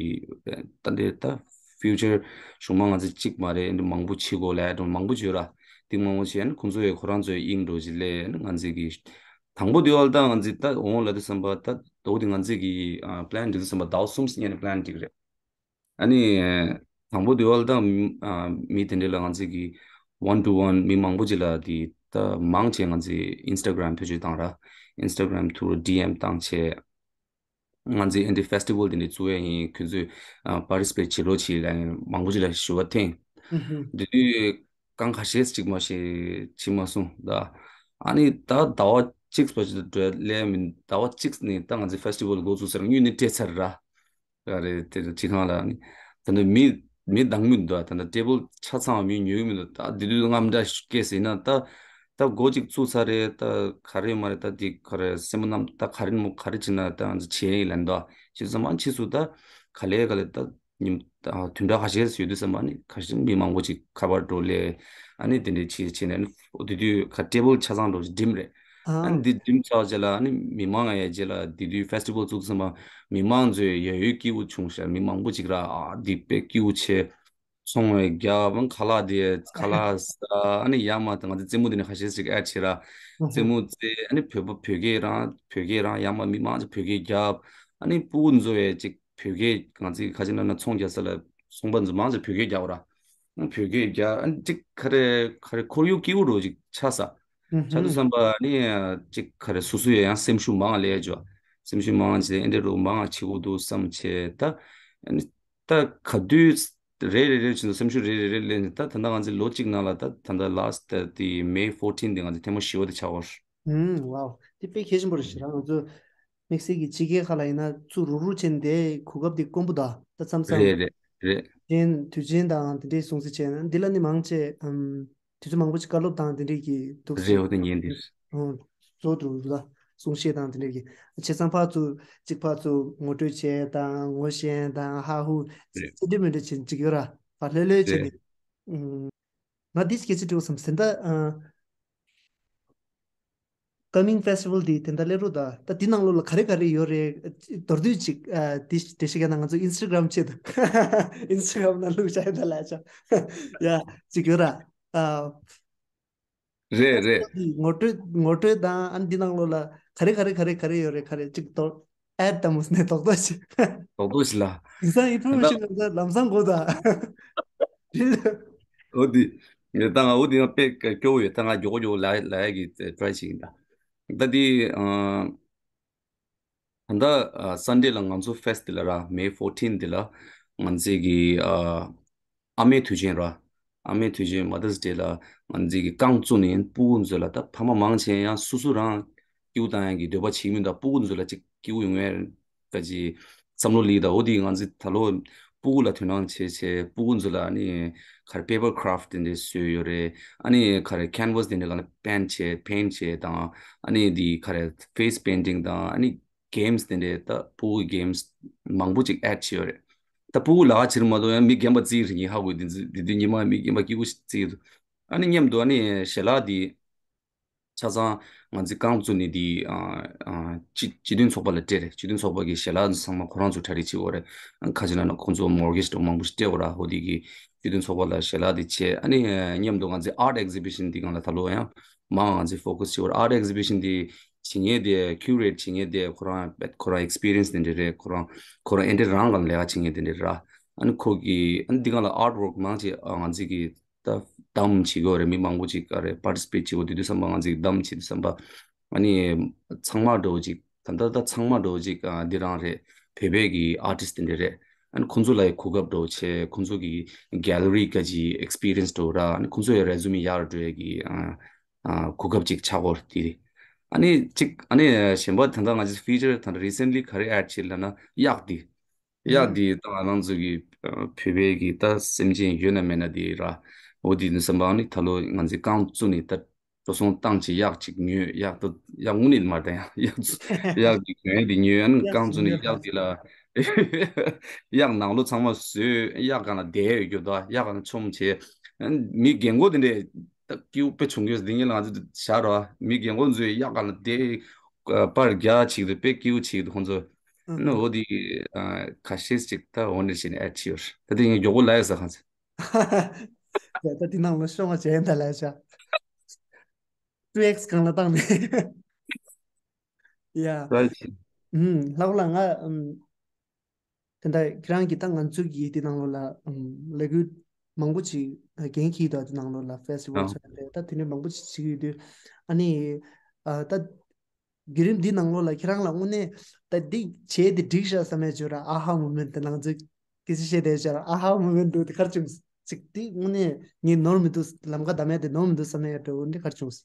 ད་འདི་ད་ཕིའུ་ཅར་གཞུག་མ་ང་ཚོ་གཅིག་མ་རེད་ཨེ་འདྲ་མང་པོ་བྱེད་དགོས་ལབ་ཡ་འདྲ་མང་པོ་བྱོས་ར་དེ་མང་པོ་བྱས་ཨ་ནི་ཁོང་ཚོ་ཡི་ཁོ་རང་ཚོའི་དབྱིངས་འདྲ་བོ་ཅིག་ལས་ཨ་ནི་ང་ཚོ་གི་དང་པོ་དེ་བ་ལ་ད་ང་ཚོ་ད་འོང་ལབ་དུས་བསམ་པ་ད་ལྟ་བུ་དེ་ང་ཚོ་གི་པི་ལན་འགྲིག་དུས་བསམ་པ་ཟླ་བ་གསུམ་སྔོན་ནས་པི་ལན་འགྲིག་རེད། ཨ་ནི་དང་པོ་དེ་བ་ལ་ད་མི་དེ་འདྲ་ལ་ང་ཚོ་གི་one to one མི་མང་པོ་ཅིག་ལ་དེ་ད་མང་ཆེ་ང་ཚོས་Instagram་ཐོ་ཅིག་བཏང་ར་Instagram་through D M་བཏང་བྱས་ང་ཚོས་ཨེ་འདྲ་ཕེ་སི་ཊི་ཝལ་དེ་འདྲ་བཙུགས་ཡས་ཡིན་ཁྱོད་ཚོས་པ་ཊི་སི་པེཊ་བྱེད་རོགས་བྱེད་ལབ་མང་པོ་ཅིག་ལ་ཞུ་བ་འཐེན། དེ་དུས་གང་ཁ་ཤས་ཅིག་མ་ཤེས་ཅི་མ་གསུང་ད། ཨ་ནི་ད་ཟླ་བ་གཅིག་པ་ཅིག་ཏུ་སླེབས་མིན་ཟླ་བ་གཅིག་ནས་ད་ང་ཚོའི་ཕེ་སི་ཊི་ཝལ་འགོ་ཚུགས་ཚར་དངུལ་ནི་སྤྲད་ཚར་ར། ཨ་རེ་དེ་ཅི་གང་ལ་ནི་ད་ནི་མི་མི་འདང་མི་འདུག་ད་ནི་ཊེ་བལ་ཆ་ཚང་མི་ཉོ་གི་མི་འདུག་ད་དེ་དུས་རྔམ་འདྲ་སྐྱེས་ཟིན་ན་ད་ད་འགོ་གཅིག་ཚུགས་ཚར་རེད་ད་ག་རེ་མ་རེད་ད་དེ་ག་རེ་སེམས་པ་རྣམས་ད་ག་རེ་མོ་ག་རེ་བྱེད་ན་ད་ང་ཚོ་བྱེད་ཡིན་ལན་ད་ཅི་ཙམ་ཨ་ཕྱིས་སུ་ད་ག་ལེ་ག་ལེ་ད་ཉིན་ད་དུས་འདྲ་ཁ་ཤས་ཡོད་དུས་ཙམ་ཨ་ནི་ཁ་ཤས་མི་མང་པོ་ཅིག་ཁ་པར་འགྲོ་ལས་ཨ་ནི་དེ་འདྲའི་བྱེད་བྱེད་ནས་ཨ་ནི་དེ་དུས་ཁ་ཊེ་བལ་ཆ་ཚང་འགྲོ་ཅིག་འགྲིམ་རེད། ཨ་ནི་འདི་འགྲིམ་ཚར་རྗེས་ལ་ཨ་ནི་མི་མང་ཡ་རྗེས་ལ་འདི་དུས་ཕེ་སི་ཊི་བལ་བཙུགས་ཙམ་པ་མི་མང་ཚོས་ཡ་ཡོད་སྐྱིད་པོ་བྱུང་ཤག་མི་མང་པོ་ཅིག་ར་ཨ་འདི་དཔེ་སྐྱིད་པོ་ཆེ། ཚོང་བའི་རྒྱབ་ཁ་ལག་དེ་ཁ་ལག་ཟ། ཨ་ནི་ཡར་མར་ང་ཚོ་རྩེད་མོ་དེ་ནས་ཁ་ཤས་ཤིག་ཨེ་ཆེ་ར། རྩེད་མོ་རྩེ། ཨ་ནི་བོད་པ་བོད་སྐད་རང་བོད་སྐད་རང་ཡར་མར་མི་མང་ཚོ་བོད་སྐད་རྒྱབ། ཨ་ནི་སྤུ་གུ་ཚོ་ཡས་ཅིག་བོད་སྐད་ང་ཚོའི་ཁ་ཆེ་ན་ན་ཚོང་རྒྱག་ས་ལ་ཚོང་པ་ཚོ་མང་ཚོ་བོད་སྐད་རྒྱག་པ་ར། ཨ་བོད་སྐད་རྒྱག་ཨ་ནི་ཅིག་ག་རེ་ག་རེ་ཁོར་ཡུག་སྐྱིད་པོ་འདྲ་ཅིག་ཆགས་ས། ཆགས་དུས་ཙམ་པ་ཨ་ནི་ཅིག་ག་རེ་སོ་སོ་ཡས་ཡང་སེམས་ཤུགས་མང་ལས་ཅོ། སེམས་ཤུགས་མང་བྱས་ཨེ་འདྲ་རུ་མང་བྱེད་དགོས་འདུག་བསམ་བྱས་ད། ཨ་ནི། ད་ག་དུས་རེ་རེ་རེ་བྱས་ནས་སེམས་ཤུགས་རེ་རེ་རེ་སླེབས་ནས་ད་ད་ལྟ་ང་ཚོའི་ལོ་གཅིག་ནང་ལ་ད་ད་ལྟ་last དེ་May fourteen དེ་ང་ཚོ་ཐེངས་མ་བཞི་པ་དེ་ཆགས་པ་རེད། ཨུམ། ཝའོ། དེ་དཔེ་གལ་ཆེན་པོ་རེད་ཤག་རང་ང་ཚོ་དམིགས་བསལ་གྱི་ཕྱི་རྒྱལ་ཁག་ལ་ཡིན་ན་ཚུར་རུག་རུག་བྱས་ནས་དེ་གོ་སྐབས་དེ་དཀོན་པོ་ད་ད་མཚམས་མཚམས་རེད་རེད་རེད། དུས་ཆེན་དུས་ཆེན་དང་དེ་འདྲའི་སྲུང་བརྩི་བྱས་ན་འདི་ལ་ནི་མང་ཆེ་ཨམ། དུས་ཚོད་མང་པོ་ཅིག་བཀའ་སློབ་དང་དེ་འདྲས་ཀྱི་འདུག་རེད། འོ་དེ་ཉན་དེ་རེད། ཨོ། བཟོ་འདུག་རུ་ལ་གསུང་བཤད་དང་དེ་འདྲས་ཀྱི་བྱས་ཙང་ཕར་ཚུར་གཅིག་ཕར་ཚུར་ངོ་སྤྲོད་བྱས་དང་ངོ་ཤེས་དང་ཧ་ཧུ་རེད། ཅི་འདྲ་མི་འདྲ་བྱེད་ཅིག་ཡོད་ར་བ་ལྷོད་ལྷོད་བྱས་རེད། ནས་ང་འདི་སྐད་ཆ་དྲི་བ་བསམ་ཟིན་ད། Coming festival དེ་དེ་འདྲ་སླེབས་རོགས་ད། ད་དེ་ནང་ལོགས་ལ་ག་རེ་ག་རེ་ཡོད་རེད། མདོར་བསྡུས་ཅིག་ཨ། དེ་དེ་ཤི་ག་ན་ང་ཚོ་Instagram ཆེད་དུ་Instagram ནང་བླུགས་བྱ་ཡིན་ད་ལ་ཆ་ཡ་ཅིག་ཡོད་ར། ཨ། རེད་རེད། ངོ་སྤྲོད་ངོ་སྤྲོད་དང་ཨ་འདི་ནང་ལོགས་ལ་ག་རེ་ག་རེ་ག་རེ་ག་རེ་ཡོད་རེད་ག་རེ་ཅིག་ཏོ་ཨེ་ད་མུ་སྣེ་ཏོག་ཏོ་ཞིག་རྡོག་རྡོག་ཞིག་ལ། དེང་སང་ཨིན་ཕོར་མེ་ཤིན་ད་ལམ་སང་གོ་ད། འོ་དེ། ངས་ད་ང་འོ་དེ་ང་དཔེ་སྐྱོ་བོ་ཡོད་ད་ང་མགྱོགས་མགྱོགས་ལ་ལ་ཡ་གི་ཊ་རའི་བྱེད་ཀྱིན་ད། ད་དེ་ཨ། ད་ལྟ་ཨ། སན་ཌེ་ལ་ང་ཚོ་ཕེ་སི་ཊི་དེ་ལ་ར་May fourteen དེ་ལ་ང་ཚོའི་གི་ཨ། ཨ་མའི་དུས་ཆེན་ར། ཨ་མའི་དུས་ཆེན་Mother's Day ལ་ང་ཚོའི་གི་རྐང་བཙུགས་ནས་སྤུ་གུ་ཚོ་ལ་ད་ཕ་མ་མང་ཆེ་ཡང་སོ་སོ་རང་སྐྱིད་པོ་བཏང་ཡག་གི་འདོད་པ་བྱེད་ཀྱི་མི་འདུག་སྤུ་གུ་ཚོ་ལ་ཅིག་སྐྱིད་པོ་ཡོང་ཡག་ག་ཅི་བསམ་བློ་སླེབས་ད། འོ་དེ་ང་ཚོ་ད་ལོ་སྤུ་གུ་ལ་དོ་སྣང་བྱེད་བྱེད་སྤུ་གུ་ཚོ་ལ་ནི་ག་རེ་པེ་པར་ཀ་རཕ་ཊི་དེ་འདྲས་བཟོས་ཡོད་རེད། ཨ་ནི་ག་རེ་ཁེན་ཝ་སི་དེ་འདྲས་ལ་ནི་པེན་ཊི་བྱེད་པེན་ཊི་བྱེད་དང་ཨ་ནི་དེ་ག་རེ་ཕེ་སི་པེན་ཊིང་དང་ཨ་ནི་གེམ་སི་དེ་འདྲས་ད་སྤུ་གུ་གེམ་སི་མང་པོ་ཅིག་ཨེཌ་བྱས་ཡོད་རེད། ད་སྤུ་གུ་ལ་ཁ་ཕྱིར་མ་གཏོགས་ཡང་མི་རྒན་པ་རྩིས་རིག་ཡིན་ཧ་གོ་དེ་ཚོ་དེ་དུས་ཉི་མ་མི་རྒན་པ་སྐྱིད་པོ་ཞིག་རྩིས་འདུག་ཨ་ནི་མཉམ་དུ་ཨ་ནི་ཞལ་ལག་དེ། ཆ་ཚང་ང་ཚོའི་རྐང་བཙུགས་ནས་དེ་ཨ། ཨ། སྤྱི་སྤྱི་མཐུན་ཚོགས་པ་ལ་སྤྲད་རེད། སྤྱི་མཐུན་ཚོགས་པ་གི་ཞལ་ལག་ཚང་མ་ཁོ་རང་ཚོ་གྲ་སྒྲིག་བྱེད་དགོས་རེད། ཁ་ཅིག་ལ་ན་ཁོང་ཚོ་མོར་གེཇ་དང་མང་པོ་ཞིག་སྤྲད་དགོས་ར། འོ་དེ་གི་སྤྱི་མཐུན་ཚོགས་པ་ལ་ཞལ་ལག་དེ་བྱས། ཨ་ནི་མཉམ་དུ་ང་ཚོའི་ཨར་ཊི་ཨེག་ཛི་བི་ཤན་དེ་སྒང་ལ་ད་ལོ་ཡང་མང་ང་ཚོས་ཕོ་ཀ་སི་བྱེད་དགོས་རེད། ཨར་ཊི་ཨེག་ཛི་བི་ཤན་དེ་བྱེད་མཁན་དེ་ཁྱུ་རེ་ཊི་བྱེད་མཁན་དེ་ཁོ་རང་ཁོ་རང་ཨེག་སི་པི་རི་ཡན་སི་དེ་འདྲ་རེད། ཁོ་རང་ཁོ་རང་ཨེ་འདྲ་རང་སྒང་ལས་ཀ་བྱེད་མཁན་དེ་འདྲ་རེད་ར། ཨ་ནི་ཁོ་གི་ཨ་ནི་འདི་སྒང་ལ་ཨར་ཊི་ཝོརྐ་མང་ཆེ་ང་ཚོས་གི་ད་བདམས་བྱེད་དགོས་རེད། མི་མང་པོ་ཅིག་ག་རེ་པར་ཊི་སི་པེཊ་བྱེད་དགོས་དེ་དུས་ཙམ་པ་ང་ཚོས་བདམས་བྱེད་དུས་ཙམ་པ་ཨ་ནི་ཚང་མ་འདྲ་བོ་ཅིག་ད་ལྟ་ད་ཚང་མ་འདྲ་བོ་ཅིག་ཨ་འདི་རང་རེད། བོད་པའི་གི་ཨར་ཊིསི་དེ་འདྲ་རེད། ཨ་ནི་ཁོང་ཚོ་ལ་ཡི་གོ་སྐབས་འདྲ་བོ་བྱས། ཁོང་ཚོ་གི་གེ་ལ་རི་ག་ཅིག་ཨེག་སི་པི་རི་ཡན་སི་འདྲ་བོ་ར། ཨ་ནི་ཁོང་ཚོ་ཡི་རེ་ཟུ་མེ་ཡག་རུ་འགྲོ་ཡ་གི་ཨ་ཨ་གོ་སྐབས་ཅིག་ཆགས་ཀྱི་ཡོད་རེད་དེ། ཨ་ནི་ཅིག་ཨ་ནི་གཞན་པ་ད་ལྟ་ང་ཚོས་ཕི་ཅར་ད་ལྟ་རི་སེན་ལི་ག་རེ་ཨེཌ་བྱས་ལབ་ན་གཡག་དེ། གཡག་འདི་ད་ང་རང་ཚོ་གི་ཨ་བོད་པའི་གི་ད་སེམས་ཅན་ཡོད་ན་མེད་ན་དེ་ར། འོ་དེ་ནི་བསམ་པ་ནི་ད་ལོ་ང་ཚོས་རྐང་བཙུགས་ནས་ད་འགྲོ་སོང་བཏང་བྱས་གཡག་ཅིག་ཉོས། གཡག་ད་གཡག་དངོས་གནས་མ་རེད་ད་ཡང་གཡག་གཡག་གི་གྱོན་དེ་ཉོས། ཨ་ནི་གཡག་རྐང་བཙུགས་ཅིག་ནས་ཉོས་གཡག་དེ་ལ་གཡག་ནང་ལོགས་ཚང་མ་བཟོས། གཡག་སྒང་ལ་བསྡད་ཡོད་རྒྱུ་ད་གཡག་སྒང་ལ་མཆོངས་བྱས། ཨ་ནི་མི་རྒན་གོག་དེ་འདྲས་ད་སྐྱིད་པོ་དཔེ་བྱུང་གི་ཡོད། འདི་ངས་ང་ཚོ་བཞག་རོགས། མི་རྒན་གོག་ཚོས་གཡག་སྒང་ལ་བསྡད་པར་རྒྱག་བྱེད་ཀྱི་འདུག་དཔེ་སྐྱིད་པོ་བྱེད་ཀྱི་འདུག་ཁོང་ཚོ། ཨ་ནི་འོ་དེ་ཨ་ཁ་ཤས་ཅིག་ད་འོ་འདྲ་བྱས་ནས་ཨེཌ་བྱས་ཡོད་རེད། ད་དེ་ངས་མགྱོགས་པོ་ལབ་ཡོད་ས་གང་ཚེ། ད་ད་དེ་ནང་ལ་ཤོང་བ་བྱས་ཡིན་ད་ལབ་བྱ། ཊུ་ཨེག་སི་སྒང་ལ་བཏང་ནས། ཡ། ད་ཅི། ཨུམ། ལྷག་ལ་ང་ཨུམ། དེ་འདྲ་ཁྱེད་རང་གིས་ད་ང་ཚོ་གི་དེ་ནང་ལོགས་ལ་ཨུམ་ལས་འགུལ་མང་པོ་ཅིག་འགན་འཁྱེར་ཡོད་དེ་ནང་ལོགས་ལ་ཕེ་སི་ཊི་ཝལ་ཨ་ཚོ་ཡང་རེད། ད་དེ་འདྲ་མང་པོ་ཅིག་བྱེད་ཀྱི་ཡོད་དུས་ཨ་ནི་ཨ་ད་བརྒྱུད་རིམ་འདི་ནང་ལོགས་ལ་ཁྱེད་རང་ལ་དངོས་གནས་ད་འདི་བྱས་ཏེ་འགྲིག་ཤག་བསམ་ཡ་ཅིག་ཡོད་ར། ཨ་ཧ་མོ་མེན་ཊི་དེ་ནང་ཚོ་སྐད་ཆ་བཤད་བསྡད་ཤག་ར། ཨ་ཧ་མོ་མེན་ཊི་འདྲ་བོ་དེ་ག་རེ་བྱུང་། ཅིག་དེ་དངོས་གནས་ངས་ནོར་མི་འདུག་ལམ་ཁ་བདམས་ཡ་དེ་ནོར་མི་འདུག་བསམ་ཡ་འདྲ་བོ་འདི་ག་རེ་བྱུང་།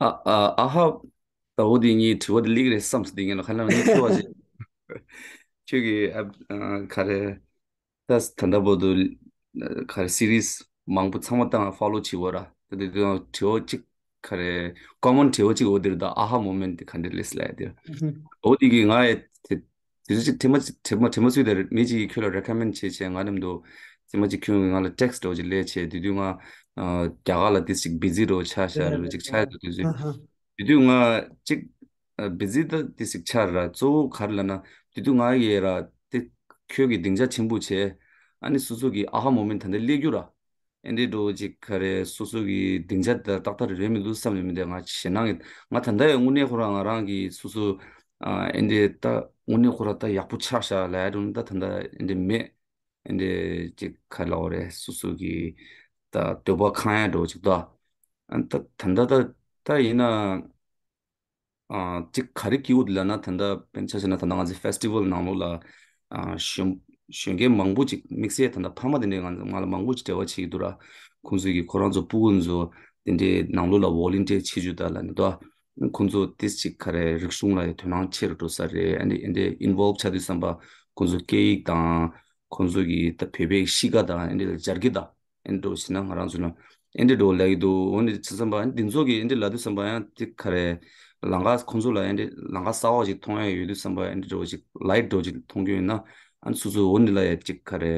ཨ་ཨ་ཨ་ཧ། ད་འོ་དེ་ངའི་དྲི་བ་དེ་ལེགས་རེད་བསམ་སོང་། དེ་ངས་ལ་ཁ་ལ་ངས་དྲི་བ་ཞིག་ཁྱོད་ཀྱིས་ཨ་ཨ་ག་རེ་ད་ད་ལྟ་བར་དུ་ག་རེ་སི་རིས་མང་པོ་ཚང་མ་ད་ང་ཕོ་ལོ་བྱེད་ཀྱི་ཡོད་ར། ད་དེ་དུས་དྲི་བ་གཅིག་ག་རེ་ཀོ་མོན་དྲི་བ་གཅིག་འོ་དེ་རེད། ད་ཨ་ཧ་མོ་མེན་ཊི་དེ་ག་འདྲ་རེད་ལབ་ཡ་དེ་ར། འོ་དེ་གི་ང་ཡ་དེ་དེ་ཚོ་ཅིག་ཐེངས་མ་ཅིག་ཐེངས་མ་ཐེངས་མ་ཚུད་དེ་མི་གཅིག་གིས་ཁྱོད་ལ་རེ་ཀོ་མེན་ཊི་བྱས་བྱས་ང་རྣམས་དུ་ཐེངས་མ་ཅིག་ཁྱོད་ཀྱིས་ང་ལ་ཊེག་སི་འདྲ་བོ་ཅིག་སླེབས་བྱས། དེ་དུས་ང་ཨ་རྒྱ་གར་ལ་དེ་ཅིག་བི་ཛི་འདྲ་བོ་ཆགས་ཤག་རེད་ཅིག་ཆགས་ཡོད་དུས་ཚོད། ཨ་ཧ། དེ་དུས་ང་གཅིག་ཨ་བི་ཛི་ད་དེ་ཞིག་ཆགས་ར། གཙོ་བོ་ག་རེ་ལབ་ན། དེ་དུས་ང་ཡི་ར་དེ་ཁྱོད་ཀྱི་སྡིངས་ཆ་ཆེན་པོ་བྱས། ཨ་ནི་སོ་སོ་གི་ཨ་ཧ་མོ་མེན་ཊི་ད་ལྟ་སླེབས་རྒྱུ་ར། ཨེ་འདྲའི་འགྲོ་ཅིག་ག་རེ་སོ་སོ་གི་སྡིངས་ཆ་ད་ཏག་ཏག་རེད་མི་འདུག་བསམ་ནས་མི་འདུག་ང་ཞེད་སྣང་གི། ང་ད་ལྟ་ཡང་དངོས་གནས་ཁོ་རང་ང་རང་གི་སོ་སོ་ཨ་ཨེ་འདྲའི་ད་དངོས་གནས་ཁོ་རང་ད་ཡག་པོ་ཆགས་ཤག་ལབ་ཡ་འགྲོ་ན་ད་ད་ལྟ་ཨེ་འདྲའི་མེད། ཨེ་འདྲའི་ཅིག་ག་ལབ་དགོས་རེད། སོ་སོ་གི་ད་འདོད་པ་ཁེངས་ཡ་འགྲོ་ཅིག་ད། ཨ་ད་ད་ད་ད་ད་ཡིན་ན། ཨ་གཅིག་ག་རེ་སྐྱིད་པོ་འདུག་ལབ་ན། ད་ལྟ་དཔེར་ན་ཆ་བཞག་ན་ད་ལྟ་ང་ཚོའི་ཕེ་སི་ཊི་ཝལ་ནང་ལོགས་ལ་ཨ་གཞོན་གཞོན་སྐྱེས་མང་པོ་ཅིག་དམིགས་བསལ་ད་ལྟ་ཕ་མ་དེ་འདྲས་ང་ང་ལ་མང་པོ་ཅིག་འབྲེལ་བ་བྱེད་ཀྱི་འདུག་ར། ཁོང་ཚོ་གིས་ཁོ་རང་ཚོ་སྤུ་གུ་ཚོ་དེ་འདྲའི་ནང་ལོགས་ལ་ཝོ་ལན་ཊི་ཡར་བྱེད་རྒྱུ་ད་ལབ་ནས་ད། ཁོང་ཚོ་ཏིས་ཅིག་ག་རེ་རིག་གཞུང་ལ་ཡང་དོ་སྣང་ཆེ་རུ་འགྲོ་ས་རེད། ཨ་ནི་ཨེ་འདྲའི་ཨིན་ཝོལབ་ཆགས་དུས་ཙམ་པ་ཁོང་ཚོ་སྐད་ཡིག་དང་། ཁོང་ཚོ་གི་ད་བོད་པའི་གཤིས་ཀ་དང་ཨེ་འདྲ་ལ་སྦྱར་གི་ད། ཨེ་འདྲ་བྱས་ན་ང་རང་ཚོ་ལ་ཨེ་འདྲ་འགྲོ་ལབ་ཀྱི་འདུག་འོ་ནི་བྱས་ཙམ་པ་ཨ་ནི་འདི་ཚོ་གི་ཨེ་འདྲ་ལབ་དུས་ཙམ་པ་ཡང་དེ་ག་རེ་ལམ་ཁ་ཁོང་ཚོ་ལ་ཨེ་འདྲ་ལམ་ཁ་གསར་པ་ཞིག་མཐོང་ཡ་ཡོད་དུས་ཙམ་པ་ཨེ་འདྲ་འགྲོ་ཅིག་ལའིཊ་འགྲོ་ཅིག་མཐོང་རྒྱུ་ཡིན་ན། ཨ་ནི་སོ་སོ་འོ་ནི་ལ་ཡ་ཅིག་ག་རེ་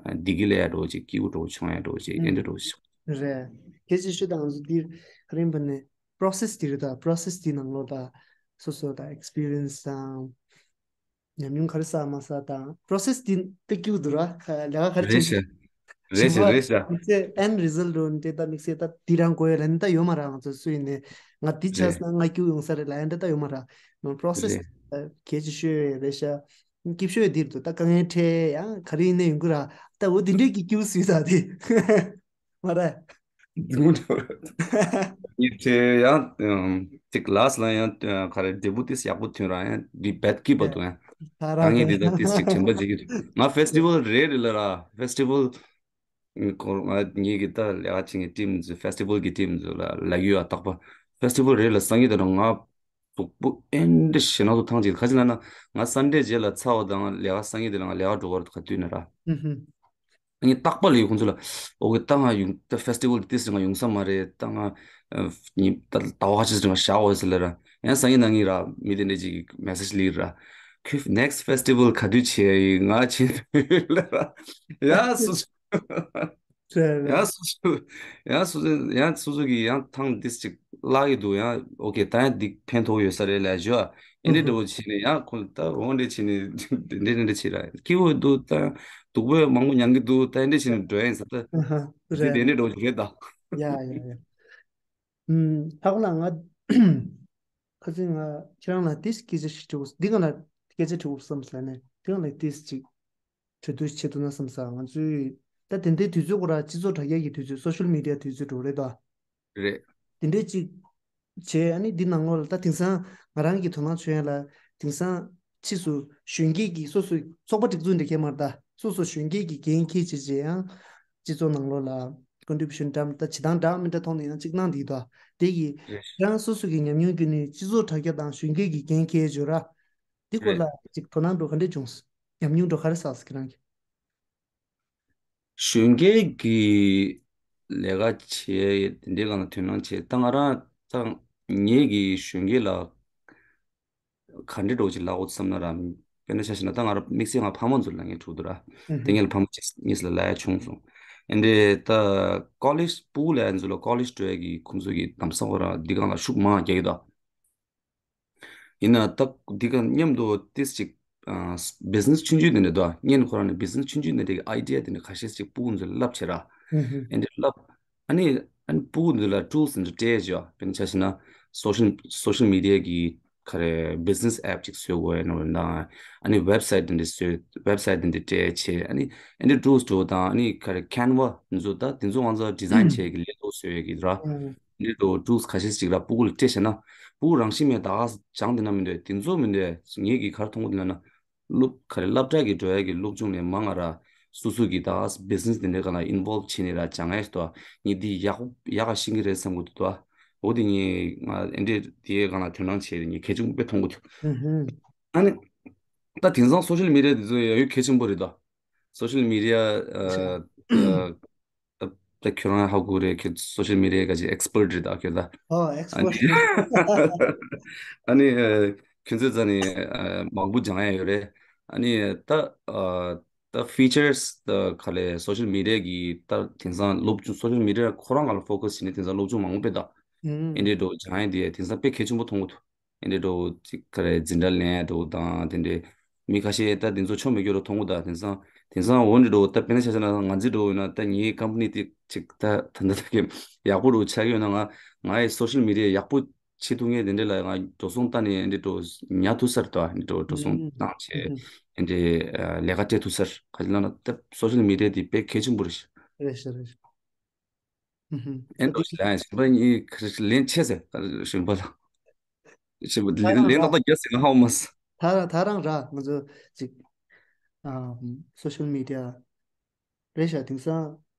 བདེ་སྐྱིད་ལ་ཡ་འགྲོ་ཅིག་སྐྱིད་པོ་འགྲོ་བྱུང་ཡ་འགྲོ་ཅིག་ཨེ་འདྲ་འགྲོ་ཞིག་རེད། སྐད་ཆ་ཤོད་དང་ང་ཚོ་འདིར་ག་རེ་ཡིན་པ་ནས་པོ་རོ་སེ་སི་དེ་རེད་ད། པོ་རོ་སེ་སི་དེའི་ནང་ལོགས་ད་སོ་སོ་ད་ཨེག་སི་པི་རི་ཡན་སི་དང་། ཉམས་མྱོང་ག་རེ་བསགས་མ་བསགས་དང་པོ་རོ་སེ་སི་དེ་ཏིག་སྐྱིད་འདུག་ར། ལས་ཀ་ག་རེ་རེད་བྱེད་ཤག་རེད་ཤག་རེད་ཤག་དམིགས་བསལ་ཨེན་རི་ཛལ་ཊི་འདྲ་ད་དམིགས་བསལ་ད་དེ་རང་དགོས་ཡ་ལ་ནི་ད་ཡོད་མ་ར། ང་ཚོ་སུ་ཡིན་ནའི་ང་འདི་རེད། ཆགས་ན་ང་སྐྱིད་ཡོང་ས་རེད་ལབ་ཡ་འདྲ་ད་ཡོད་མ་ར། ནོ་པོ་རོ་སེ་སི་རེད། གལ་ཆེ་ཤོས་རེད་ཤག་སྐྱིད་ཤོས་འདིར་འདུག་ད་དཀའ་ངལ་འཕྲད་ཡང་ག་རེ་ཡིན་ནའི་ཡོང་གི་ར། ད་འོ་དེ་འདྲས་ཀྱི་སྐྱིད་པོ་སུས་ད་དེ་མ་ར། ཉི་ཚེ་ཡང་ཅིག་ལ་སི་ལ་ཡང་ག་རེ་འབྲས་བུ་ཏིས་ཡག་པོ་ཐོན་ར་ཡང་འདི་བེད་ཀི་པ་དུ་ཡང་ད་རང་གི་འདི་ད་ཏིས་ཅིག་དྲན་པ་བརྗེད་ཀྱི་འདུག་ང་ཕེ་སི་ཊི་ཝལ་རེད་རེད་ལ་ར། ཕེ་སི་ཊི་ཝལ་ཁོ་ང་ངེད་ཀྱི་ད་ལས་ཀ་བྱེད་མཁན་ཊིམ་ཚོ་ཕེ་སི་ཊི་ཝལ་གྱི་ཊིམ་ཚོ་ལ་ལ་ཡོད་ཨ་རྟག་པ་ཕེ་སི་ཊི་ཝལ་རེད་ལ་སང་ཉིན་དེ་རང་ང་སུག་པོ་ཨེ་འདྲ་ཞེ་ན་དུ་ཐང་ཅིག་ག་ཅི་ལ་ན་ང་སན་ཌེ་རྗེས་ལ་ཚ་བ་དང་ལས་ཀ་སང་ཉིན་དེ་ལ་ང་ལས་ཀ་འགྲོ་བར་ག་དུས་ན་ར། ངས་རྟག་པར་ལས་ཁོང་ཚོ་ལ་ཨོ་ཀེ་ད་ང་ཡོང་ད་ཕེ་སི་ཊི་ཝལ་ཏིས་རིང་ང་ཡོང་ས་མ་རེད། ད་ང་ཉིན་ད་ཟླ་བ་ཁ་ཤས་རིང་ང་བཞག་འོ་ཟེར་ལ་ར། ཡང་སང་ཉིན་ན་ངས་ར་མི་དེ་འདྲ་ཅིག་མེ་སེ་ཇི་ལིར་ར། ཁྱོད་ནེག་སི་ཕེ་སི་ཊི་ཝལ་ག་དུས་བྱེད་ཡ་ཡིན་ང་བྱེད་ལ་ར། ཡ་སོ་སོ་ཡ་སོ་སོ་ཡ་སོ་སོ་ཡ་སོ་སོ་གི་ཡང་ཐང་ཏིས་ཅིག་བརླག་གི་འདུག་ཡང་ཨོ་ཀེ་ད་ཡང་འདི་ཕན་ཐོགས་ཡོད་ས་རེད་ལ་ཞུ་ཨ། ཨེ་འདྲ་འདྲ་བོ་བྱས་ནས་ཡང་ཁོང་ད་འོ་འདྲ་བྱས་ནས་འདྲ་འདྲ་འདྲ་བྱས་ར་སྐྱིད་པོ་འདུག་ད་སྡུག་པོ་མང་པོ་མྱང་གི་འདུག་ད་ཨེ་འདྲ་བྱས་ནས་འགྲོ་ཡིན་ས་ད་ཨ་ཧ་དེ་རེད། དེ་འདྲ་འདྲ་བོ་ཞིག་རེད་ད། ཡ་ཡ་ཡ། ཨུམ་ཧ་གོ་ལ་ང་ཁ་སང་ང་ཁྱེད་རང་ལ་དེ་སྐད་ཆ་ཞིག་དྲི་དགོས་འདི་ག་ལ་སྐད་ཆ་དྲི་དགོས་བསམ་ཟེར་ནས་འདི་ག་ལ་དེ་ཅིག་གྲོས་བསྡུར་བྱེད་ཐུབ་ན་བསམ་ས། ང་ཚོའི་ད་དེ་འདྲའི་དུས་ཚོད་ཁོ་ར་སྤྱི་ཚོགས་དྲ་རྒྱ་གི་དུས་ཚོད་སོ་ཤལ་མི་ཌི་ཡ་དུས་ཚོད་འགྲོ་རེད་ད། རེད། དེ་འདྲའི་ཅིག་བྱས་ཨ་ནི་འདི་ནང་ལོགས་ལ་ད་དེང་སང་ང་རང་གི་དོ་སྣང་བྱུང་ཡ་ལ་དེང་སང་ཕྱིས་སུ་གཞོན་སྐྱེས་ཀྱི་སོ་སོའི་ཚོགས་པ་སྒྲིག་འཛུགས་འདི་གས་མར་ད་སོ་སོ་གཞོན་སྐྱེས་ཀྱི་འགན་འཁྱེར་བྱས་བྱས་ཡང་སྤྱི་ཚོགས་ནང་ལོགས་ལ་ཀོན་ཊི་བྷུ་ཤན་འདྲ་ད་བྱེད་སྟངས་འདྲ་མི་འདྲ་ཐོག་ནས་ཡང་ཅིག་གནང་བསྡད་ཡོད་ད། དེ་གི་རེད། རང་སོ་སོ་གི་ཉམས་མྱོང་བརྒྱུད་ནས་སྤྱི་ཚོགས་དྲ་རྒྱ་དང་གཞོན་སྐྱེས་ཀྱི་འགན་འཁྱེར་བྱས་ར། འདི་སྐོར་ལ་རེད། ཅིག་དོ་སྣང་འགྲོ་ག་འདྲས་བྱུང་སོང་། ཉམས་མྱོང་འགྲོ་ག་རེ་བསགས་སོང་ཁྱེད་རང་གི་གཞོན་སྐྱེས་ཀྱི་ལས་ཀ་བྱས་དེ་འདྲའི་སྒང་ལ་དོ་སྣང་བྱས་ད་ང་རང་ད་ངེད་ཀྱི་གཞོན་སྐྱེས་ལ་ག་འདྲའི་འགྲོ་ཅིག་ལབ་དགོས་བསམ་ན་ར། དཔེར་ན་ཆ་བཞག་ན་ད་ང་རང་དམིགས་བསལ་ང་ཕ་མ་ཚོ་ལ་ངས་དྲིས་འདུག་ར། ཨུ་དེ་ངས་ལ་ཕ་མ་གཉིས་ལ་ལབ་ཡ་བྱུང་སོང་། ཨེ་འདྲའི་ད་ཀོ་ལེཇ་སྤུ་གུ་ལ་ཡ་ཚོ་ལ་ཀོ་ལེཇ་འགྲོ་ཡ་གི་ཁོང་ཚོ་གི་ལམ་སང་ཁོ་རང་འདི་སྒང་ལ་ཤུགས་མང་རྒྱག་གི་འདུག་ཡིན་ན་ད་འདི་ག་མཉམ་དུ་ཏིས་ཅིག་བི་ཛི་ནེ་སི་ཆུང་ཆུང་དེ་འདྲ་འདུག་ཨ། ངས་ཁོ་རང་ནས་བི་ཛི་ནེ་སི་ཆུང་ཆུང་དེ་འདྲའི་ཨའི་ཌི་ཡ་དེ་འདྲ་ཁ་ཤས་ཅིག་སྤུ་གུ་ཚོ་ལ་བསླབ་བྱས་ར། ཨེ་འདྲ་བསླབ། ཨ་ནི་ཨ་ནི་སྤུ་གུ་ཚོ་ལ་ཊུལ་སི་འདྲ་སྤྲད་བྱས། དཔེར་ན་ཆ་བཞག་ན་སོ་ཤལ་སོ་ཤལ་མི་ཌི་ཡ་གི་ག་རེ་བི་ཛི་ནེ་སི་ཨེབ་ཅིག་བཟོ་དགོས་ཡ་ནོ་དང་། ཨ་ནི་ཝེབ་སའིཊ་དེ་འདྲ་བཟོ་ཝེབ་སའིཊ་དེ་འདྲ་སྤྲད་བྱས། ཨ་ནི་ཨེ་འདྲ་ཊུལ་སི་འདྲ་དང་ཨ་ནི་ག་རེ་ཁེན་ཝ་འདི་ཚོ་ད་དེ་ཚོ་ང་ཚོ་ཌི་ཛའིན་བྱས་ཀྱི་ལས་ཐོག་བཟོ་ཡ་གི་ར། ཨ་ནི་འདྲ་ཊུལ་སི་ཁ་ཤས་ཅིག་ར་སྤུ་གུ་ལ་སྤྲད་བྱས་ན་སྤུ་གུ་རང་བཞིན་མེད་ད་ག་སྦྱངས་དེ་ན་མི་འདོད་དེ་ཚོ་མི་འདོད། ངེད་ཀྱིས་ག་རེ་མཐོང་གི་འདུག་ལབ་ན། སློབ་ག་རེ་སློབ་གྲྭ་གི་འགྲོ་ཡ་གི་སློབ་སྦྱོང་ནས་མང་ང་ར་སོ་སོ་གི་ད་བི་ཛི་ནེ་སི་དེ་འདྲའི་སྒང་ལ་ཨིན་ཝོལབ་བྱས་ནས་ར་སྦྱང་ཡ་ཞིག་འདུག་ངས་འདི་ཡག་པོ་ཡག་ག་ཤེས་ཀྱི་རེད་བསམ་གི་འདུག་འོ་དེ་ངས་ང་ཨེ་འདྲའི་དེའི་སྒང་ལ་དོ་སྣང་བྱས་ཏེ་ངས་གལ་ཆེན་པོ་དཔེ་མཐོང་གི་འདུག་ཨུ་ཧུམ། ཨ་ནི་ད་དེང་སང་སོ་ཤལ་མི་ཌི་ཡ་དེ་ཚོ་ཡ་ཡོད་གལ་ཆེན་པོ་རེད་ད། སོ་ཤལ་མི་ཌི་ཡ་ཨ་ཨ་ད་ད་ཁྱོད་རང་ཧ་གོ་རེད། ཁྱོད་སོ་ཤལ་མི་ཌི་ཡ་ག་ཅིག་ཨེག་སི་པར་ཊི་རེད་ད་ཁྱོད་ད། ཨོ་ཨེག་སི་པར་ཊི། ཨ་ནི་ཨ་ཁྱོད་ཚོའི་རྩ་ནས་ཨ་མང་པོ་སྦྱང་ཡ་ཡོད་རེད། ཨ་ནི་ད་ཨ་ད་ཕི་ཅར་སི་ད་ག་ལེ་སོ་ཤལ་མི་ཌི་ཡ་གི་ད་དེང་སང་སློབ་སྦྱོང་སོ་ཤལ་མི་ཌི་ཡ་ཁོ་རང་སྒང་ལ་ཕོ་ཁ་སི་བྱས་ནས་དེང་སང་སློབ་སྦྱོང་མང་པོ་སྤེལ་ད། ཨེ་འདྲའི་འགྲོ་སྦྱང་ཡས་དེ་དེང་སང་དཔེ་གལ་ཆེན་པོ་མཐོང་གི་འདུག་ཨེ་འདྲའི་འགྲོ་ཅིག་ག་རེ་འཛིན་གྲྭ་ལེན་ཡས་འགྲོ་དང་དེ་འདྲའི་མི་ཁ་ཤས་ད་དེ་ཚོ་ཆོ་མེད་རྒྱུ་རུ་མཐོང་གི་འདུག་དེང་སང་དེང་སང་འོ་འདྲའི་འགྲོ་ད་དཔེར་ན་ཆ་བཞག་ན་ང་འཛི་འགྲོ་ཡོད་ན་ད་ངའི་ཀམ་པ་ནི་དེ་ཅིག་ད་ད་ད་ད་གི་ཡག་པོ་རུ་ཆགས་ཀྱི་ཡོད་ན་ང་ང་ཡི་སོ་ཤལ་མི་ཌི་ཡ་ཡག་པོ་བྱེད་ཐུབ་མཁན་དེ་འདྲ་ལ་ང་འགྲོ་སོང་བཏང་ནས་འདི་འགྲོ་ཉར་ཐུབ་ས་རེད་དོ། འདི་འགྲོ་འགྲོ་སོང་ཨུམ་བཏང་བྱས་ཨུམ་འདི་འདྲའི་ལས་ཀ་སྤྲད་ཐུབ་ས་རེད། ག་ཅི་ལབ་ན་ད་སོ་ཤལ་མི་ཌི་ཡ་དེ་དཔེ་གལ་ཆེན་པོ་རེད་ཤག་རེད་ཤག་རེད་ཤག་ཨུམ་ཨེ་འགྲོ་ཞིག་ལ་ཡང་ཞིག་པ་གཉིས་ལན་ཆད་ཟེར་ཞིག་པ་ལ་ཞིག་ད་ལན་རང་ལན་ར་ཏག་ཏག་རྒྱག་ཟེར་ང་ཧ་མ་སོང་། ད་རང་ད་རང་ར་ང་ཚོ་ཅིག་ཨ་སོ་ཤལ་མི་ཌི་ཡ། རེད་ཤག་དེང་སང་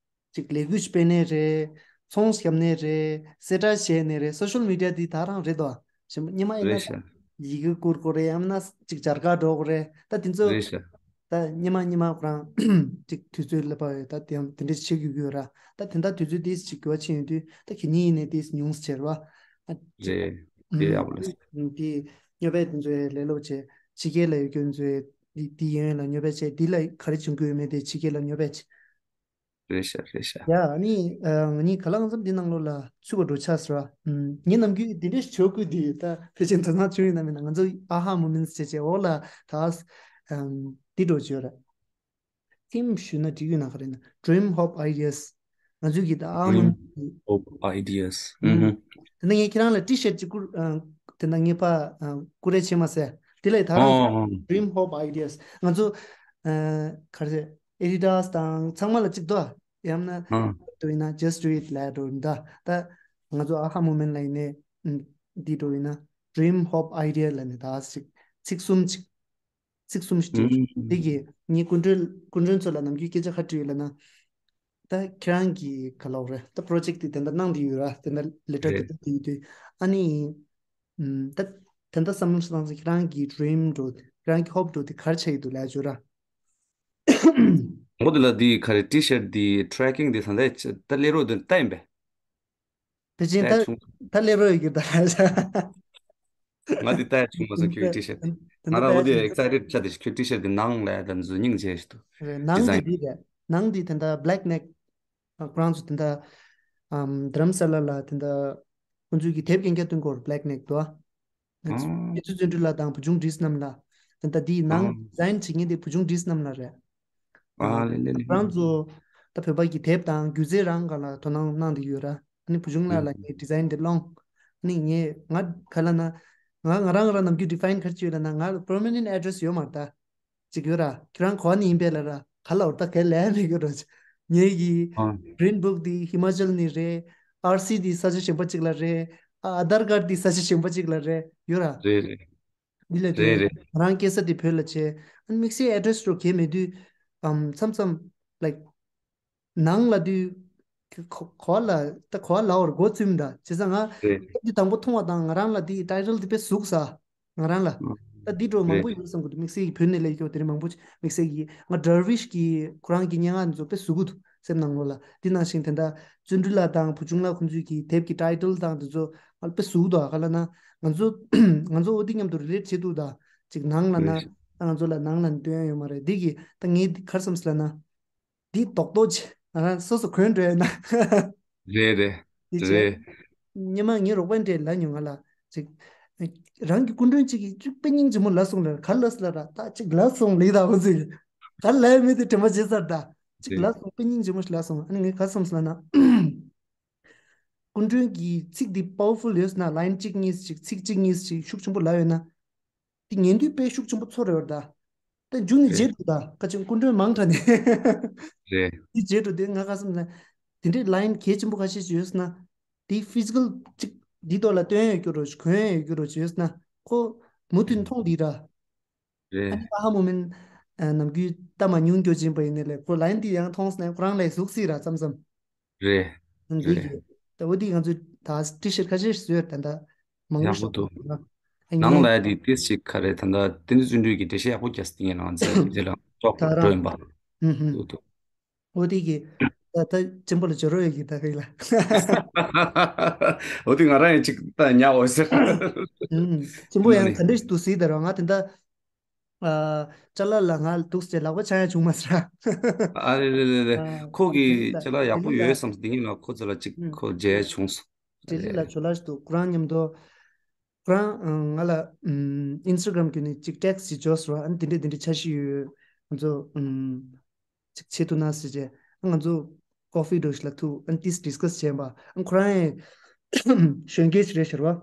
ཅིག་ལས་འགུལ་སྤེལ་ནས་རེད། ཚོང་བཤམས་ནས་རེད། གསལ་བསྒྲགས་བྱས་ནས་རེད། སོ་ཤལ་མི་ཌི་ཡ་འདི་ད་རང་རེད་དོ། ཞིམ་པོ་སྙེ་མ་ཡིན་རེད་ན་ཤག་ཡི་གེ་བསྐུར་དགོས་རེད། ཡང་ན་ཅིག་སྦྱར་ག་འགྲོ་དགོས་རེད། ད་དེ་ཚོ་རེད་ཤག་ད་སྙེ་མ་སྙེ་མ་ཁོ་རང་ཅིག་དུས་ཚོད་སླེབས་པ་རེད། ད་དེ་ཡང་དེ་འདྲས་བྱེད་དགོས་ཀྱི་ཡོད་ར། ད་དེ་འདྲ་དུས་ཚོད་དེ་ཅིག་འགྱུར་བ་ཕྱིན་ཡོང་དུས་ད་གི་ཉིན་ཡིན་ནས་དེ་ཉུང་ཟེར་བ། ཨ་ཅིག་རེད། དེ་ཡག་པོ་ལ་ཨུམ་དེ་སྨྱོ་བས་དེ་ཚོའི་ལས་སློབ་བྱས། ཕྱི་རྒྱལ་ལ་ཡོད་མཁན་ཚོས་འདི་འདི་ཡོང་ཡོང་ལ་སྨྱོ་བས་བྱས། འདི་ལ་ག་རེ་བྱུང་གི་ཡོད་མེད་དེ་ཕྱི་རྒྱལ་ལ་སྨྱོ་བས་བྱས། རེད་ཤག་རེད་ཤག་ཡ་ཨ་ནི་ཨ་ང་གཉིས་ག་ལ་ང་ཚོ་འདི་ནང་ལོགས་ལ་ཚུད་པ་འགྲོ་ཆགས་སོང་ར། ཨུམ་ངའི་ནམ་རྒྱུན་འདི་འདྲའི་ཞོག་ཁུལ་འདི་ད་ཕལ་ཆེར་དོ་སྣང་བྱུང་ཡོད་ན་མེད་ན། ང་ཚོ་ཨ་ཧ་མོ་མེན་ཊི་བྱས་བྱས་འོག་ལ་ད་ཨམ་འདི་འགྲོ་བྱས་ཡོད་ར། ཐིམ་ཞུས་ན་འགྲིག་ཡོད་ན་ག་རེ་ན། Dream Hope Ideas། ང་ཚོའི་གི་ད་ཨ་མ་Dream Hope Ideas། ཨུམ་ཧུམ། དེ་ནས་ངས་ཁྱེད་རང་ལ་ཊི་ཤར་ཊི་ཅིག་བསྐུར། ཨ་དེ་ནས་ངས་ཕ་ཨ་བསྐུར་རེ་བྱས་མ་ཟད། དེ་ལས་ད་རང་ཨོ་ཨོ། Dream Hope Ideas། ང་ཚོ་ཨ་ག་རེ་ཟེར། Adidas་དང་ཚང་མ་ལ་གཅིག་འདུག་ཡང་ན་ཨ་འགྲོ་ཡིན་ན་Just Do It་ལ་འགྲོ་ཡིན་ད། ད་ང་ཚོ་ཨ་ཧ་མོ་མེན་ཊི་ལ་ཡིན་ནས་འདི་འགྲོ་ཡིན་ན་Dream Hope Idea་ལ་ནས་ད་ཅིག་ཚིག་གསུམ་ཅིག་ཚིག་གསུམ་ཞིག་བྲིས། ཨུམ། དེ་གིས་ངས་སྐུ་མགྲོན་སྐུ་མགྲོན་ཚོ་ལ་ནམ་རྒྱུན་སྐད་ཆ་ག་དྲིས་ཡོད་ལབ་ན། ད་ཁྱེད་རང་གིས་ག་ལབ་རེད། ད་པྲོ་ཇེཀ་དེ་དེ་འདྲ་གནང་བསྡད་ཡོད་ར། དེ་འདྲ་ལེ་ཊར་དེ་རེད། འདྲ་བསྡད་ཡོད་དུས་ཨ་ནི། ཨུམ། ད་དེ་འདྲ་བསམ་བློ་བཏང་ཚེ་ཁྱེད་རང་གི་ཌི་རིམ་འགྲོ་ཁྱེད་རང་གི་ཧོབ་འགྲོ་དེ་ག་རེ་ཆགས་ཡོད་འདུག་ལབ་ཡ་བྱོས་ར། ངོ་དེ་ལ་དེ་ག་རེ་ཊི་ཤར་ཊི་དེ་ཊི་རེ་ཀིང་དེ་ད་ལྟ་ད་སླེབས་རོགས་དེ་ལྟ་ཡིན་པས། དེ་བཞིན་ད་ད་ཆུང་ད་སླེབས་རོགས་ཡོད་ཀྱི་ད། ང་འདི་ལྟ་ཡ་བྱུང་མ་སོང་། ཁྱོད་ཀྱི་ཊི་ཤར་ཊི་ང་རང་འོ་དེ་ཨེག་སའི་ཊེཌ་ཆགས་ཏེ། ཁྱོད་ཀྱི་ཊི་ཤར་ཊི་འདི་ནང་ལ་ཡ་ད་འཛུལ་སྙིང་རྗེ་ཞིག་འདུག་རེད། ནང་འདི་ཌི་ཛའིན་འདི་རེད། ནང་འདི་དེ་འདྲ་བྷེ་ལེག་ནེག་ཁོ་རང་ཚོ་དེ་འདྲ་ཨམ་དྷ་རམ་ས་ལ་ལ་དེ་འདྲ་ཁོང་ཚོའི་གི་དེབ་རྒན་རྒྱ་སྟོན་སྐོར་བྷེ་ལེག་ནེག་འདུག་ཨ། ཨ། ཨེ་ཚུལ་བརྩོན་འགྲུས་ལགས་དང་བུ་ཆུང་བྲིས་རྣམས་ལ། དེ་འདྲ་འདིའི་ནང་ཨ་ཌི་ཛའིན་བྱེད་མཁན་དེ་བུ་ཆུང་བྲིས་རྣམས་ལ་རེད། ཨ་ལེ་ལེ་ལེ། ཁོ་རང་ཚོ་ད་བོད་པ་གི་དེབ་དང་སྒྱུ་རྩལ་རང་ག་ལ་དོ་སྣང་གནང་བསྡད་ཡོད་ར། ཨ་ནི་བུ་ཆུང་ལགས་ལ་ངས་ཌི་ཛའིན་དེ་སློང་། ཨ་ནི་ངས་ང་ག་ལ་ན། ང་ང་རང་ང་རང་ནམ་རྒྱུན་ཌི་ཕ་ཡིན་ག་རེ་བྱས་ཡོད་ལབ་ན། ང་ལ་པར་མ་ནེན་ཊི་ཨེ་ཌི་རེ་སི་ཡོད་མ་རེད་ད། ཅིག་ཡོད་ར། ཁྱོད་རང་ག་བ་ནས་ཡིན་པས་ལབ་ར། ག་ལ་འོར་ད་ག་ལ་མི་དགོས་ར། ངེད་ཀྱི་ཨ་གི་རིན་བུག་འདི་ཧི་མ་ཅལ་ནས་རེད། ཨར་སི་འདི་ས་ཆ་གཞན་པ་ཅིག་ལ་རེད། ཨ་ཨ་དྷར་ཀར་འདི་ས་ཆ་གཞན་པ་ཅིག་ལ་རེད། ཡོད་ར། རེད་རེད། འདི་ལ་རེད་དུས་རེད། ང་རང་སྐྱེས་ས་དེ་བོད་ལ་བྱས། ཨ་ནི་དམིགས་བསལ་ཨེ་ཌི་རེ་སི་འགྲོ་གལ་མེད་དུས། ཨམ་མཚམས་མཚམས་ལའིཀ་ནང་ལ་དུས་ག་ག་བ་ལ་ད་ག་བ་ལ་འོར་འགོ་ཚུགས་མི་འདྲ་བྱས་ཙང་ང་རེད། དེབ་འདི་དང་པོ་མཐོང་བ་དང་ང་རང་ལ་དེའི་ཊའི་ཊལ་འདི་དཔེ་ཟུག་ས། ང་རང་ལ་ཨ་ད་འདི་འགྲོ་མང་པོ་རེད། ཡོད་བསམ་གི་འདུག་དམིགས་བསལ་གྱི་བོད་ནས་སླེབས་ཀྱོག་དེ་རིང་མང་པོ་ཅིག་དམིགས་བསལ་གྱི་ང་ཌར་ཝིཤ་གི་ཁོ་རང་གི་སྙན་ངག་འདི་ཚོ་དཔེ་ཟུག་གི་འདུག་སེམས་ནང་ལོགས་ལ། འདི་ནང་བཞིན་དེ་འདྲ་བརྩོན་འགྲུས་ལགས་དང་བུ་ཆུང་ལགས་ཁོང་ཚོའི་གི་དེབ་ཀྱི་ཊའི་ཊལ་དང་དེ་ཚོ་ང་དཔེ་ཟུག་གི་འདུག་ག་ལབ་ན། ང་ཚོ་ང་ཚོ་འོ་དེ་མཉམ་དུ་རི་ལེཊ་བྱེད་ཐུབ་ད། ཅིག་ནང་ལ་ན། རེད། ང་ཚོ་ལ་ནང་ལ་སྟོན་ཡ་ཡོད་མ་རེད། འདི་གི་ད་ངས་འདི་ག་རེ་བསམ་སོང་ལབ་ན། འདི་རྡོག་རྡོག་ཅིག་ང་རང་སོ་སོ་གོན་འགྲོ་ཡ་ན། རེད་རེད། འདི་བྱས། རེད། སྔོན་མ་ངའི་རོགས་པ་འདྲས་ལབ་མྱོང་ང་ལ། ཅིག་རང་གི་སྐུ་མགྲོན་གཅིག་གིས་ཅིག་དཔེ་སྙིང་རྗེ་མོ་ལབ་སོང་ལབ། ག་ལབ་སོང་ལབ་ར། ད་ཅིག་ལབ་སོང་ལབ་ད་ཁོ་ཚོས། ག་ལབ་མེད་དེ་དྲན་པ་བརྗེད་ཚར་ད། ཅིག་རེད། ལབ་སོང་། དཔེ་སྙིང་རྗེ་མོ་ཞིག་ལབ་སོང་། ཨ་ནི་ངས་ག་རེ་བསམ་སོང་ལབ་ན། སྐུ་མགྲོན་གྱི་ཚིག་འདི་པ་ཝར་ཕུལ་ཡོད་ན། ལའིན་གཅིག་གཉིས་ཤིག་ཚིག་གཅིག་གཉིས་ཤིག་ཤུགས་ཆེན་པོ་ལབ་ཡོད་ན། འདི་ཉན་དུས་དཔེ་ཤུགས་ཆེན་པོ་ཚོར་ཡོད་ད། ད་མཇུག་ནས་རེད། བརྗེད་འདུག་ད། ཁ་ཅིག་སྐུ་མགྲོན་མང་དྲགས་ནས། རེད། འདི་བརྗེད་འགྲོ་དུས་ང་ག་བསམ་ན། དེ་འདྲའི་ལའིན་གལ་ཆེན་པོ་ཁ་ཤས་ཤིག་ཡོད་ན། འདི་ཕི་ཛི་ཀལ་ཅིག་འདི་ཐོག་ལ་སྟོན་ཡོད་རྒྱུ་རོ་ཞིག་གོན་ཡོད་རྒྱུ་རོ་ཞིག་ཡོད་ན། ཁོ་མུ་མཐུད་མཐོང་འདི་ར། རེད། ཨ་ནི་ཨ་ཧ་མོ་མིན། ཨ་ནམ་རྒྱུན་ལྟ་མ་མྱོང་རྒྱུ་ཅན་པ་ཡིན་ནའི་ལས་ཁོ་ལའིན་འདི་ཡང་མཐོང་སོང་ན་ཁོ་རང་ལས་ཟུག་སྲིད་ར་མཚམས་མཚམས། རེད། འདི་རེད། གི་ད་འོ་འདི་ང་ཚོས་ད་ཊི་ཤར་ཊི་ཁ་ཤས་ཤིག་བཟོས། ད་ད་མང་པོ་ཡག་པོ་ཞིག་འདུག་ཡོད་ན། ཨ་ནང་ལ་ཡ་འདི་ཏིས་ཞིག་ག་རེ་ད་ད་བསྟན་འཛིན་བརྩོན་འགྲུས་ཀྱི་འགྲེལ་བཤད་ཡག་པོ་རྒྱག་སྲིད་ངེས་ན་ང་ཚོས་འདི་ལ་ཅོག་ད་འགྲོ་རང་ཡིན་པ། ཨུ་ཧུ། འདུག་འདུག་འོ་དེ་གི་ད་ད་གཅེན་པོ་ལ་སྦྱོར་བ་ཡོད་ཀྱི་ད་གི་ལ། འོ་དེ་ང་རང་ཡང་ཅིག་ད་ཉག་འོ་ཟེར། ཨུམ། གཅེན་པོ་ཡང་ནི་ག་འདྲ་ཞིག་འདུག་ཟེར་ད་ར། ང་དེ་འདྲ་ཨ་ཅ་ལག་ལ་ང་འདུག་ཟེར་ལག་པ་འཆང་ཡ་བྱུང་མ་ཟེར། ཨ་རེ་རེ་རེ་རེ། ཨ་ཁོ་གི་ད་ཅ་ལག་ཡག་པོ་ཡོད་བསམ་སྟེ་ཡིན་ལ་ཁོ་ཚོ་ལ་ཅིག་ཨུམ། ཁོ་མཇལ་ཡ་བྱུང་སོང་། ཏྲེ་ལི་ལ་ཇོ་ལགས་ཤིག་འདུག་ཁོ་རང་མཉམ་དུ། ཁོ་རང་ང་ལ་ཨིན་སི་ཊ་གྷ་རམ་བརྒྱུད་ནས་ཅིག་ཊེག་སི་ཅིག་འབྱོར་སོང་། ཨ་ནི་དེ་འདྲས་དེ་འདྲས་འཆར་གཞི་ཡོད། ང་ཚོ་ཅིག་བྱེད་ཐུབ་ན་ཟེར་བྱས། ཨ་ང་ཚོ་ཀོ་ཕི་འདྲ་ཞིག་ལ་ཐུག་ཨ་ནི་ཏིས་ཌིས་ཀ་སི་བྱས་པ། ཨ་ཁོ་རང་ཡང་གཞོན་སྐྱེས་ཤིག་རེད་ཤག་ར།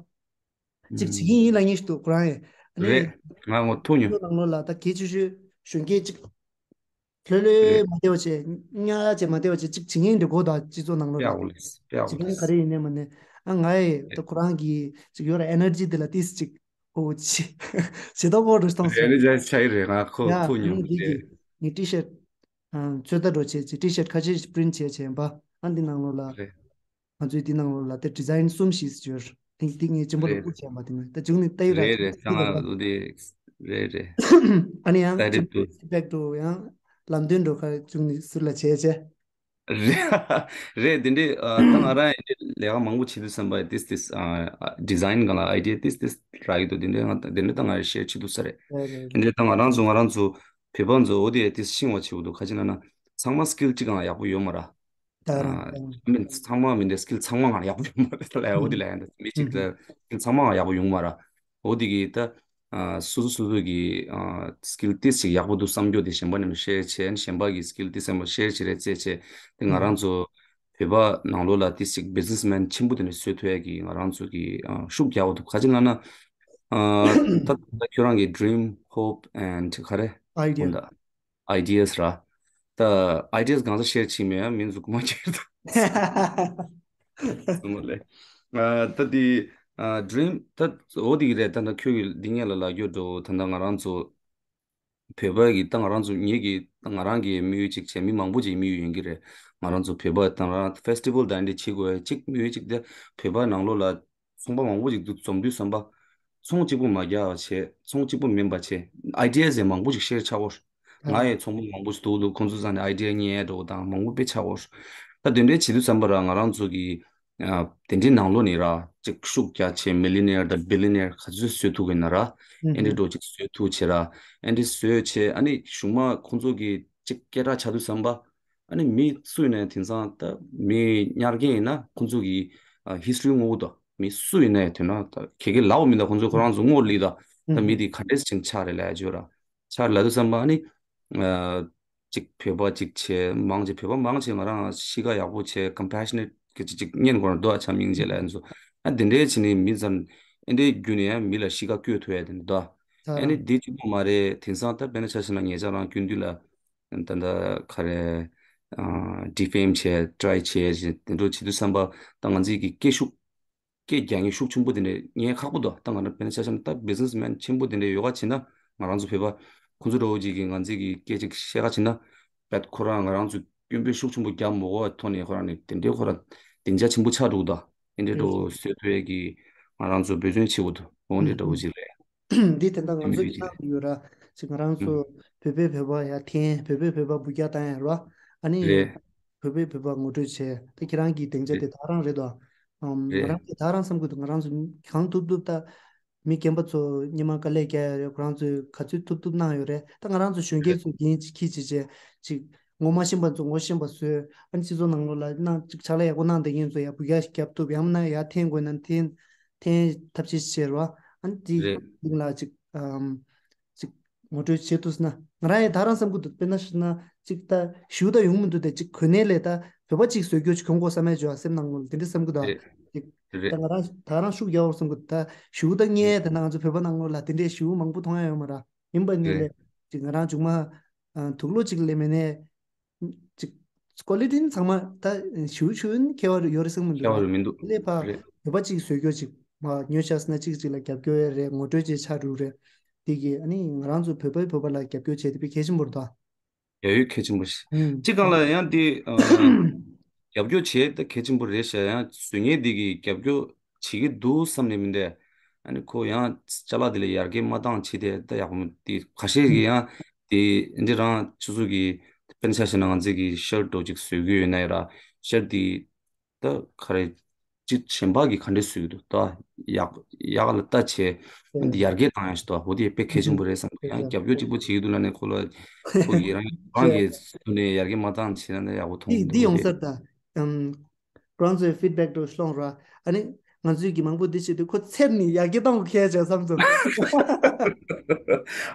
ཅིག་བྱེད་ཀྱི་ཡིན་ལབ་མཁན་ཞིག་འདུག་ཁོ་རང་ཡང་། ཨ་ནི་རེད། ང་ངོ་ཐུག་མྱོང་། ནང་ལོགས་ལ་ད་གལ་ཆེ་ཤོས་གཞོན་སྐྱེས་ཅིག་ལྷོད་ལྷོད་རེད། མ་བསྡད་པ་བྱས། ཉག་ཉག་བྱས་མ་བསྡད་པ་བྱས། ཅིག་བྱེད་མཁན་འདྲ་དགོས་ད། སྤྱི་ཚོགས་ནང་ལོགས་ལ་པེ་ཡག་པོ་རེད། པེ་ཡག་པོ་རེད། བྱེད་མཁན་ག་རེ་ཡིན་ནའི་མ་ནའི། ཨ་ང་ཡི་ད་ཁོ་རང་གི་ཅིག་ཡོད་ར་ཨེ་ནར་ཇི་དེ་ལ་ཏིས་ཅིག་ཨོ་ཅི་བྱེད་ཐུབ་པོ་འདྲ་བཏང་སོང་། རེད་རེད། ཆ་ཡི་རེད། ང་ཁོ་ཡ་ཐུག་མྱོང་། ཨ་ནི་འདི་གི་ངའི་ཊི་ཤར་ཨ་ཚོད་ལྟ་འདྲ་བྱས་ཅིག་ཊི་ཤར་ཁ་ཤས་ཤིག་པི་རིན་ཊི་བྱས་བྱས་པ། ཨ་འདི་ནང་ལོགས་ལ། རེད། ང་ཚོའི་འདི་ནང་ལོགས་ལ་དེ་ཌི་ཛའིན་གསུམ་བཞི་ཅིག་ཡོད། དེ་དེ་ངས་གཅིག་པོ་ལ་རེད་ཀུ་རེད། བྱས་པ་དེ་ནས་ད་བྱུང་ནས་ལྟ་ཡི་ར། རེད་རེད། ད་ང་འདི་ལ་འདི་དེ་རེད་རེད། ཨ་ནི་ཡང་ད་རེད་འདུག་ཕིཌ་བེག་འདྲ་ཡང་ལམ་སྟོན་འདྲ་ཁ་བྱུང་ནས་ཟུར་ལ་བྱས་བྱས། རེད་རེད། འདི་འདྲའི་ཨ་ད་ང་རང་ཡང་འདི་ལས་ཀ་མང་པོ་བྱེད་དུས་ཙམ་པ་ཏིས་ཏིས་ཨ་ཌི་ཛའིན་སྒང་ལ་ཨའི་ཌི་ཡ་ཏིས་ཏིས་རག་གི་འདུག་འདི་འདྲའི་ང་འདི་འདྲའི་ད་ང་ཤེར་བྱེད་དུས་ས་རེད། རེད་རེད། འདི་འདྲའི་ད་ང་རང་ཚོ་ང་རང་ཚོ་བོད་པ་ཚོ་འོ་དེ་ཏིས་ཤིང་བ་བྱེད་དུས་ཁ་ཅིག་ན་ན་ཚང་མ་སི་ཀིལ་གཅིག་གང་ཡག་པོ་ཡོད་མ་ར། ད་རང་ཨ་ད་རང་མིན་ཚང་མ་མིན་ཏེ་སི་ཀིལ་ཚང་མ་ང་ཡག་པོ་ཡོང་མ་རེད། ད་ལ་འོ་དེ་ལ་ཡང་ད་མི་གཅིག་ད་སི་ཀིལ་ཚང་མ་ང་ཡག་པོ་ཡོང་མ་ར། འོ་དེ་གི་ད་ཨ་སོ་སོ་སོ་སོ་གི་ཨ་སི་ཀིལ་ཏིས་ཞིག་ཡག་པོ་འདུག་བསམ་རྒྱུ་དེ་གཞན་པ་ནས་ཤེར་བྱས། གཞན་པ་གི་སི་ཀིལ་ཏིས་བསམ་པ་ཤེར་བྱེད་རེད་བྱས་བྱས། དེ་ང་རང་ཚོ་བོད་པ་ནང་ལོགས་ལ་ཏིས་ཞིག་བི་ཛི་ནེ་སི་མེན་ཆེན་པོ་དེ་འདྲ་བཟོ་ཐུབ་ཡ་གི་ང་རང་ཚོ་གི་ཨ་ཤུགས་རྒྱག་པ་འདུག་ཁ་ཅིག་ལ་ན་ཨ་ད་ད་ཁྱོད་རང་གི་ཌི་རིམ་ཧོབ་ཨེན་ཌི་ག་རེ་ཨའི་ཌི་ཡ། ཧོན་ད། ཨའི་ཌི་ཡ་ར། ད་ཨའི་ཌི་ཡ་གང་ས་ཤེར་བྱེད་མེད་ཡ། མིན་ཟུག་མ་ཁྱེར་ད། སུ་མ་ལེ། ཨ་ད་དེ་ཨ་ཌི་རིམ་ད་འོ་དེ་གི་རེད། ད་ད་ཁྱོད་ཀྱི་འདི་ངས་ལ་ལ་རྒྱུ་འགྲོ་ད་ད་ང་རང་ཚོ་བོད་པ་གི་ད་ང་རང་ཚོ་ངེད་ཀྱི་ད་ང་རང་གི་དམིགས་ཡུལ་གཅིག་བྱས། མི་མང་པོ་ཅིག་དམིགས་ཡུལ་ཡིན་གྱི་རེད། ང་རང་ཚོ་བོད་པ་ད་རང་ཕེ་སི་ཊི་བལ་ད་འདི་བྱེད་དགོས་གཅིག་དམིགས་ཡུལ་གཅིག་ད་བོད་པ་ནང་ལོགས་ལ། ཚོང་པ་མང་པོ་ཞིག་འདུག་འཛོམས་དུས་ཙམ་པ། ཚོང་གཅིག་པུ་མ་རྒྱག་བྱས། ཚོང་གཅིག་པུ་མིན་པ་བྱས། ཨའི་ཌི་ཡ་ཟེར་མང་པོ་ཞིག་ཤེར་ཆགས་འོ། ང་ཡི་ཚོང་པ་མང་པོ་ཞིག་འདུག་འདུག་ཁོང་ཚོ་ས་ནས་ཨའི་ཌི་ཡ་རྙེད་འགྲོ་དང་མང་པོ་དཔེ་ཆགས་འོ། ད་དེ་འདྲའི་བྱེད་དུས་ཙམ་པ་ར་ང་རང་ཚོ་གི་ཨ་དེ་འདྲའི་ནང་ལོགས་ནས་ར་ཅིག་ཤུགས་རྒྱག་བྱས་མི་ལི་ནེར་དང་བི་ལི་ནེར་ག་ཚོད་བཟོ་ཐུབ་ཀྱི་ན་ར། ཨེ་འདྲའི་འགྲོ་ཅིག་བཟོ་ཐུབ་བྱས་ར། ཨེ་འདྲའི་བཟོས་བྱས་ཨ་ནི་གཞུག་མ་ཁོང་ཚོ་གི་ཅིག་སྐད་གྲགས་ཆགས་དུས་ཙམ་པ། ཨ་ནི་མི་སུ་ཡིན་ནའི་དེང་སང་ད་མི་ཉར་མཁན་ཡིན་ན་ཁོང་ཚོ་གི་ཨ་ཧི་སི་ཊོ་རི་ངོ་དགོས་དོ། མི་སུ་ཡིན་ནའི་དེ་ན་ད་ཁྱེད་ཀྱིས་ལབ་མི་འདུག་ཁོང་ཚོ་ཁོ་རང་ཚོ་ངོ་ལི་ད། ད་མི་དེ་ག་འདྲས་ཅིག་ཆགས་རེད་ལབ་ཡ་བརྗོད་ར། ཆགས་རེད་ལབ་དུས་ཙམ་པ་ཨ་ནི་ཨ་ཅིག་བོད་པ་ཅིག་བྱས་མང་ཆེ་བོད་པ་མང་ཆེ་ང་རང་གཤིས་ཀ་ཡག་པོ་བྱས་ཀམ་པེ་ཤ་ནེ་ཊི་གི་ཅིག་ཅིག་ཉན་དགོས་ར་འདུག་ཨ་ཆ་མིང་རྗེས་ལ་ཡ་ཚོ་ཨ་དེ་འདྲས་བྱས་ནས་མི་ཚང་ཨེ་འདྲས་བརྒྱུད་ནས་ཡ་མི་ལ་གཤིས་ཀ་བསྐྱོད་ཐུབ་ཡ་དེ་འདྲ་འདུག་ཨ་ནི་དེ་གཅིག་པོ་མ་རེད། དེང་སང་ད་དཔེར་ན་ཆ་བཞག་ན་ངེད་ཅག་རང་སྐྱོན་བརྗོད་ལ། ད་ལྟ་ག་རེ། ཨ་ཌི་ཕེམ་བྱས་ཊི་རའི་བྱས་བྱས་དེ་འདྲ་བྱེད་དུས་ཙམ་པ་ད་ང་ཚོའི་གི་སྐད་ཤུགས། སྐད་རྒྱག་མཁན་ཤུགས་ཆེན་པོ་དེ་འདྲ་ཉན་ཁག་པོ་འདུག་ད་ང་རང་དཔེར་ན་ཆ་བཞག་ན་ད་བི་ཛི་ནེ་སི་མེན་ཆེན་པོ་དེ་འདྲ་ཡོད་ག་བྱས་ན་ང་རང་ཚོ་བོད་པ་ཁོང་ཚོ་འདྲ་བོ་ཅིག་གིས་ང་ཚོའི་གི་སྐད་ཅིག་བཤད་ག་བྱས་ན། བེད་ཁོ་རང་ང་རང་ཚོ་སྐྱོན་བརྗོད་ཤུགས་ཆེན་པོ་རྒྱབ་མ་དགོས་པའི་ཐོག་ནས་ཁོ་རང་ནས་དེ་འདྲའི་ཁོ་རང་སྡིངས་ཆ་ཆེན་པོ་ཆགས་འདུག་ད་དེ་འདྲའི་འདྲ་བོ་བཟོས་ཐུབ་ཡས་ཀྱི་ང་རང་ཚོ་འབད་བརྩོན་བྱེད་དགོས་འདུག་འོ་འདྲའི་འདྲ་བོ་ཅིག་ལས། འདི་དེ་འདྲ་ང་ཚོས་གནང་གི་ཡོད་ར། ཅིག་ང་རང་ཚོ་བོད་པས་བོད་པ་ཡར་འཐེན། བོད་པས་བོད་པ་འབུད་རྒྱག་བཏང་ཡ་ར། ཨ་ནི་རེད། བོད་པས་བོད་པ་ངོ་སྤྲོད་བྱས། ད་ཁྱེད་རང་གི་སྡིངས་ཆ་དེ་ད་རང་རེད་དོ། ང་རང་གིས་ད་རང་བསམ་གྱི་འདུག་ང་རང་ཚོ་གང་ཐུབ་ཐུབ་ད་མི་རྒན་པ་ཚོ་སྔོན་མ་དཀའ་ལས་བརྒྱབ་ཡ་རེད། ཁོ་རང་ཚོས་ག་ཚོད་ཐུབ་ཐུབ་གནང་ཡོད་རེད། ད་ང་རང་ཚོ་གཞོན་སྐྱེས་ཚོ་འགན་ཅིག་འཁྱེར་བྱས་བྱས་ཅིག་ངོ་མ་ཤེས་པ་ཚོ་ངོ་ཤེས་པ་བཟོས། ཨ་ནི་སྤྱི་ཚོགས་ནང་ལོགས་ལ་གནང་ཅིག་ཕྱག་ལས་ཡག་པོ་གནང་བསྡད་མཁན་ཚོ་ཡར་འབུད་རྒྱག་ཞིག་རྒྱབ་ཐུབ། ཡང་མིན་ན་ཡར་འཐེན་དགོས་ན་འཐེན་འཐེན་ཐབས་ཤེས་བྱེད་རོགས། ཨ་ནི་དེ་རེད། སྟེང་ལ་ཅིག་ཨམ་ཅིག་ངོ་སྤྲོད་བྱེད་ཐུབ་ཟེར་ན་ང་རང་ཡང་ད་རང་བསམ་གྱི་འདུག་དཔེར་ན་ཞུ་ན་ཅིག་ད་ཞུ་ད་ཡོང་མི་འདུག་དེ་ཅིག་གོ་གནས་ལས་ད་བོད་པ་ཅིག་བཟོ་རྒྱུ་ཅིག་གྱོང་གོ་བསམ་ཡ་བྱོས་ཨ་སེམས་ནང་ལོགས་ལ་དེ་འདྲ་བསམ་གྱི་འདུག་ཨ། རེད། ཅིག་རེད། ད་ང་རང་ད་རང་ཤུགས་རྒྱག་འོར་བསམ་གྱི་འདུག་ད་ཞུ་ད་རྙེད་དེ་ན་ང་ཚོ་བོད་པ་ནང་ལོགས་ལ་དེ་འདྲའི་ཞུ་མང་པོ་མཐོང་ཡ་ཡོད་མ་ར། ཡིན་པ་ནི་རེད། ལས་ཅིག་ང་རང་ཅུང་མ་ཨ་དུག་ལོག་ཅིག་ལས་མེད་ནས། ཅིག་ཀོ་ལི་ཊི་ནི་ཚང་མ་ད་ཞུ་ཞུ་ནི་ཁྱད་པར་ཡོད་རེད་བསམ་གྱི་འདུག་ཁྱད་པར་མི་འདུག་ལས་ཕ་རེད། བོད་པ་ཅིག་བཟོ་རྒྱུ་ཅིག་མ་ཉོ་ཆགས་ན་ཅིག་ཅིག་ལ་རྒྱབ་སྐྱོར་ཡ་རེད། ངོ་སྤྲོད་ཅིག་ཆགས་འགྲོ་རེད། དེ་གི་ཨ་ནི་ང་རང་ཚོ་བོད་པའི་བོད་པ་ལ་རྒྱབ་སྐྱོར་བྱས་ཏེ་དཔེ་གལ་ཆེན་པོ་རེད་ད། ཡ་ཡོད་གལ་ཆེན་པོ་ཞིག་ཨུམ། སྤྱི་སྒང་ལ་ཡང་དེ་ཨ་རྒྱབ་སྐྱོར་བྱས་ད་གལ་ཆེན་པོ་རེད་ཤག་ཡང་བཟོ་མཁན་དེ་གི་རྒྱབ་སྐྱོར་བྱེད་ཀྱི་འདུག་བསམ་ནས་མི་འདས། ཨ་ནི་ཁོ་ཡང་ཅ་ལག་དེ་ལ་ཡར་རྒྱས་མ་བཏང་བྱས་ཏེ་ད་ཡག་པོ་མི་དེ་ཁ་ཤས་ཀྱིས་ཡང་དེ་འདི་རང་ཆུ་ཚོད་ཀྱི་དཔེར་ན་ཆ་བཞག་ན་ང་ཚོས་ཀྱི་ཤར་འགྲོ་ཅིག་བཟོ་གི་ཡོད་ན་ཡ་ར་ཤར་དེ་ད་ག་རེ་ཅིག་གཞན་པ་གི་ག་འདྲས་བཟོ་གི་འདུག་ད་ཡག་ཡག་ལ་ལྟ་བྱས་ཨ་ནི་ཡར་རྒྱས་བཏང་ཡ་ཞིག་འདུག་འོ་དེ་དཔེ་གལ་ཆེན་པོ་རེད་བསམ་གི་ཡང་རྒྱབ་སྐྱོར་གཅིག་པོ་བྱེད་ཀྱི་འདུག་ལབ་ནས་ཁོ་ལ་ཁོ་གི་རང་རང་གི་ཐོག་ནས་ཡར་རྒྱས་མ་བཏང་བྱས་ན་ཡག་པོ་མཐོང་གི་འདུག་འདི་ཡོང་སར་ད། ཁོ་རང་ཚོའི་ཕིཌ་བེག་འདྲ་བོ་སློང་ར། ཨ་ནི་ང་ཚོའི་གི་མང་པོ་འདི་བྱེད་དུས་ཁོ་ཚེར་ནི་ཡར་རྒྱས་གཏོང་གི་ཁྱེད་ཅག་བསམ་ཚོ།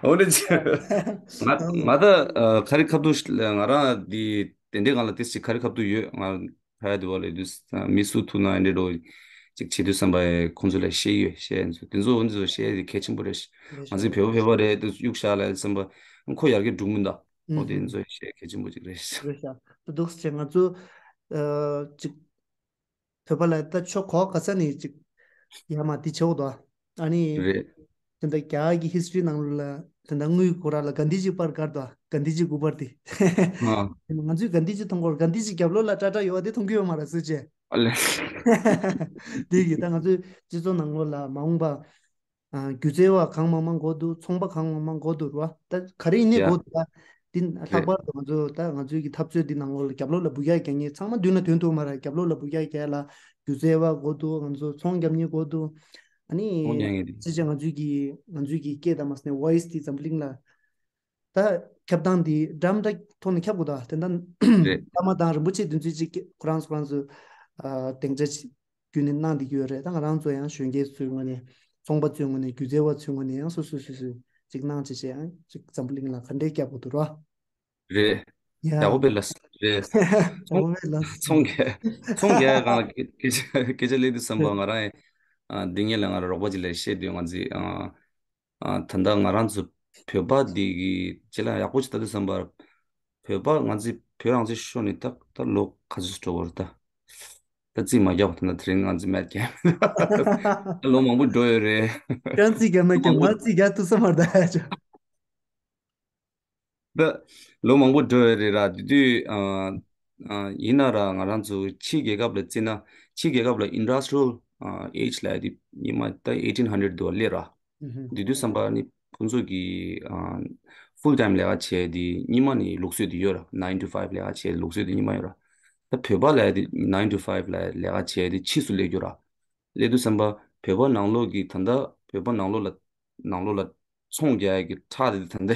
འོ་ནི་ང་ང་ད་ཨ་ཁ་རི་ཁ་ཐུག་ང་རང་འདི་དེ་འདྲའི་སྒང་ལ་ཏིས་ཅིག་ཁ་རི་ཁ་ཐུག་ཡོད། ང་ཕ་ཡ་དུ་བ་ལས་དུས་མི་སུ་ཐུག་ན་འདྲེ་འགྲོ་ཅིག་བྱེད་དུས་བསམ་པ་ཁོང་ཚོ་ལ་བཤད་ཡོད། བཤད་ཚོ་དེ་ཚོ་འོ་འདི་ཚོ་བཤད་དེ་གལ་ཆེན་པོ་རེད། ང་ཚོའི་བོད་པ་བོད་པ་རེད་དུས་གཡུག་བཞག་ལ་བསམ་པ་ཁོ་ཡར་རྒྱས་འགྲོ་མི་འདུག་འོ་དེ་ཚོ་བཤད་གལ་ཆེན་པོ་ཅིག་རེད། རེད་ཤག་ད་འདུག་སེ་ང་ཚོ་ཨ་ཅིག་བོད་པ་ལ་ད་ཆོ་གོ་ག་ས་ནས་ཅིག་ཡ་མ་དེ་ཆེ་བོ་དོ། ཨ་ནི་རེད། དེ་འདྲ་རྒྱ་གི་ཧི་སི་ཊོ་རི་ནང་ལ་དེ་འདྲ་དངུལ་གོ་ར་ལ་གྷན་དྷི་ཇི་པར་གར་དོ། གྷན་དྷི་ཇི་སྐུ་པར་དེ། ང་ཚོས་གྷན་དྷི་ཇི་མཐོང་གོ་གྷན་དྷི་ཇི་རྒྱབ་ལོགས་ལ་ཏྲ་ཏྲ་ཡོད་པ་དེ་མཐོང་གི་ཡོད་མ་རེད་སུ་ཅེ། ཨ་ལེ། དེ་གི་ད་ང་ཚོའི་སྤྱི་ཚོགས་ནང་ལོགས་ལ་མ་འོངས་པ་ཨ་སྒྱུ་རྩལ་བ་གང་མང་མང་དགོས་འདུག་ཚོང་པ་གང་མང་མང་དགོས་འདུག་ར། ད་ག་རེ་ཡིན་ནའི་ཡ། དགོས་འདུག་ད་འདི་ལྷག་རེད། པར་དུ་ང་ཚོ་ད་ང་ཚོའི་གི་འཐབ་རྩོད་འདི་ནང་ལོགས་ལ་རྒྱབ་ལོགས་ལ་འབུད་རྒྱག་རྒྱག་མཁན་ཚང་མ་མདུན་ལ་ཐོན་ཐུབ་མ་རེད། རྒྱབ་ལོགས་ལ་འབུད་རྒྱག་རྒྱག་ལ་སྒྱུ་རྩལ་བ་དགོས་འདུག་ང་ཚོ་ཚོང་རྒྱབ་མཁན་དགོས་འདུག་ཨ་ནི་ཚོང་རྒྱག་མཁན་དེ། ཅི་ཅི་ང་ཚོའི་གི་ང་ཚོའི་གི་སྐད་དང་མ་སྣེ་ཝོ་ཡིས་དེ་འཛམ་བུ་གླིང་ལ་ད་ཁྱབ་སྟངས་འདི་འདྲ་མི་འདྲ་ཐོག་ནས་ཁྱབ་དགོས་ད། དེ་འདྲ་རེད། བླ་མ་དང་རིན་པོ་ཆེ་དེ་ཚོས་ཅིག་ཁོ་རང་ཚོ་ཁོ་རང་ཚོ་ཨ་སྡིངས་ཆ་ཅིག་བརྒྱུད་ནས་གནང་བསྡད་ཀྱི་ཡོད་རེད། ད་ང་རང་ཚོ་ཡང་གཞོན་སྐྱེས་ཚོའི་ངོས་ནས་ཚོང་པ་ཚོའི་ངོས་ནས་སྒྱུ་རྩལ་བ་ཚོའི་ངོས་ནས་ཡང་སོ་སོ་སོ་སོས་ཅིག་གནང་བྱས་བྱས་ཡང་ཅིག་འཛམ་བུ་གླིང་ལ་ག་འདྲས་བསྐྱབ་དགོས་འདུག་ར། རེད། ཡ། ཡག་པོ་དཔེ་ལ་རེད། ཡག་པོ་དཔེ་ལ། ཚོང་རྒྱག་ཚོང་རྒྱག་གང་ལ་སྐད་ཆ་སྐད་ཆ་ལས་དུས་བསམ་པ་ང་རང་ཡང་འདི་ངེད་ལ་ང་རང་རོགས་པ་ཅིག་ལ་བཤད་དུས་ང་ཚོས། ཨ་ད་ལྟ་ང་རང་ཚོ་བོད་པ་འདི་གི་ཅི་ལ་ཡག་པོ་ཅིག་ལྟ་དུས་བསམ་པར་བོད་པ་ང་ཚོ་བོད་རང་བཙན་ཤོར་ནས་ད་ད་ལོ་ག་ཚོད་འགྲོ་བར་ད་ད་རྩིས་མ་རྒྱག་པ་ད་ད་དེ་རིང་ང་ཚོ་མེད་ཀྱང་ད་ལོ་མང་པོ་འགྲོ་ཡོད་རེད། ཁྱོད་རྩིས་རྒྱག་མེད་ཀྱང་ང་རྩིས་རྒྱག་ཐུབ་ས་མ་རེད་ད། ད་ལོ་མང་པོ་འགྲོ་ཡོད་རེད་ར། དེ་དུས་ཨ་ཨ་ཡིན་ན་ར་ང་རང་ཚོ་ཕྱིའི་རྒྱལ་ཁབ་ལ་བརྩིས་ན་ཕྱིའི་རྒྱལ་ཁབ་ལ་ཨིན་ཌ་སི་ཊི་རི་ཡལ་ཨེ་ཇི་ལབ་ཡ་དེ་ཉི་མ་ད་ཨེ་ཊིན་ཧན་ཌེ་རེཌ་དུ་སླེབས་ར། ཨུ་ཧུ། དེ་དུས་བསམ་པ་ནི་ཁོང་ཚོ་གི་ཨ་ཕུལ་ཊའིམ་ལས་ཀ་བྱས་དེ་ཉི་མ་ནི་ལུགས་སྲོལ་དེ་ཡོད་ར། ནའིན་ཊུ་ཕའིབ་ལས་ཀ་བྱས་ལུགས་སྲོལ་དེ་ཉི་མ་ཡོད་ར། ད་བོད་པ་ལབ་ཡ་དེ་ནའིན་ཊུ་ཕའིབ་ལ་ལས་ཀ་བྱས་དེ་ཕྱིས་སུ་སླེབས་རྒྱུ་ར། སླེབས་དུས་བསམ་པ་བོད་པ་ནང་ལོགས་ཀྱི་ད་ལྟ་བོད་པ་ནང་ལོགས་ལ་ནང་ལོགས་ལ་ཚོང་རྒྱག་ཡ་གི་ཁྲག་དེ་ད་ལྟ་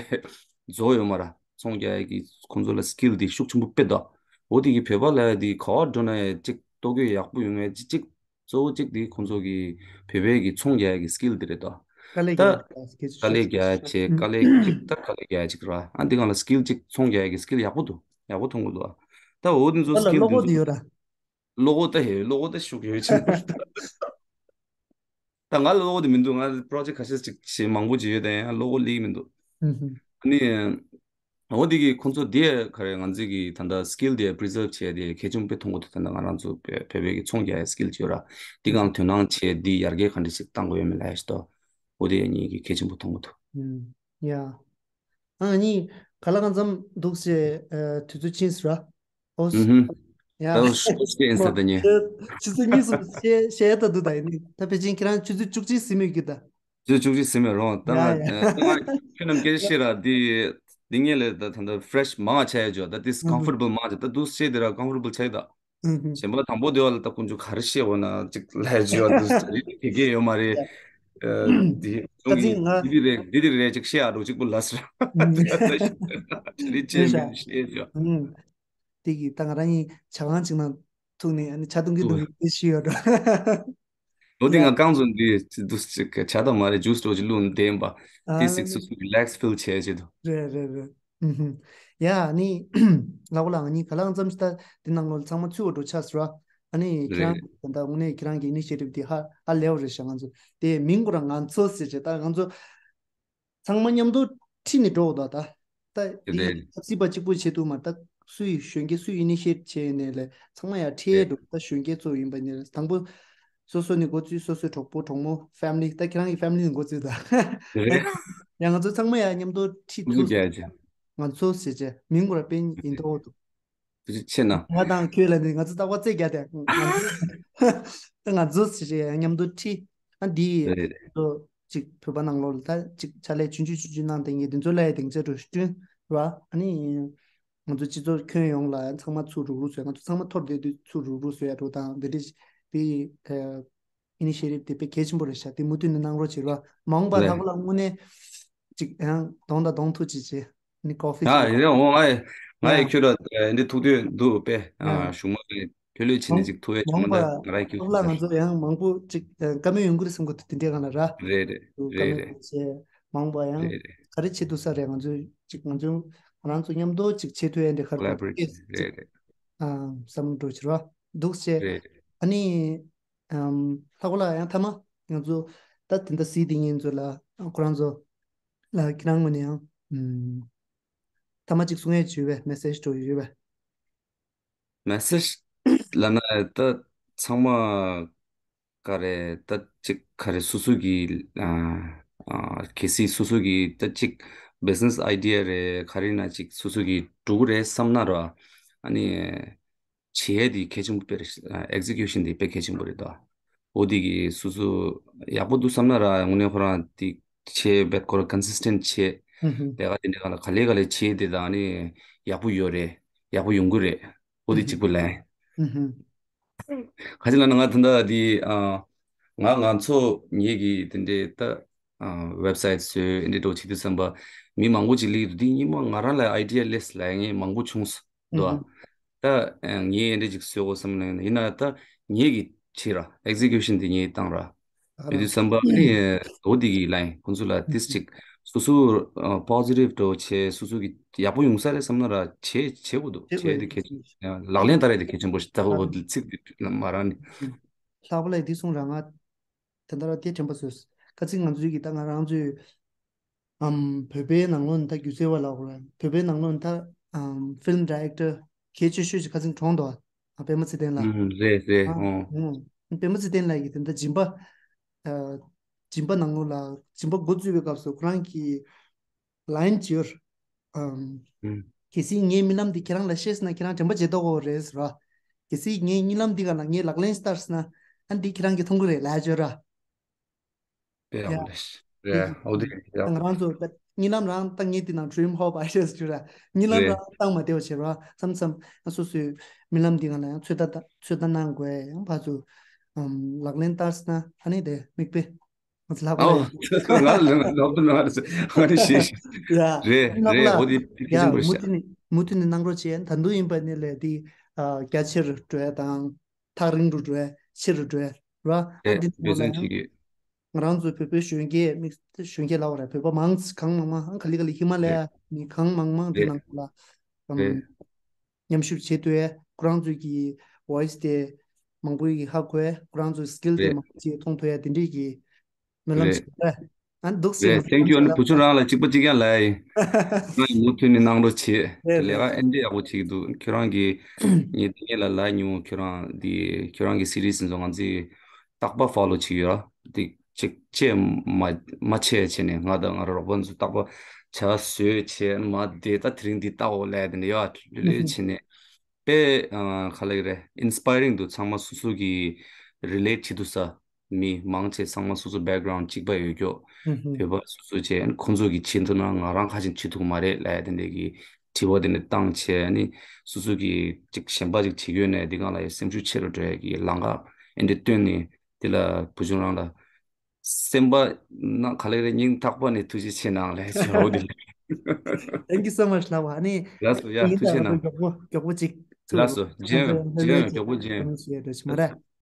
རྫོགས་ཡོད་མ་ར། ཚོང་རྒྱག་ཡ་གི་ཁོང་ཚོ་ལ་སི་ཀིལ་དེ་ཤུགས་ཆེན་པོ་དཔེ་འདུག་འོ་དེ་གི་བོད་པ་ལ་དེ་ག་བ་འགྲོ་ན་ཡང་གཅིག་ལྟོ་གོས་ཡག་པོ་ཡོང་ཡ་གཅིག་གཅིག་གཙོ་བོ་གཅིག་དེ་ཁོང་ཚོ་གི་བོད་པའི་གི་ཚོང་རྒྱག་ཡ་གི་སི་ཀིལ་དེ་རེད་དོ། དཀའ་ལས་ད་རྒྱག་ཡ་དཀའ་ལས་རྒྱག་ཡ་བྱེད་དཀའ་ལས་གཅིག་ད་དཀའ་ལས་རྒྱག་ཡ་གཅིག་ར། ཨ་འདི་གང་ལ་སི་ཀིལ་གཅིག་ཚོང་རྒྱག་ཡ་གི་སི་ཀིལ་ཡག་པོ་འདུག་ཡག་པོ་མཐོང་གི་འདུག་ད་འོ་དེ་ཚོ་ད་ལ་སི་ཀིལ་བློ་དེ་ཁོག་དེ་ཚོ་ཡོད་ར། བློ་ཁོག་ད་ཧེ་བློ་ཁོག་ད་ཤུགས་ཡོད་ཆེན་པོ། ད་ང་ལ་བློ་ཁོག་དེ་མི་འདུག་ང་པྲོ་ཇེཀ་ཁ་ཤས་ཅིག་བྱེད་མང་པོ་བྱེད་ཡོད་དེ་ཡང་བློ་ཁོག་སླེབས་ཀྱི་མི་འདུག་ཨ་ནི་འོ་དེ་གི་ཁོང་ཚོ་དེ་ག་རེ་ང་ཚོའི་གི་ད་ལྟ་སི་ཀིལ་དེ་པི་རི་ཛརབ་བྱས་དེ་གལ་ཆེན་པོ་དཔེ་མཐོང་གི་འདུག་ད་ལྟ་ང་རང་ཚོ་བོད་བོད་པའི་གི་ཚོང་རྒྱག་ཡ་སི་ཀིལ་བྱས་ར། དེ་གང་དོ་སྣང་བྱས་དེ་ཡར་རྒྱས་ག་འདྲ་ཞིག་གཏང་དགོས་ཡོད་མེད་ལབ་ཡ་ཞིག་ཏོ། འོ་དེ་ཡ་གཉིས་ཀྱི་གལ་ཆེན་པོ་མཐོང་གི་འདུག་ཡ། ཨ་ནི་ག་ལ་གང་འཚམ་འདུག་ཟེར། ཨ་དུས་ཚོད་ཕྱིན་སོང་ར། ཨོ་ཨུ་ཧུམ། ཡ། ད་ཤོ་ཤེས་ཡིན་ས་ད་ཉེ། ཆུ་ཚོད་གཉིས་གསུམ་བཤད་བཤད་ད་འདུག་ད་ཡིན་ནི་ད་ཕལ་ཆེར་ཁྱེད་རང་ཆུ་ཚོད་བཅུ་གཅིག་ཟིན་མེད་ཀྱི་ད། ཆུ་ཚོད་བཅུ་གཅིག་ཟིན་མེད་རོང་ད་ང་ཡ་ཡ། ད་ང་ཁྱོད་རྣམས་སྐད་ཆ་བཤད་ར་འདི་འདི་ངས་ལས་ད་ད་ད་ཕི་རེ་ཤི་མང་ཆ་ཡ་ཇོ་ད་འདི་ཨུ་ཧུམ། ཀམ་ཕོར་ཊེ་བལ་མང་ཆ་ད་འདུག་བཤད་དེ་ར་ཀམ་ཕོར་ཊེ་བལ་ཆ་ཡི་ད། ཨུ་ཧུམ། གཞན་པ་དང་པོ་དེ་བ་ལ་ད་ཀུན་སྤྱོད་ག་རེ་བཤད་འོ་ན་ཅིག་ལས་བྱེད་པ་འདུག་ཟེར་དེ་གས་ཡོད་མ་རེད། ཨ་དེ་ད་ཅིག་ང་འདི་འདི་རེད་འདི་འདི་རེད་ཅིག་བཤད་ཨ་འགྲོ་ཅིག་པོ་ལ་ཟེར། ཨུ་ཧུམ། དེ་རེད་ཅེས་ཤ་མིན་བཤད་བྱ། ཨུ་ཧུམ། དེ་གི་ད་ང་རང་གཉིས་ཇ་ཁང་ཅིག་ནང་ཐུག་ནས་ཨ་ནི་ཇ་འཐུང་གི་འདུག་ལྟ་ཞིག་ཡོད་འགྲོ། ལོ་དེ་ཡ། ང་རྐང་བཙུགས་འདི་འདུག་ཅིག་ཇ་དང་མ་རེད་ཇུས་འགྲོ་ཅིག་བླུགས་ནས་བསྡད་ཡིན་པ། ཨ་དེ་ལ་སིག་ལ་སུ་སུ་རི་ལེག་སི་ཕིལ་བྱས་བྱེད་དུ། རེད་རེད་རེད། ཨུ་ཧུམ། ཡ་ཨ་ནི་ལགས་པོ་ལགས་ང་གཉིས་ག་ལ་གང་འཚམ་ཞིག་ད་འདི་ནང་ལོགས་ཚང་མ་ཚུད་འགྲོ་ཆགས་སོང་ར། ཨ་ནི་ཁྱེད་རང་རེད། ད་ལྟ་དངོས་གནས་ཁྱེད་རང་གི་ཨི་ནི་ཤི་ཡེ་ཊིབ་འདི་ཧ་ཧ་ལས་པ་རེད་ཤག་ང་ཚོ་དེ་མིང་ཁོ་རང་ང་ཚོ་ཟེར་བྱས་ད་ང་ཚོ་ཚང་མ་མཉམ་དུ་ཁྲིད་ནས་འགྲོ་འདུག་ད། ད་དེ་འདི་རེད། ཆབ་སྲིད་པ་གཅིག་པུ་བྱེད་ཐུབ་མ་རེད། ད་སུ་ཡིས་གཞོན་སྐྱེས་སུ་ཨི་ནི་ཤི་ཡེ་ཊིབ་བྱས་ནས་ལས་ཚང་མ་ཡར་ཁྲིད་རེད། འགྲོ་ད་གཞོན་སྐྱེས་གཙོ་བོ་ཡིན་པ་ནི་དང་པོ་སོ་སོ་ནས་འགོ་བཙུགས། སོ་སོའི་གྲོགས་པོ་གྲོགས་མོ་ཕེ་མི་ལི་ད་ཁྱེད་རང་གི་ཕེ་མི་ལི་ནས་འགོ་བཙུགས་ད། འདི་རེད། ཡང་ང་ཚོ་ཚང་མ་ཡར་མཉམ་དུ་ཁྲིད་ཐུབ་ཐུབ་རྒྱ་ཆེ། ང་ཚོ་ཟེར་བྱས་མིང་ཁོ་རང་དཔེ་ཡིན་མདོག་འདུག་དེ་ཆེ་ན། ང་དང་ཁྱོད་ལ་ནི་ང་ཚོ་རྟག་པར་རྩེད་རྒྱག་དེ། ང་ཚོ་ང་ཚོ་ཟེར་བྱས་མཉམ་དུ་ཁྲིད། ཨ་འདི་རེད། ཚོ་ཅིག་བོད་པ་ནང་ལོགས་ལ་ད་ཅིག་ཕྱག་ལས་ཆུང་ཆུང་ཆུང་ཆུང་གནང་དེ་ངས་དེ་ཚོ་ལ་ཡ་དེང་ཚེ་འགྲོ་བསྐྲུན་ར། ཨ་ནི་ང་ཚོ་སྤྱི་ཚོགས་ཁྱོན་ཡོངས་ལ་ཚང་མ་ཚུར་རུག་རུག་བཟོས། ང་ཚོ་ཚང་མ་ཐོར་བསྡད་དུས་ཚུར་རུག་རུག་བཟོས་ཡ་འགྲོ་དང་འདི་འདྲ་དེ་ཨ་ཨི་ནི་ཤི་ཡེ་ཊིབ་དེ་དཔེ་གལ་ཆེན་པོ་རེད་ཤག་དེ་མུ་མཐུད་ནས་གནང་རོགས་བྱེད་རོགས། མ་འོངས་པ་ལགས་པོ་ལགས་དངོས་གནས་ཅིག་ཡང་གདོང་དང་གདོང་ཐུག་ཅིག་བྱས་ནི་ཀོ་ཕི་ཨ་ཅིག་ཡིན་རེད། འོང་ཨ་ང་ཡི་ཡ་ཁྱོད་ལ་འདི་ཐུག་དུས་འདུག་པས། ཨ་ཡ་གཞུག་མ་ལས་ ལྷོད་ལྷོད་བྱས་ནས་ཅིག་ཐུག་ཡ་བྱུང་མ་ད་ང་རང་སྐྱིད་པོ་ཐུག་ས་ཞིག་ང་ཚོ་ཡང་མང་པོ་ཅིག་བཀའ་མོལ་ཡོང་གི་རེད་བསམ་གི་འདུག་དེ་འདྲའི་སྒང་ལ་ར། རེད་རེད་རེད་རེད། བཀའ་མོལ་བྱས་མང་པོ་ཡང་རེད་རེད། ག་རེ་བྱེད་ཐུབ་ས་རེད། ང་ཚོས་ཅིག་ང་ཚོ་ང་རང་ཚོ་མཉམ་དུ་ཅིག་བྱེད་ཐུབ་ཡ་འདི་ག་རེ་རེད་རེད། བསམ་འགྲོ་བྱེད་ར་འདུག་བྱས། རེད་རེད། ཨ་ནི། ཨམ། ལྷག་པ་ལ་ཡང་མཐའ་མ་ང་ཚོ་ད་དེ་འདྲ་གཟིགས་དེ་ཉིན་ཚོ་ལ་ཁོ་རང་ཚོ་ལ་ཁྱེད་རང་ངོས་ནས་ཡང་ཨམ། མཐའ་མ་གཅིག་གསུང་ཡས་ཡོད་པས། མེ་སེ་ཇི་འགྲོ་ཡོད་པས། མེ་སེ་ཇི་ལབ་ན་ད་ཚང་མ་ག་རེ་ད་གཅིག་ག་རེ་སོ་སོ་གི་ཨ་ཨ་གལ་སྲིད་སོ་སོ་གི་ད་གཅིག་བི་ཛི་ནེ་སི་ཨའི་ཌི་ཡ་རེད་ག་རེ་ན་གཅིག་སོ་སོ་གི་འགྲོ་གི་རེད་བསམ་ན་ར་ཨ་ནི། བྱེད་ཡས་དེ་གལ་ཆེན་པོ་དཔེ་རེད། ཨེག་ཛི་ཀིའུ་ཤན་དེ་དཔེ་གལ་ཆེན་པོ་རེད་དོ། འོ་དེ་གི་སོ་སོ་ཡག་པོ་འདུག་བསམ་ན་ར་དངོས་གནས་ཁོ་རང་དེ་བྱེད་བེད་ཁོ་རང་ཀོན་སིས་ཊེན་ཊི་བྱེད། ལས་ཀ་དེ་འདྲ་ག་ལ་ག་ལེ་ག་ལེ་བྱེད་དེ་དང་ནི་ཡག་པོ་ཡོད་རེད། ཡག་པོ་ཡོང་གི་རེད། འོ་དེ་གཅིག་པུ་ལན། ཁ་ཅིག་ལ་ན་ང་ད་ལྟ་དེ་ང་ང་ཚོ་ངེད་ཀྱི་དེ་འདྲའི་ད་ཝེབ་སའིཊ་བཟོས་འདི་འདྲ་བྱེད་དུས་ཙམ་པ་མི་མང་པོ་ཅིག་སླེབས་འདུག་དེ་སྔོན་མ་ང་རང་ལ་ཨའི་ཌི་ཡ་སླེབས་ལ་ངས་མང་པོ་བྱུང་སོང་། འདུག་ཨ། ད་ངས་འདི་ཅིག་བཟོས་དགོས་བསམ་ནས་ཡིན་ན་ད་ངེད་ཀྱི་བྱེད་ར་ཨེག་ཛི་ཀིའུ་ཤན་དེ་ངས་བཏང་ར། ཡོད་དུས་ཙམ་པ་ནི་འོ་དེ་གི་ལན་ཁོང་ཚོ་ལ་ཏིས་ཅིག་སོ་སོ་པོ་ཟི་ཊིབ་འགྲོ་བྱས་སོ་སོ་གི་ཡག་པོ་ཡོང་ས་རེད་བསམ་ན་ར་བྱེད་བྱེད་དགོས་འདུག་བྱེད་དེ་གལ་ཆེན་ལག་ལེན་བསྟར་ཡས་དེ་གལ་ཆེན་པོ་ཞིག་ད་འོ་དེ་ཚིག་དེ་མ་རང་ནི། ལྷག་པ་ལ་འདི་གསུང་ར་ང་། དེ་འདྲ་དེ་དྲན་པ་བཟོས། ཁ་ཚིག་ང་ཚོའི་གི་ད་ང་རང་ཚོའི་ཨམ་བོད་པའི་ནང་ལོགས་ནས་ད་སྒྱུ་རྩལ་བ་ལབ་དགོས་རེད། བོད་པའི་ནང་ལོགས་ནས་ད་ཨམ་ཕིལམ་ཌི་རེག་ཊར་གལ་ཆེ་ཤོས་ཅིག་ཁ་ཚིག་གྲོངས་འདུག་ཨ་པད་མ་ཚེ་བརྟན་ལགས། ཨུམ་རེད་རེད། ཨ་ཨོ། ཨུམ་པད་མ་ཚེ་བརྟན་ལགས་ཀྱིས་དེ་འདྲ་སྦྱིན་པ་ཨ་སྦྱིན་པ་ནང་ལོགས་ལ་སྦྱིན་པ་འགོ་བཙུགས་པའི་སྐབས་སུ་ཁོ་རང་གིས་ལའིན་བྱས། ཨམ། ཨུམ། གལ་སྲིད་ངའི་རྨི་ལམ་འདི་ཁྱེད་རང་ལ་ཤེས་ན་ཁྱེད་རང་དྲན་པ་བརྗེད་མདོག་ཁ་པོ་རེད་ཟེར་བ། གལ་སྲིད་ངའི་རྨི་ལམ་འདི་ག་ལ་ངས་ལག་ལེན་བསྟར་ཟེར་ན་ཨ་འདི་ཁྱེད་རང་གིས་མཐོང་གི་རེད་ལབ་བརྗོད་ར། དཔེ་ཡག་ཡ། པོ་རེད། རེད་འོ་དེ་ཡག་ང་རང་ཚོ་ད་རྨི་ལམ་རང་ད་ངས་འདི་ནང་ཌི་རིམ་ཧོབ་ཨའི་ཌི་ཡ་ཟེར་ར། རྨི་ལམ་རེད། རང་བཏང་མ་བདེ་བ་བྱེད་ར་མཚམས་མཚམས་ང་སོ་སོའི་རྨི་ལམ་འདི་ག་ལ་ཡང་ཚོད་ལྟ་ཚོད་ལྟ་གནང་དགོས་ཡང་ཕར་ཚུར་ཨམ་ལག་ལེན་བསྟར་ཟེར་ན་ཨ་ནི་དེ་མིག་དཔེ། ང་ཚོ་ལྷག་པ་ཨོ། ལ་ང་ལ་ལབ་ཏུ་ན་ང་ལ་ང་ལ་ཤེས་ཤེས། ཡ། རེད་ལྷག་པ་རེད་ལ། འོ་དེ་ཕལ་ཆེར་ཡ་ཆེན་པོ་རེད་མུ་ཤག་མཐུད་ནས་མུ་མཐུད་ནས་གནང་རོགས་བྱས། ད་དུང་ཡིན་པ་ནི་ལས་དེ་ཨ་རྒྱ་ཆེར་འགྲོ་ཡ་དང་ཐག་རིང་རུ་འགྲོ་ཡ་ཆེ་རུ་འགྲོ་ཡ་ར། ཨ་རེད་འདི་འདྲ་འབད་བརྩོན་ལ་ཡང་བྱེད་ཀྱི། ང་རང་ཚོ་བོད་པའི་གཞོན་སྐྱེས་དམིགས་གཞོན་སྐྱེས་ལབ་པ་རེད། བོད་པ་མང་གང་མང་མང་ག་ལེ་ག་ལེ་ཧི་མ་ལ་ཡ་རེད། མི་གང་མང་མང་དེ་རེད། ནང་ལ་ཨམ། རེད། མཉམ་ཞུགས་བྱེད་ཐུབ་ཡས་ཁོ་རང་ཚོའི་གི་ཝོ་ཡི་སི་དེ་མང་པོ་ཡི་ཧ་གོ་ཡས་ཁོ་རང་ཚོའི་སི་ཀིལ་དེ་རེད། མང་པོ་ཅིག་མཐོང་ཐུབ་ཡས་དེ་འདྲས་ཀྱི་སྨོན་ལམ་རེད། ཞིག་རེད། ཨ་འདུག་སེ་རེད། ཐེང་ཀིའུ། ཨ་ནི་བུ་ཆུང་རང་ལ་གཅིག་པ་གཅིག་རྐྱང་ལབ་ཡིན། ང་ཡི་མུ་མཐུད་ནས་གནང་རོགས་བྱེད། རེད་ལས་ཀ་རེད། ཨེ་འདྲས་ཡག་པོ་བྱེད་ཀྱི་འདུག་ཁྱོད་རང་གིས་ངས་དེ་ངས་ལ་ལབ་མྱོང་། ཁྱོད་རང་འདི་ཁྱོད་རང་གི་སི་རི་ཛི་ཚོ་ང་ཚོས་རྟག་པར་ཕོ་ལོ་བྱེད་ཀྱི་ཡོད་ར། འདི་གཅིག་བཅད་མ་མ་ཆད་བྱས་ནས་ང་དང་ང་རང་རོགས་པ་ཚོ་རྟག་པར་ཇ་བཟོས་བྱས་མ་བསྡད། ད་དེ་རིང་འདི་ལྟ་འོ་ལས་དེ་འདྲ་ཡོད་ལས་བྱས་ནས་དཔེ་ཨ་ག་ལབ་ཀྱི་རེད། ཨིན་སི་པ་ཡ་རིང་འདུག་ཚང་མ་སོ་སོ་གི་རི་ལེཊ་བྱེད་ཐུབ་ས་མི་མང་ཆེ་ཚང་མ་སོ་སོ་བེག་གྷ་རའུན་ཌ་གཅིག་པ་ཡོད་ཀྱོག་བོད་པ་སོ་སོ་བྱས་ཁོང་ཚོ་གི་བྱེད་ཐུབ་ན་ང་རང་ཁ་ཅིག་བྱེད་ཐུབ་ཀྱི་མ་རེད་ལབ་དེ་འདྲ་གི་དྲི་བ་དེ་འདྲ་བཏང་བྱས་ནི་སོ་སོ་གི་ཅིག་གཞན་པ་ཅིག་བྱེད་ཀྱི་ཡོད་ནས་འདི་སྒང་ལ་ཡ་སེམས་ཤུགས་ཆེ་རུ་འགྲོ་ཡ་གི་ལམ་ཁ་ཨེ་འདྲ་བཏོན་ནས་དེ་ལ་བུ་ཆུང་རང་ལ་སེམས་པ་ནང་ག་ལེ་རེ་སྙིང་ཐག་པ་ནས་ཐུགས་རྗེ་ཆེ་གནང་ལབ་ཟེར་འོ་དེ། Thank you so much ལབ་པ་ནི། ལགས་སོ་ཡ་ཐུགས་རྗེ་གནང་། མགྱོགས་པོ་མགྱོགས་པོ་ཅིག་ཚུར་ལགས་སོ་རྗེ་ཡང་རྗེ་ཡང་མགྱོགས་པོ་རྗེ་ཡང་། ཞེས་འགྲོ་ཞིག་མ་རེད།